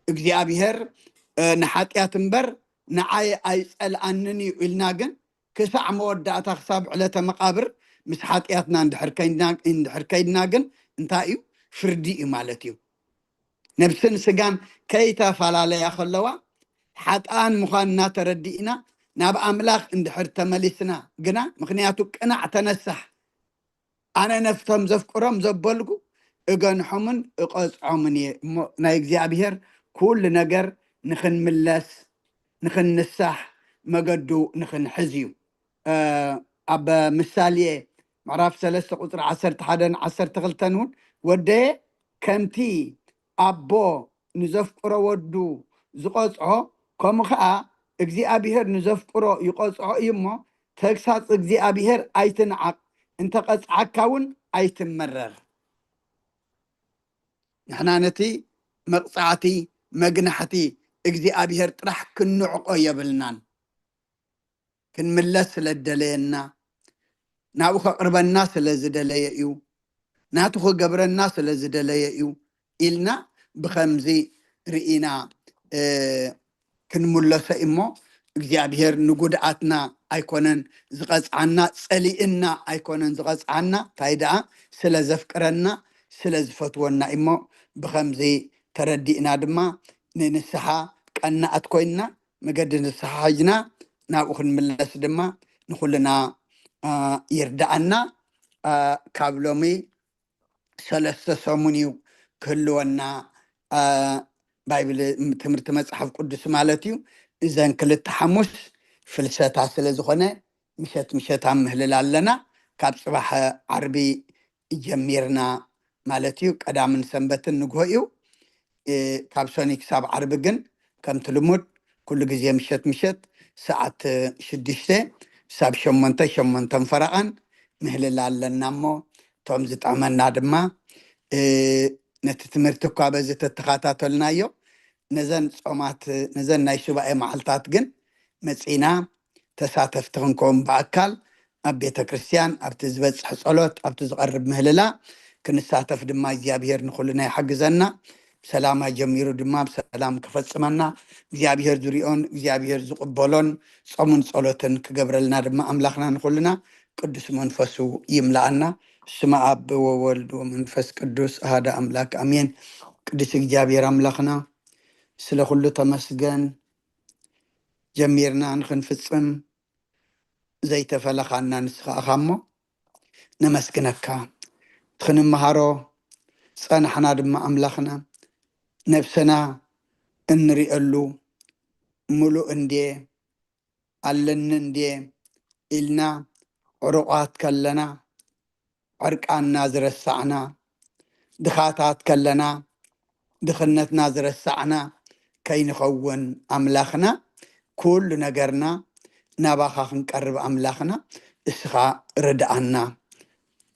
እግዚኣብሔር እ፣ ንሓጢኣት እምበር ንዓይ ኣይጸልኣንን እዩ ኢልና ግን ክሳዕ መወዳእታ ክሳብ ዕለተ መቓብር ምስ ሓጢኣትና እንድሕር ከይድና እንድሕር ከይድና ግን እንታይ እዩ? ፍርዲ እዩ ማለት እዩ። ነብስን ስጋን ከይተፈላለያ ከለዋ ሓጥኣን ምዃንና ተረዲእና ናብ ኣምላኽ እንድሕር ተመሊስና ግና ምኽንያቱ ቅናዕ ተነሳሕ ኣነ ነፍቶም ዘፍቅሮም ዘበልኩ እገንሖምን እቐጽዖምን እየ እሞ ናይ እግዚኣብሔር ኩሉ ነገር ንኽንምለስ ንኽንንሳሕ መገዱ ንኽንሕዝ እዩ። ኣብ ምሳሌ ምዕራፍ ሰለስተ ቁፅሪ ዓሰርተ ሓደን ዓሰርተ ክልተን እውን ወደየ ከምቲ ኣቦ ንዘፍቅሮ ወዱ ዝቐፅዖ ከምኡ ከዓ እግዚኣብሔር ንዘፍቅሮ ይቐፅዖ እዩ እሞ ተግሳፅ እግዚኣብሔር ኣይትንዓቕ እንተቐፅዓካ እውን ኣይትመረር። ንሕና ነቲ መቕፃዕቲ መግናሕቲ እግዚኣብሔር ጥራሕ ክንንዕቆ የብልናን። ክንምለስ ስለ ዝደለየና ናብኡ ከቕርበና ስለ ዝደለየ እዩ ናቱ ክገብረና ስለ ዝደለየ እዩ ኢልና ብኸምዚ ርኢና ክንምለሶ እሞ እግዚኣብሔር ንጉድኣትና ኣይኮነን ዝቐፅዓና ፀሊእና ኣይኮነን ዝቐፅዓና እንታይ ደኣ ስለ ዘፍቅረና ስለ ዝፈትወና እሞ ብኸምዚ ተረዲእና ድማ ንንስሓ ቀናኣት ኮይንና መገዲ ንስሓ ሒዝና ናብኡ ክንምለስ ድማ ንኩልና ይርዳኣና። ካብ ሎሚ ሰለስተ ሰሙን እዩ ክህልወና ባይብል ትምህርቲ መፅሓፍ ቅዱስ ማለት እዩ። እዘን ክልተ ሓሙስ ፍልሰታ ስለ ዝኾነ ምሸት ምሸት ኣብ ምህልል ኣለና። ካብ ፅባሕ ዓርቢ ጀሚርና ማለት እዩ። ቀዳምን ሰንበትን ንግሆ እዩ። ካብ ሰኒ ክሳብ ዓርቢ ግን ከምቲ ልሙድ ኩሉ ግዜ ምሸት ምሸት ሰዓት ሽዱሽተ ክሳብ ሸሞንተ ሸሞንተን ፈረቓን ምህልል ኣለና እሞ እቶም ዝጠዕመና ድማ ነቲ ትምህርቲ እኳ በዚ ተተኻታተልናዮ ነዘን ጾማት ነዘን ናይ ሱባኤ መዓልታት ግን መጺና ተሳተፍቲ ክንከውን ብኣካል ኣብ ቤተ ክርስቲያን ኣብቲ ዝበጽሕ ጸሎት ኣብቲ ዝቐርብ ምህልላ ክንሳተፍ ድማ እግዚኣብሔር ንኹልና ይሓግዘና። ብሰላማ ጀሚሩ ድማ ብሰላም ክፈጽመና እግዚኣብሔር ዝሪኦን እግዚኣብሔር ዝቕበሎን ጾሙን ጸሎትን ክገብረልና ድማ ኣምላኽና ንኹልና ቅዱስ መንፈሱ ይምልኣና። ስመ ኣብ ወወልድ ወመንፈስ ቅዱስ ኣሃደ ኣምላክ ኣሜን። ቅዱስ እግዚኣብሔር ኣምላኽና ስለ ኩሉ ተመስገን። ጀሚርና ንኽንፍጽም ዘይተፈለኻና ንስኻ እኻ እሞ ነመስግነካ። ክንመሃሮ ጸናሕና ድማ ኣምላኽና ነብሰና እንሪአሉ ምሉእ እንድየ ኣለኒ እንድየ ኢልና ዕሩቓት ከለና ዕርቃንና ዝረሳዕና፣ ድኻታት ከለና ድኽነትና ዝረሳዕና ከይንኸውን ኣምላኽና፣ ኩሉ ነገርና ናባኻ ክንቀርብ ኣምላኽና እስኻ ርድኣና።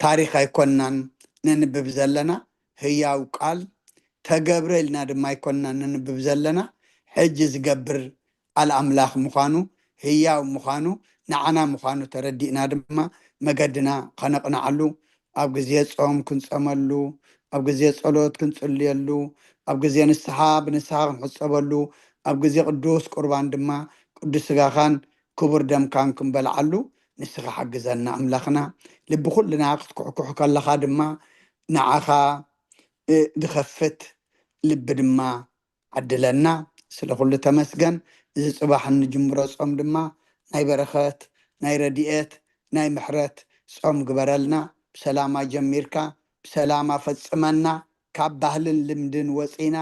ታሪኽ ኣይኮናን ነንብብ ዘለና፣ ህያው ቃል ተገብረ ኢልና ድማ ኣይኮናን ነንብብ ዘለና፣ ሕጂ ዝገብር ቃል ኣምላኽ ምዃኑ፣ ህያው ምዃኑ፣ ንዓና ምዃኑ ተረዲእና ድማ መገድና ኸነቕንዓሉ፣ ኣብ ግዜ ጾም ክንጸመሉ፣ ኣብ ግዜ ጸሎት ክንጽልየሉ፣ ኣብ ግዜ ንስሓ ብንስሓ ክንሕጸበሉ፣ ኣብ ግዜ ቅዱስ ቁርባን ድማ ቅዱስ ስጋኻን ክቡር ደምካን ክንበልዓሉ ንስኻ ሓግዘና ኣምላኽና። ልቢ ኩልና ክትኩሕኩሕ ከለኻ ድማ ንዓኻ እ፣ ዝኸፍት ልቢ ድማ ዓድለና። ስለ ኩሉ ተመስገን። እዚ ጽባሕ እንጅምሮ ጾም ድማ ናይ በረኸት፣ ናይ ረድኤት፣ ናይ ምሕረት ጾም ግበረልና። ብሰላማ ጀሚርካ ብሰላማ ፈጽመና። ካብ ባህልን ልምድን ወጺና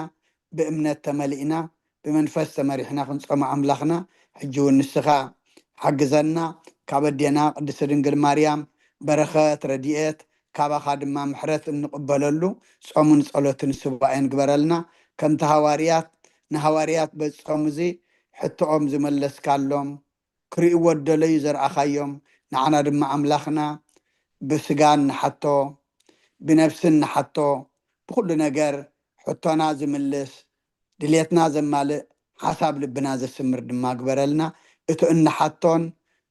ብእምነት ተመሊእና ብመንፈስ ተመሪሕና ክንጾም ኣምላኽና ሕጂ እውን ንስኻ ሓግዘና። ካብ ኣዴና ቅድስቲ ድንግል ማርያም በረኸት ረድኤት ካባኻ ድማ ምሕረት እንቕበለሉ ጾምን ጸሎትን ስባኤን ግበረልና። ከምቲ ሃዋርያት ንሃዋርያት በዚ ጾም እዚ ሕቶኦም ዝመለስካሎም ክርእይዎ ደለዩ ዘርኣኻዮም ንዓና ድማ ኣምላኽና ብስጋን ንሓቶ ብነብስን ንሓቶ ብኹሉ ነገር ሕቶና ዝምልስ ድሌትና ዘማልእ ሓሳብ ልብና ዘስምር ድማ ግበረልና። እቲ እንሓቶን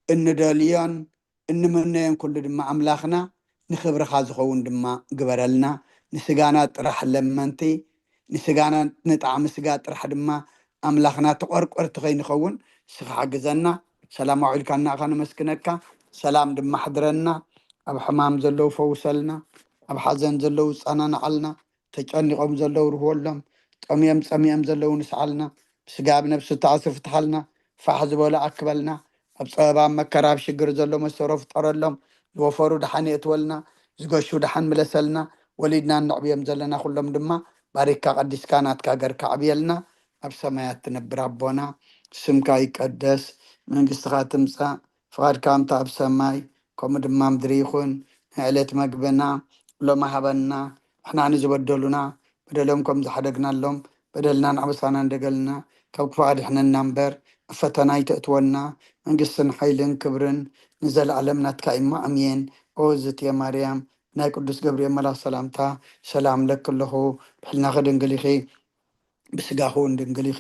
እንደልዮን እንምነዮን ኩሉ ድማ ኣምላኽና ንኽብርኻ ዝኸውን ድማ ግበረልና። ንስጋና ጥራሕ ለመንቲ ንስጋና ንጣዕሚ ስጋ ጥራሕ ድማ ኣምላኽና ተቆርቆርቲ ከይንኸውን ንስኻ ሓግዘና። ሰላም ኣውዒልካና ኣኻ ነመስግነካ። ሰላም ድማ ሕድረና። ኣብ ሕማም ዘለዉ ፈውሰልና። ኣብ ሓዘን ዘለዉ ጸናንዓልና። ተጨኒቖም ዘለዉ ርህወሎም። ጠምዮም ጸሚኦም ዘለዉ ንስዓልና። ብስጋ ብነብሲ ተኣስሩ ፍትሓልና። ፋሕ ዝበሉ ኣክበልና። ኣብ ጸበባ ኣብ መከራ ኣብ ሽግር ዘሎ መሰሮ ፍጠረሎም። ዝወፈሩ ደሓን የእትወልና። ዝገሹ ደሓን ምለሰልና። ወሊድና እነዕብዮም ዘለና ኩሎም ድማ ባሪካ ቀዲስካ ናትካ ገርካ ኣዕብየልና። ኣብ ሰማያት ትነብር ኣቦና ስምካ ይቀደስ። መንግስትኻ ትምጻእ። ፍቓድካ ከምቲ ኣብ ሰማይ ከምኡ ድማ ምድሪ ይኹን። ንዕለት መግብና ሎሚ ሃበና። ንሕና ንዝበደሉና በደሎም ከም ዝሓደግናሎም በደልና ንዓበሳና እንደገልና ካብ ክፉእ ኣድሕነና እምበር ኣብ ፈተና ኣይተእትወና። መንግስትን ሓይልን ክብርን ንዘለኣለም ናትካ እሞ ኣሜን። ኦ ዝትየ ማርያም ናይ ቅዱስ ገብርኤል መልኣኽ ሰላምታ ሰላም ለኪ ኣለኹ። ብሕልናኺ ድንግል ኢኺ ብስጋኹ እውን ድንግል ኢኺ።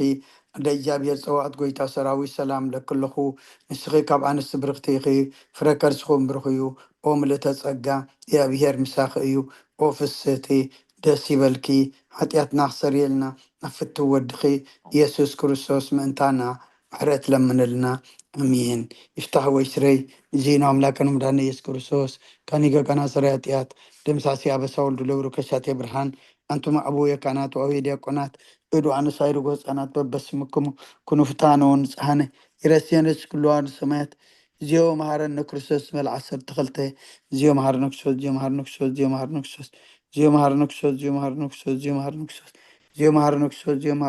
ኣደ እግዚኣብሔር ጸዋዕት ጎይታ ሰራዊት ሰላም ለኪ ኣለኹ። ንስኺ ካብ ኣንስቲ ብርኽቲ ኢኺ። ፍረ ከርስኹ እውን ብሩኽ እዩ። ኦ ምልእተ ጸጋ እግዚኣብሔር ምሳኺ እዩ። ኦ ፍስህቲ ደስ ይበልኪ። ሓጢኣትና ክሰርየልና ናብ ፍትው ወድኺ ኢየሱስ ክርስቶስ ምእንታና ምሕረት ለምንልና። ኣሜን። ይፍታሕ ወይ ስረይ እዚ ነው አምላክን መድኃኒነ ኢየሱስ ክርስቶስ ከኒገ ቀና ስረ ኃጢአት ደምሳሲ አበሳ ወልዱ ለብሩ ከሻቴ ብርሃን አንቱም አበው የካህናት ወአበው ዲያቆናት እዱ አነሳይ ርጎ ህፃናት በበስምክሙ ኩኑ ፍታነ ወንጽሐነ ይረስየነ ኩሉ አዋርድ ሰማያት። እዚዮ መሐረነ ክርስቶስ መልዓ ዓሰርተ ክልተ። እዚዮ መሐረነ ክርስቶስ፣ እዚዮ መሐረነ ክርስቶስ፣ እዚዮ መሐረነ ክርስቶስ፣ እዚዮ መሐረነ ክርስቶስ፣ እዚዮ መሐረነ ክርስቶስ፣ እዚዮ መሐረነ ክርስቶስ፣ እዚዮ መሐረነ ክርስቶስ፣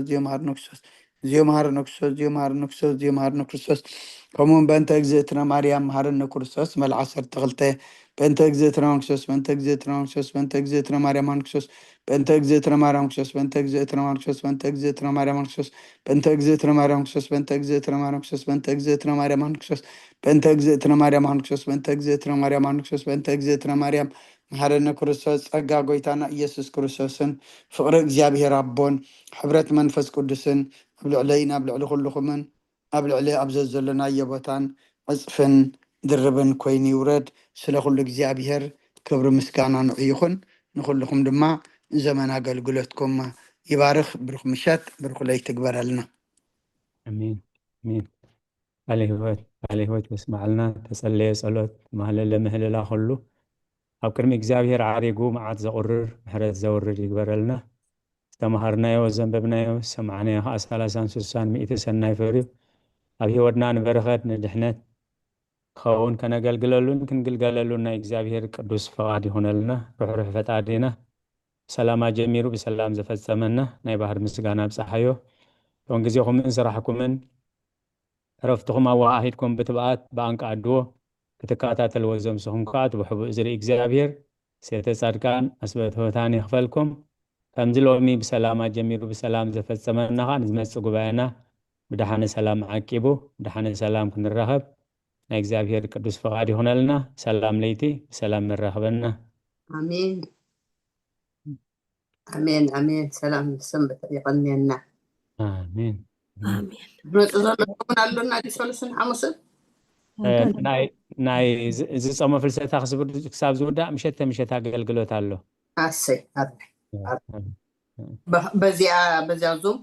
እዚዮ መሐረነ ክርስቶስ፣ እዚዮ መሐረነ ክርስቶስ፣ እዚዮ መሐረነ ክርስቶስ፣ እዚዮ መሐረነ ክርስቶስ፣ እዚዮ መሐረነ ክርስቶስ። ከምኡውን በእንተ እግዝእትነ ማርያም መሐረነ ክርስቶስ መልዓ ዓሰርተ ክልተ። በእንተ እግዝእትነ ማርያም ክርስቶስ፣ በእንተ እግዝእትነ ማርያም ክርስቶስ፣ በእንተ እግዝእትነ ማርያም ክርስቶስ፣ በእንተ እግዝእትነ ማርያም ክርስቶስ፣ በእንተ እግዝእትነ ማርያም ክርስቶስ፣ በእንተ እግዝእትነ ማርያም ክርስቶስ፣ በእንተ እግዝእትነ ማርያም ክርስቶስ፣ በእንተ እግዝእትነ ማርያም ክርስቶስ፣ በእንተ እግዝእትነ ማርያም ክርስቶስ፣ በእንተ እግዝእትነ ማርያም ክርስቶስ፣ በእንተ እግዝእትነ ማርያም መሐረነ ክርስቶስ። ጸጋ ጎይታና ኢየሱስ ክርስቶስን ፍቕሪ እግዚኣብሔር ኣቦን ሕብረት መንፈስ ቅዱስን ኣብ ልዕለይን ኣብ ልዕሊ ኩልኹምን ኣብ ልዕሊ ኣብ ዘዘለናዮ ቦታን ዕጽፍን ድርብን ኮይኑ ይውረድ። ስለ ኩሉ እግዚኣብሔር ክብሪ ምስጋና ንዑ ይኹን። ንኹልኹም ድማ ዘመን ኣገልግሎትኩም ይባርኽ። ብሩኽ ምሸት፣ ብሩኽ ለይቲ ግበረልና። ኣሜን፣ ኣሜን። ቃለ ህይወት፣ ቃለ ህይወት የስማዓልና። ተጸለየ ጸሎት፣ ማህለለ ምህለላ ኩሉ ኣብ ቅድሚ እግዚኣብሔር ዓሪጉ መዓት ዘቑርር ምሕረት ዘውርድ ይግበረልና። ዝተምሃርናዮ፣ ዘንበብናዮ፣ ዝሰማዕናዮ ኸዓ ሰላሳን ስሳን ሚእቲ ሰናይ ፍርዩ ኣብ ህይወትና ንበረኸት ንድሕነት ክኸውን ከነገልግለሉን ክንግልገለሉን ናይ እግዚኣብሔር ቅዱስ ፈቓድ ይኹነልና። ርሕሩሕ ፈጣሪና ሰላማ ጀሚሩ ብሰላም ዘፈጸመና ናይ ባህር ምስጋና ኣብጽሓዮ። እቶም ግዜኹምን ስራሕኩምን ዕረፍትኹም ኣወሃሂድኩም ብትብኣት ብኣንቃ ኣድዎ ክትከታተልዎ ዘምስኹም ከዓ እቲ ብሕቡእ ዝርኢ እግዚኣብሔር ሴተ ጻድቃን ኣስበትሆታን ይኽፈልኩም። ከምዚ ሎሚ ብሰላም ኣጀሚሩ ብሰላም ዘፈጸመና ከዓ ንዝመጽእ ጉባኤና ብደሓነ ሰላም ዓቂቡ ብደሓነ ሰላም ክንራኸብ ናይ እግዚኣብሔር ቅዱስ ፍቓድ ይኹነልና። ሰላም ለይቲ ብሰላም ንራኸበና። ኣሜን ኣሜን ኣሜን። ሰላም ሰንበት ይቐንየና። ኣሜን። ኣሜን። ዝመፁ ዘሎ እውን ኣሎና ድዩ? ሰሉስን ሓሙስን ናይ ናይ ዝ- ዝፀሞ ፍልሰታ ክስብ- ክሳብ ዝውዳእ ምሸተ ምሸት ኣገልግሎት ኣሎ። ኣሰይ ኣረ በ- በዚኣ በዚኣ ዙም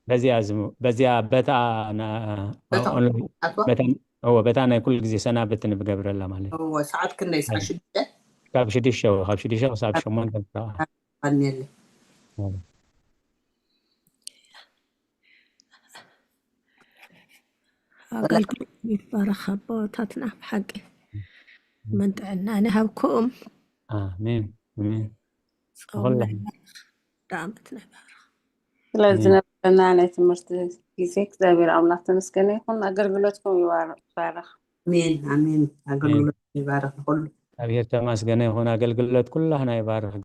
በዚኣ ዝሙ በዚያ በታ ና- በታ ኦንላይን ኣትዋ በታ እዎ በታ ናይ ኩሉ ግዜ ሰናብት ንብገብረላ ማለት እዩ። እወ ሰዓት ክንደይ? ሰዓት ሽዱሽተ ካብ ሽዱሽተ እዎ ካብ ሽዱሽተ ክሳብ ሸሞንተ ንስራዓ። ኣንየለ ኣገልግሎት ይባረኽ ኣቦታትና ብሓቂ መንጥዕና ንሃብኩም። ኣሜን ኣሜን። ጾም ኩላ ናይ ባርኽ፣ ዳኣመት ናይ ባርኽ። ስለዝነበረና ናይ ትምህርቲ ግዜ እግዚኣብሔር ኣምላኽ ተመስገነ ይኹን። ኣገልግሎትኩም ይባረኽ። ኣሜን ኣሜን። ኣገልግሎት ይባረኽ ንኩሉ። እግዚኣብሔር ተመስገነ ይኹን። ኣገልግሎት ኩላህና ይባርኽ።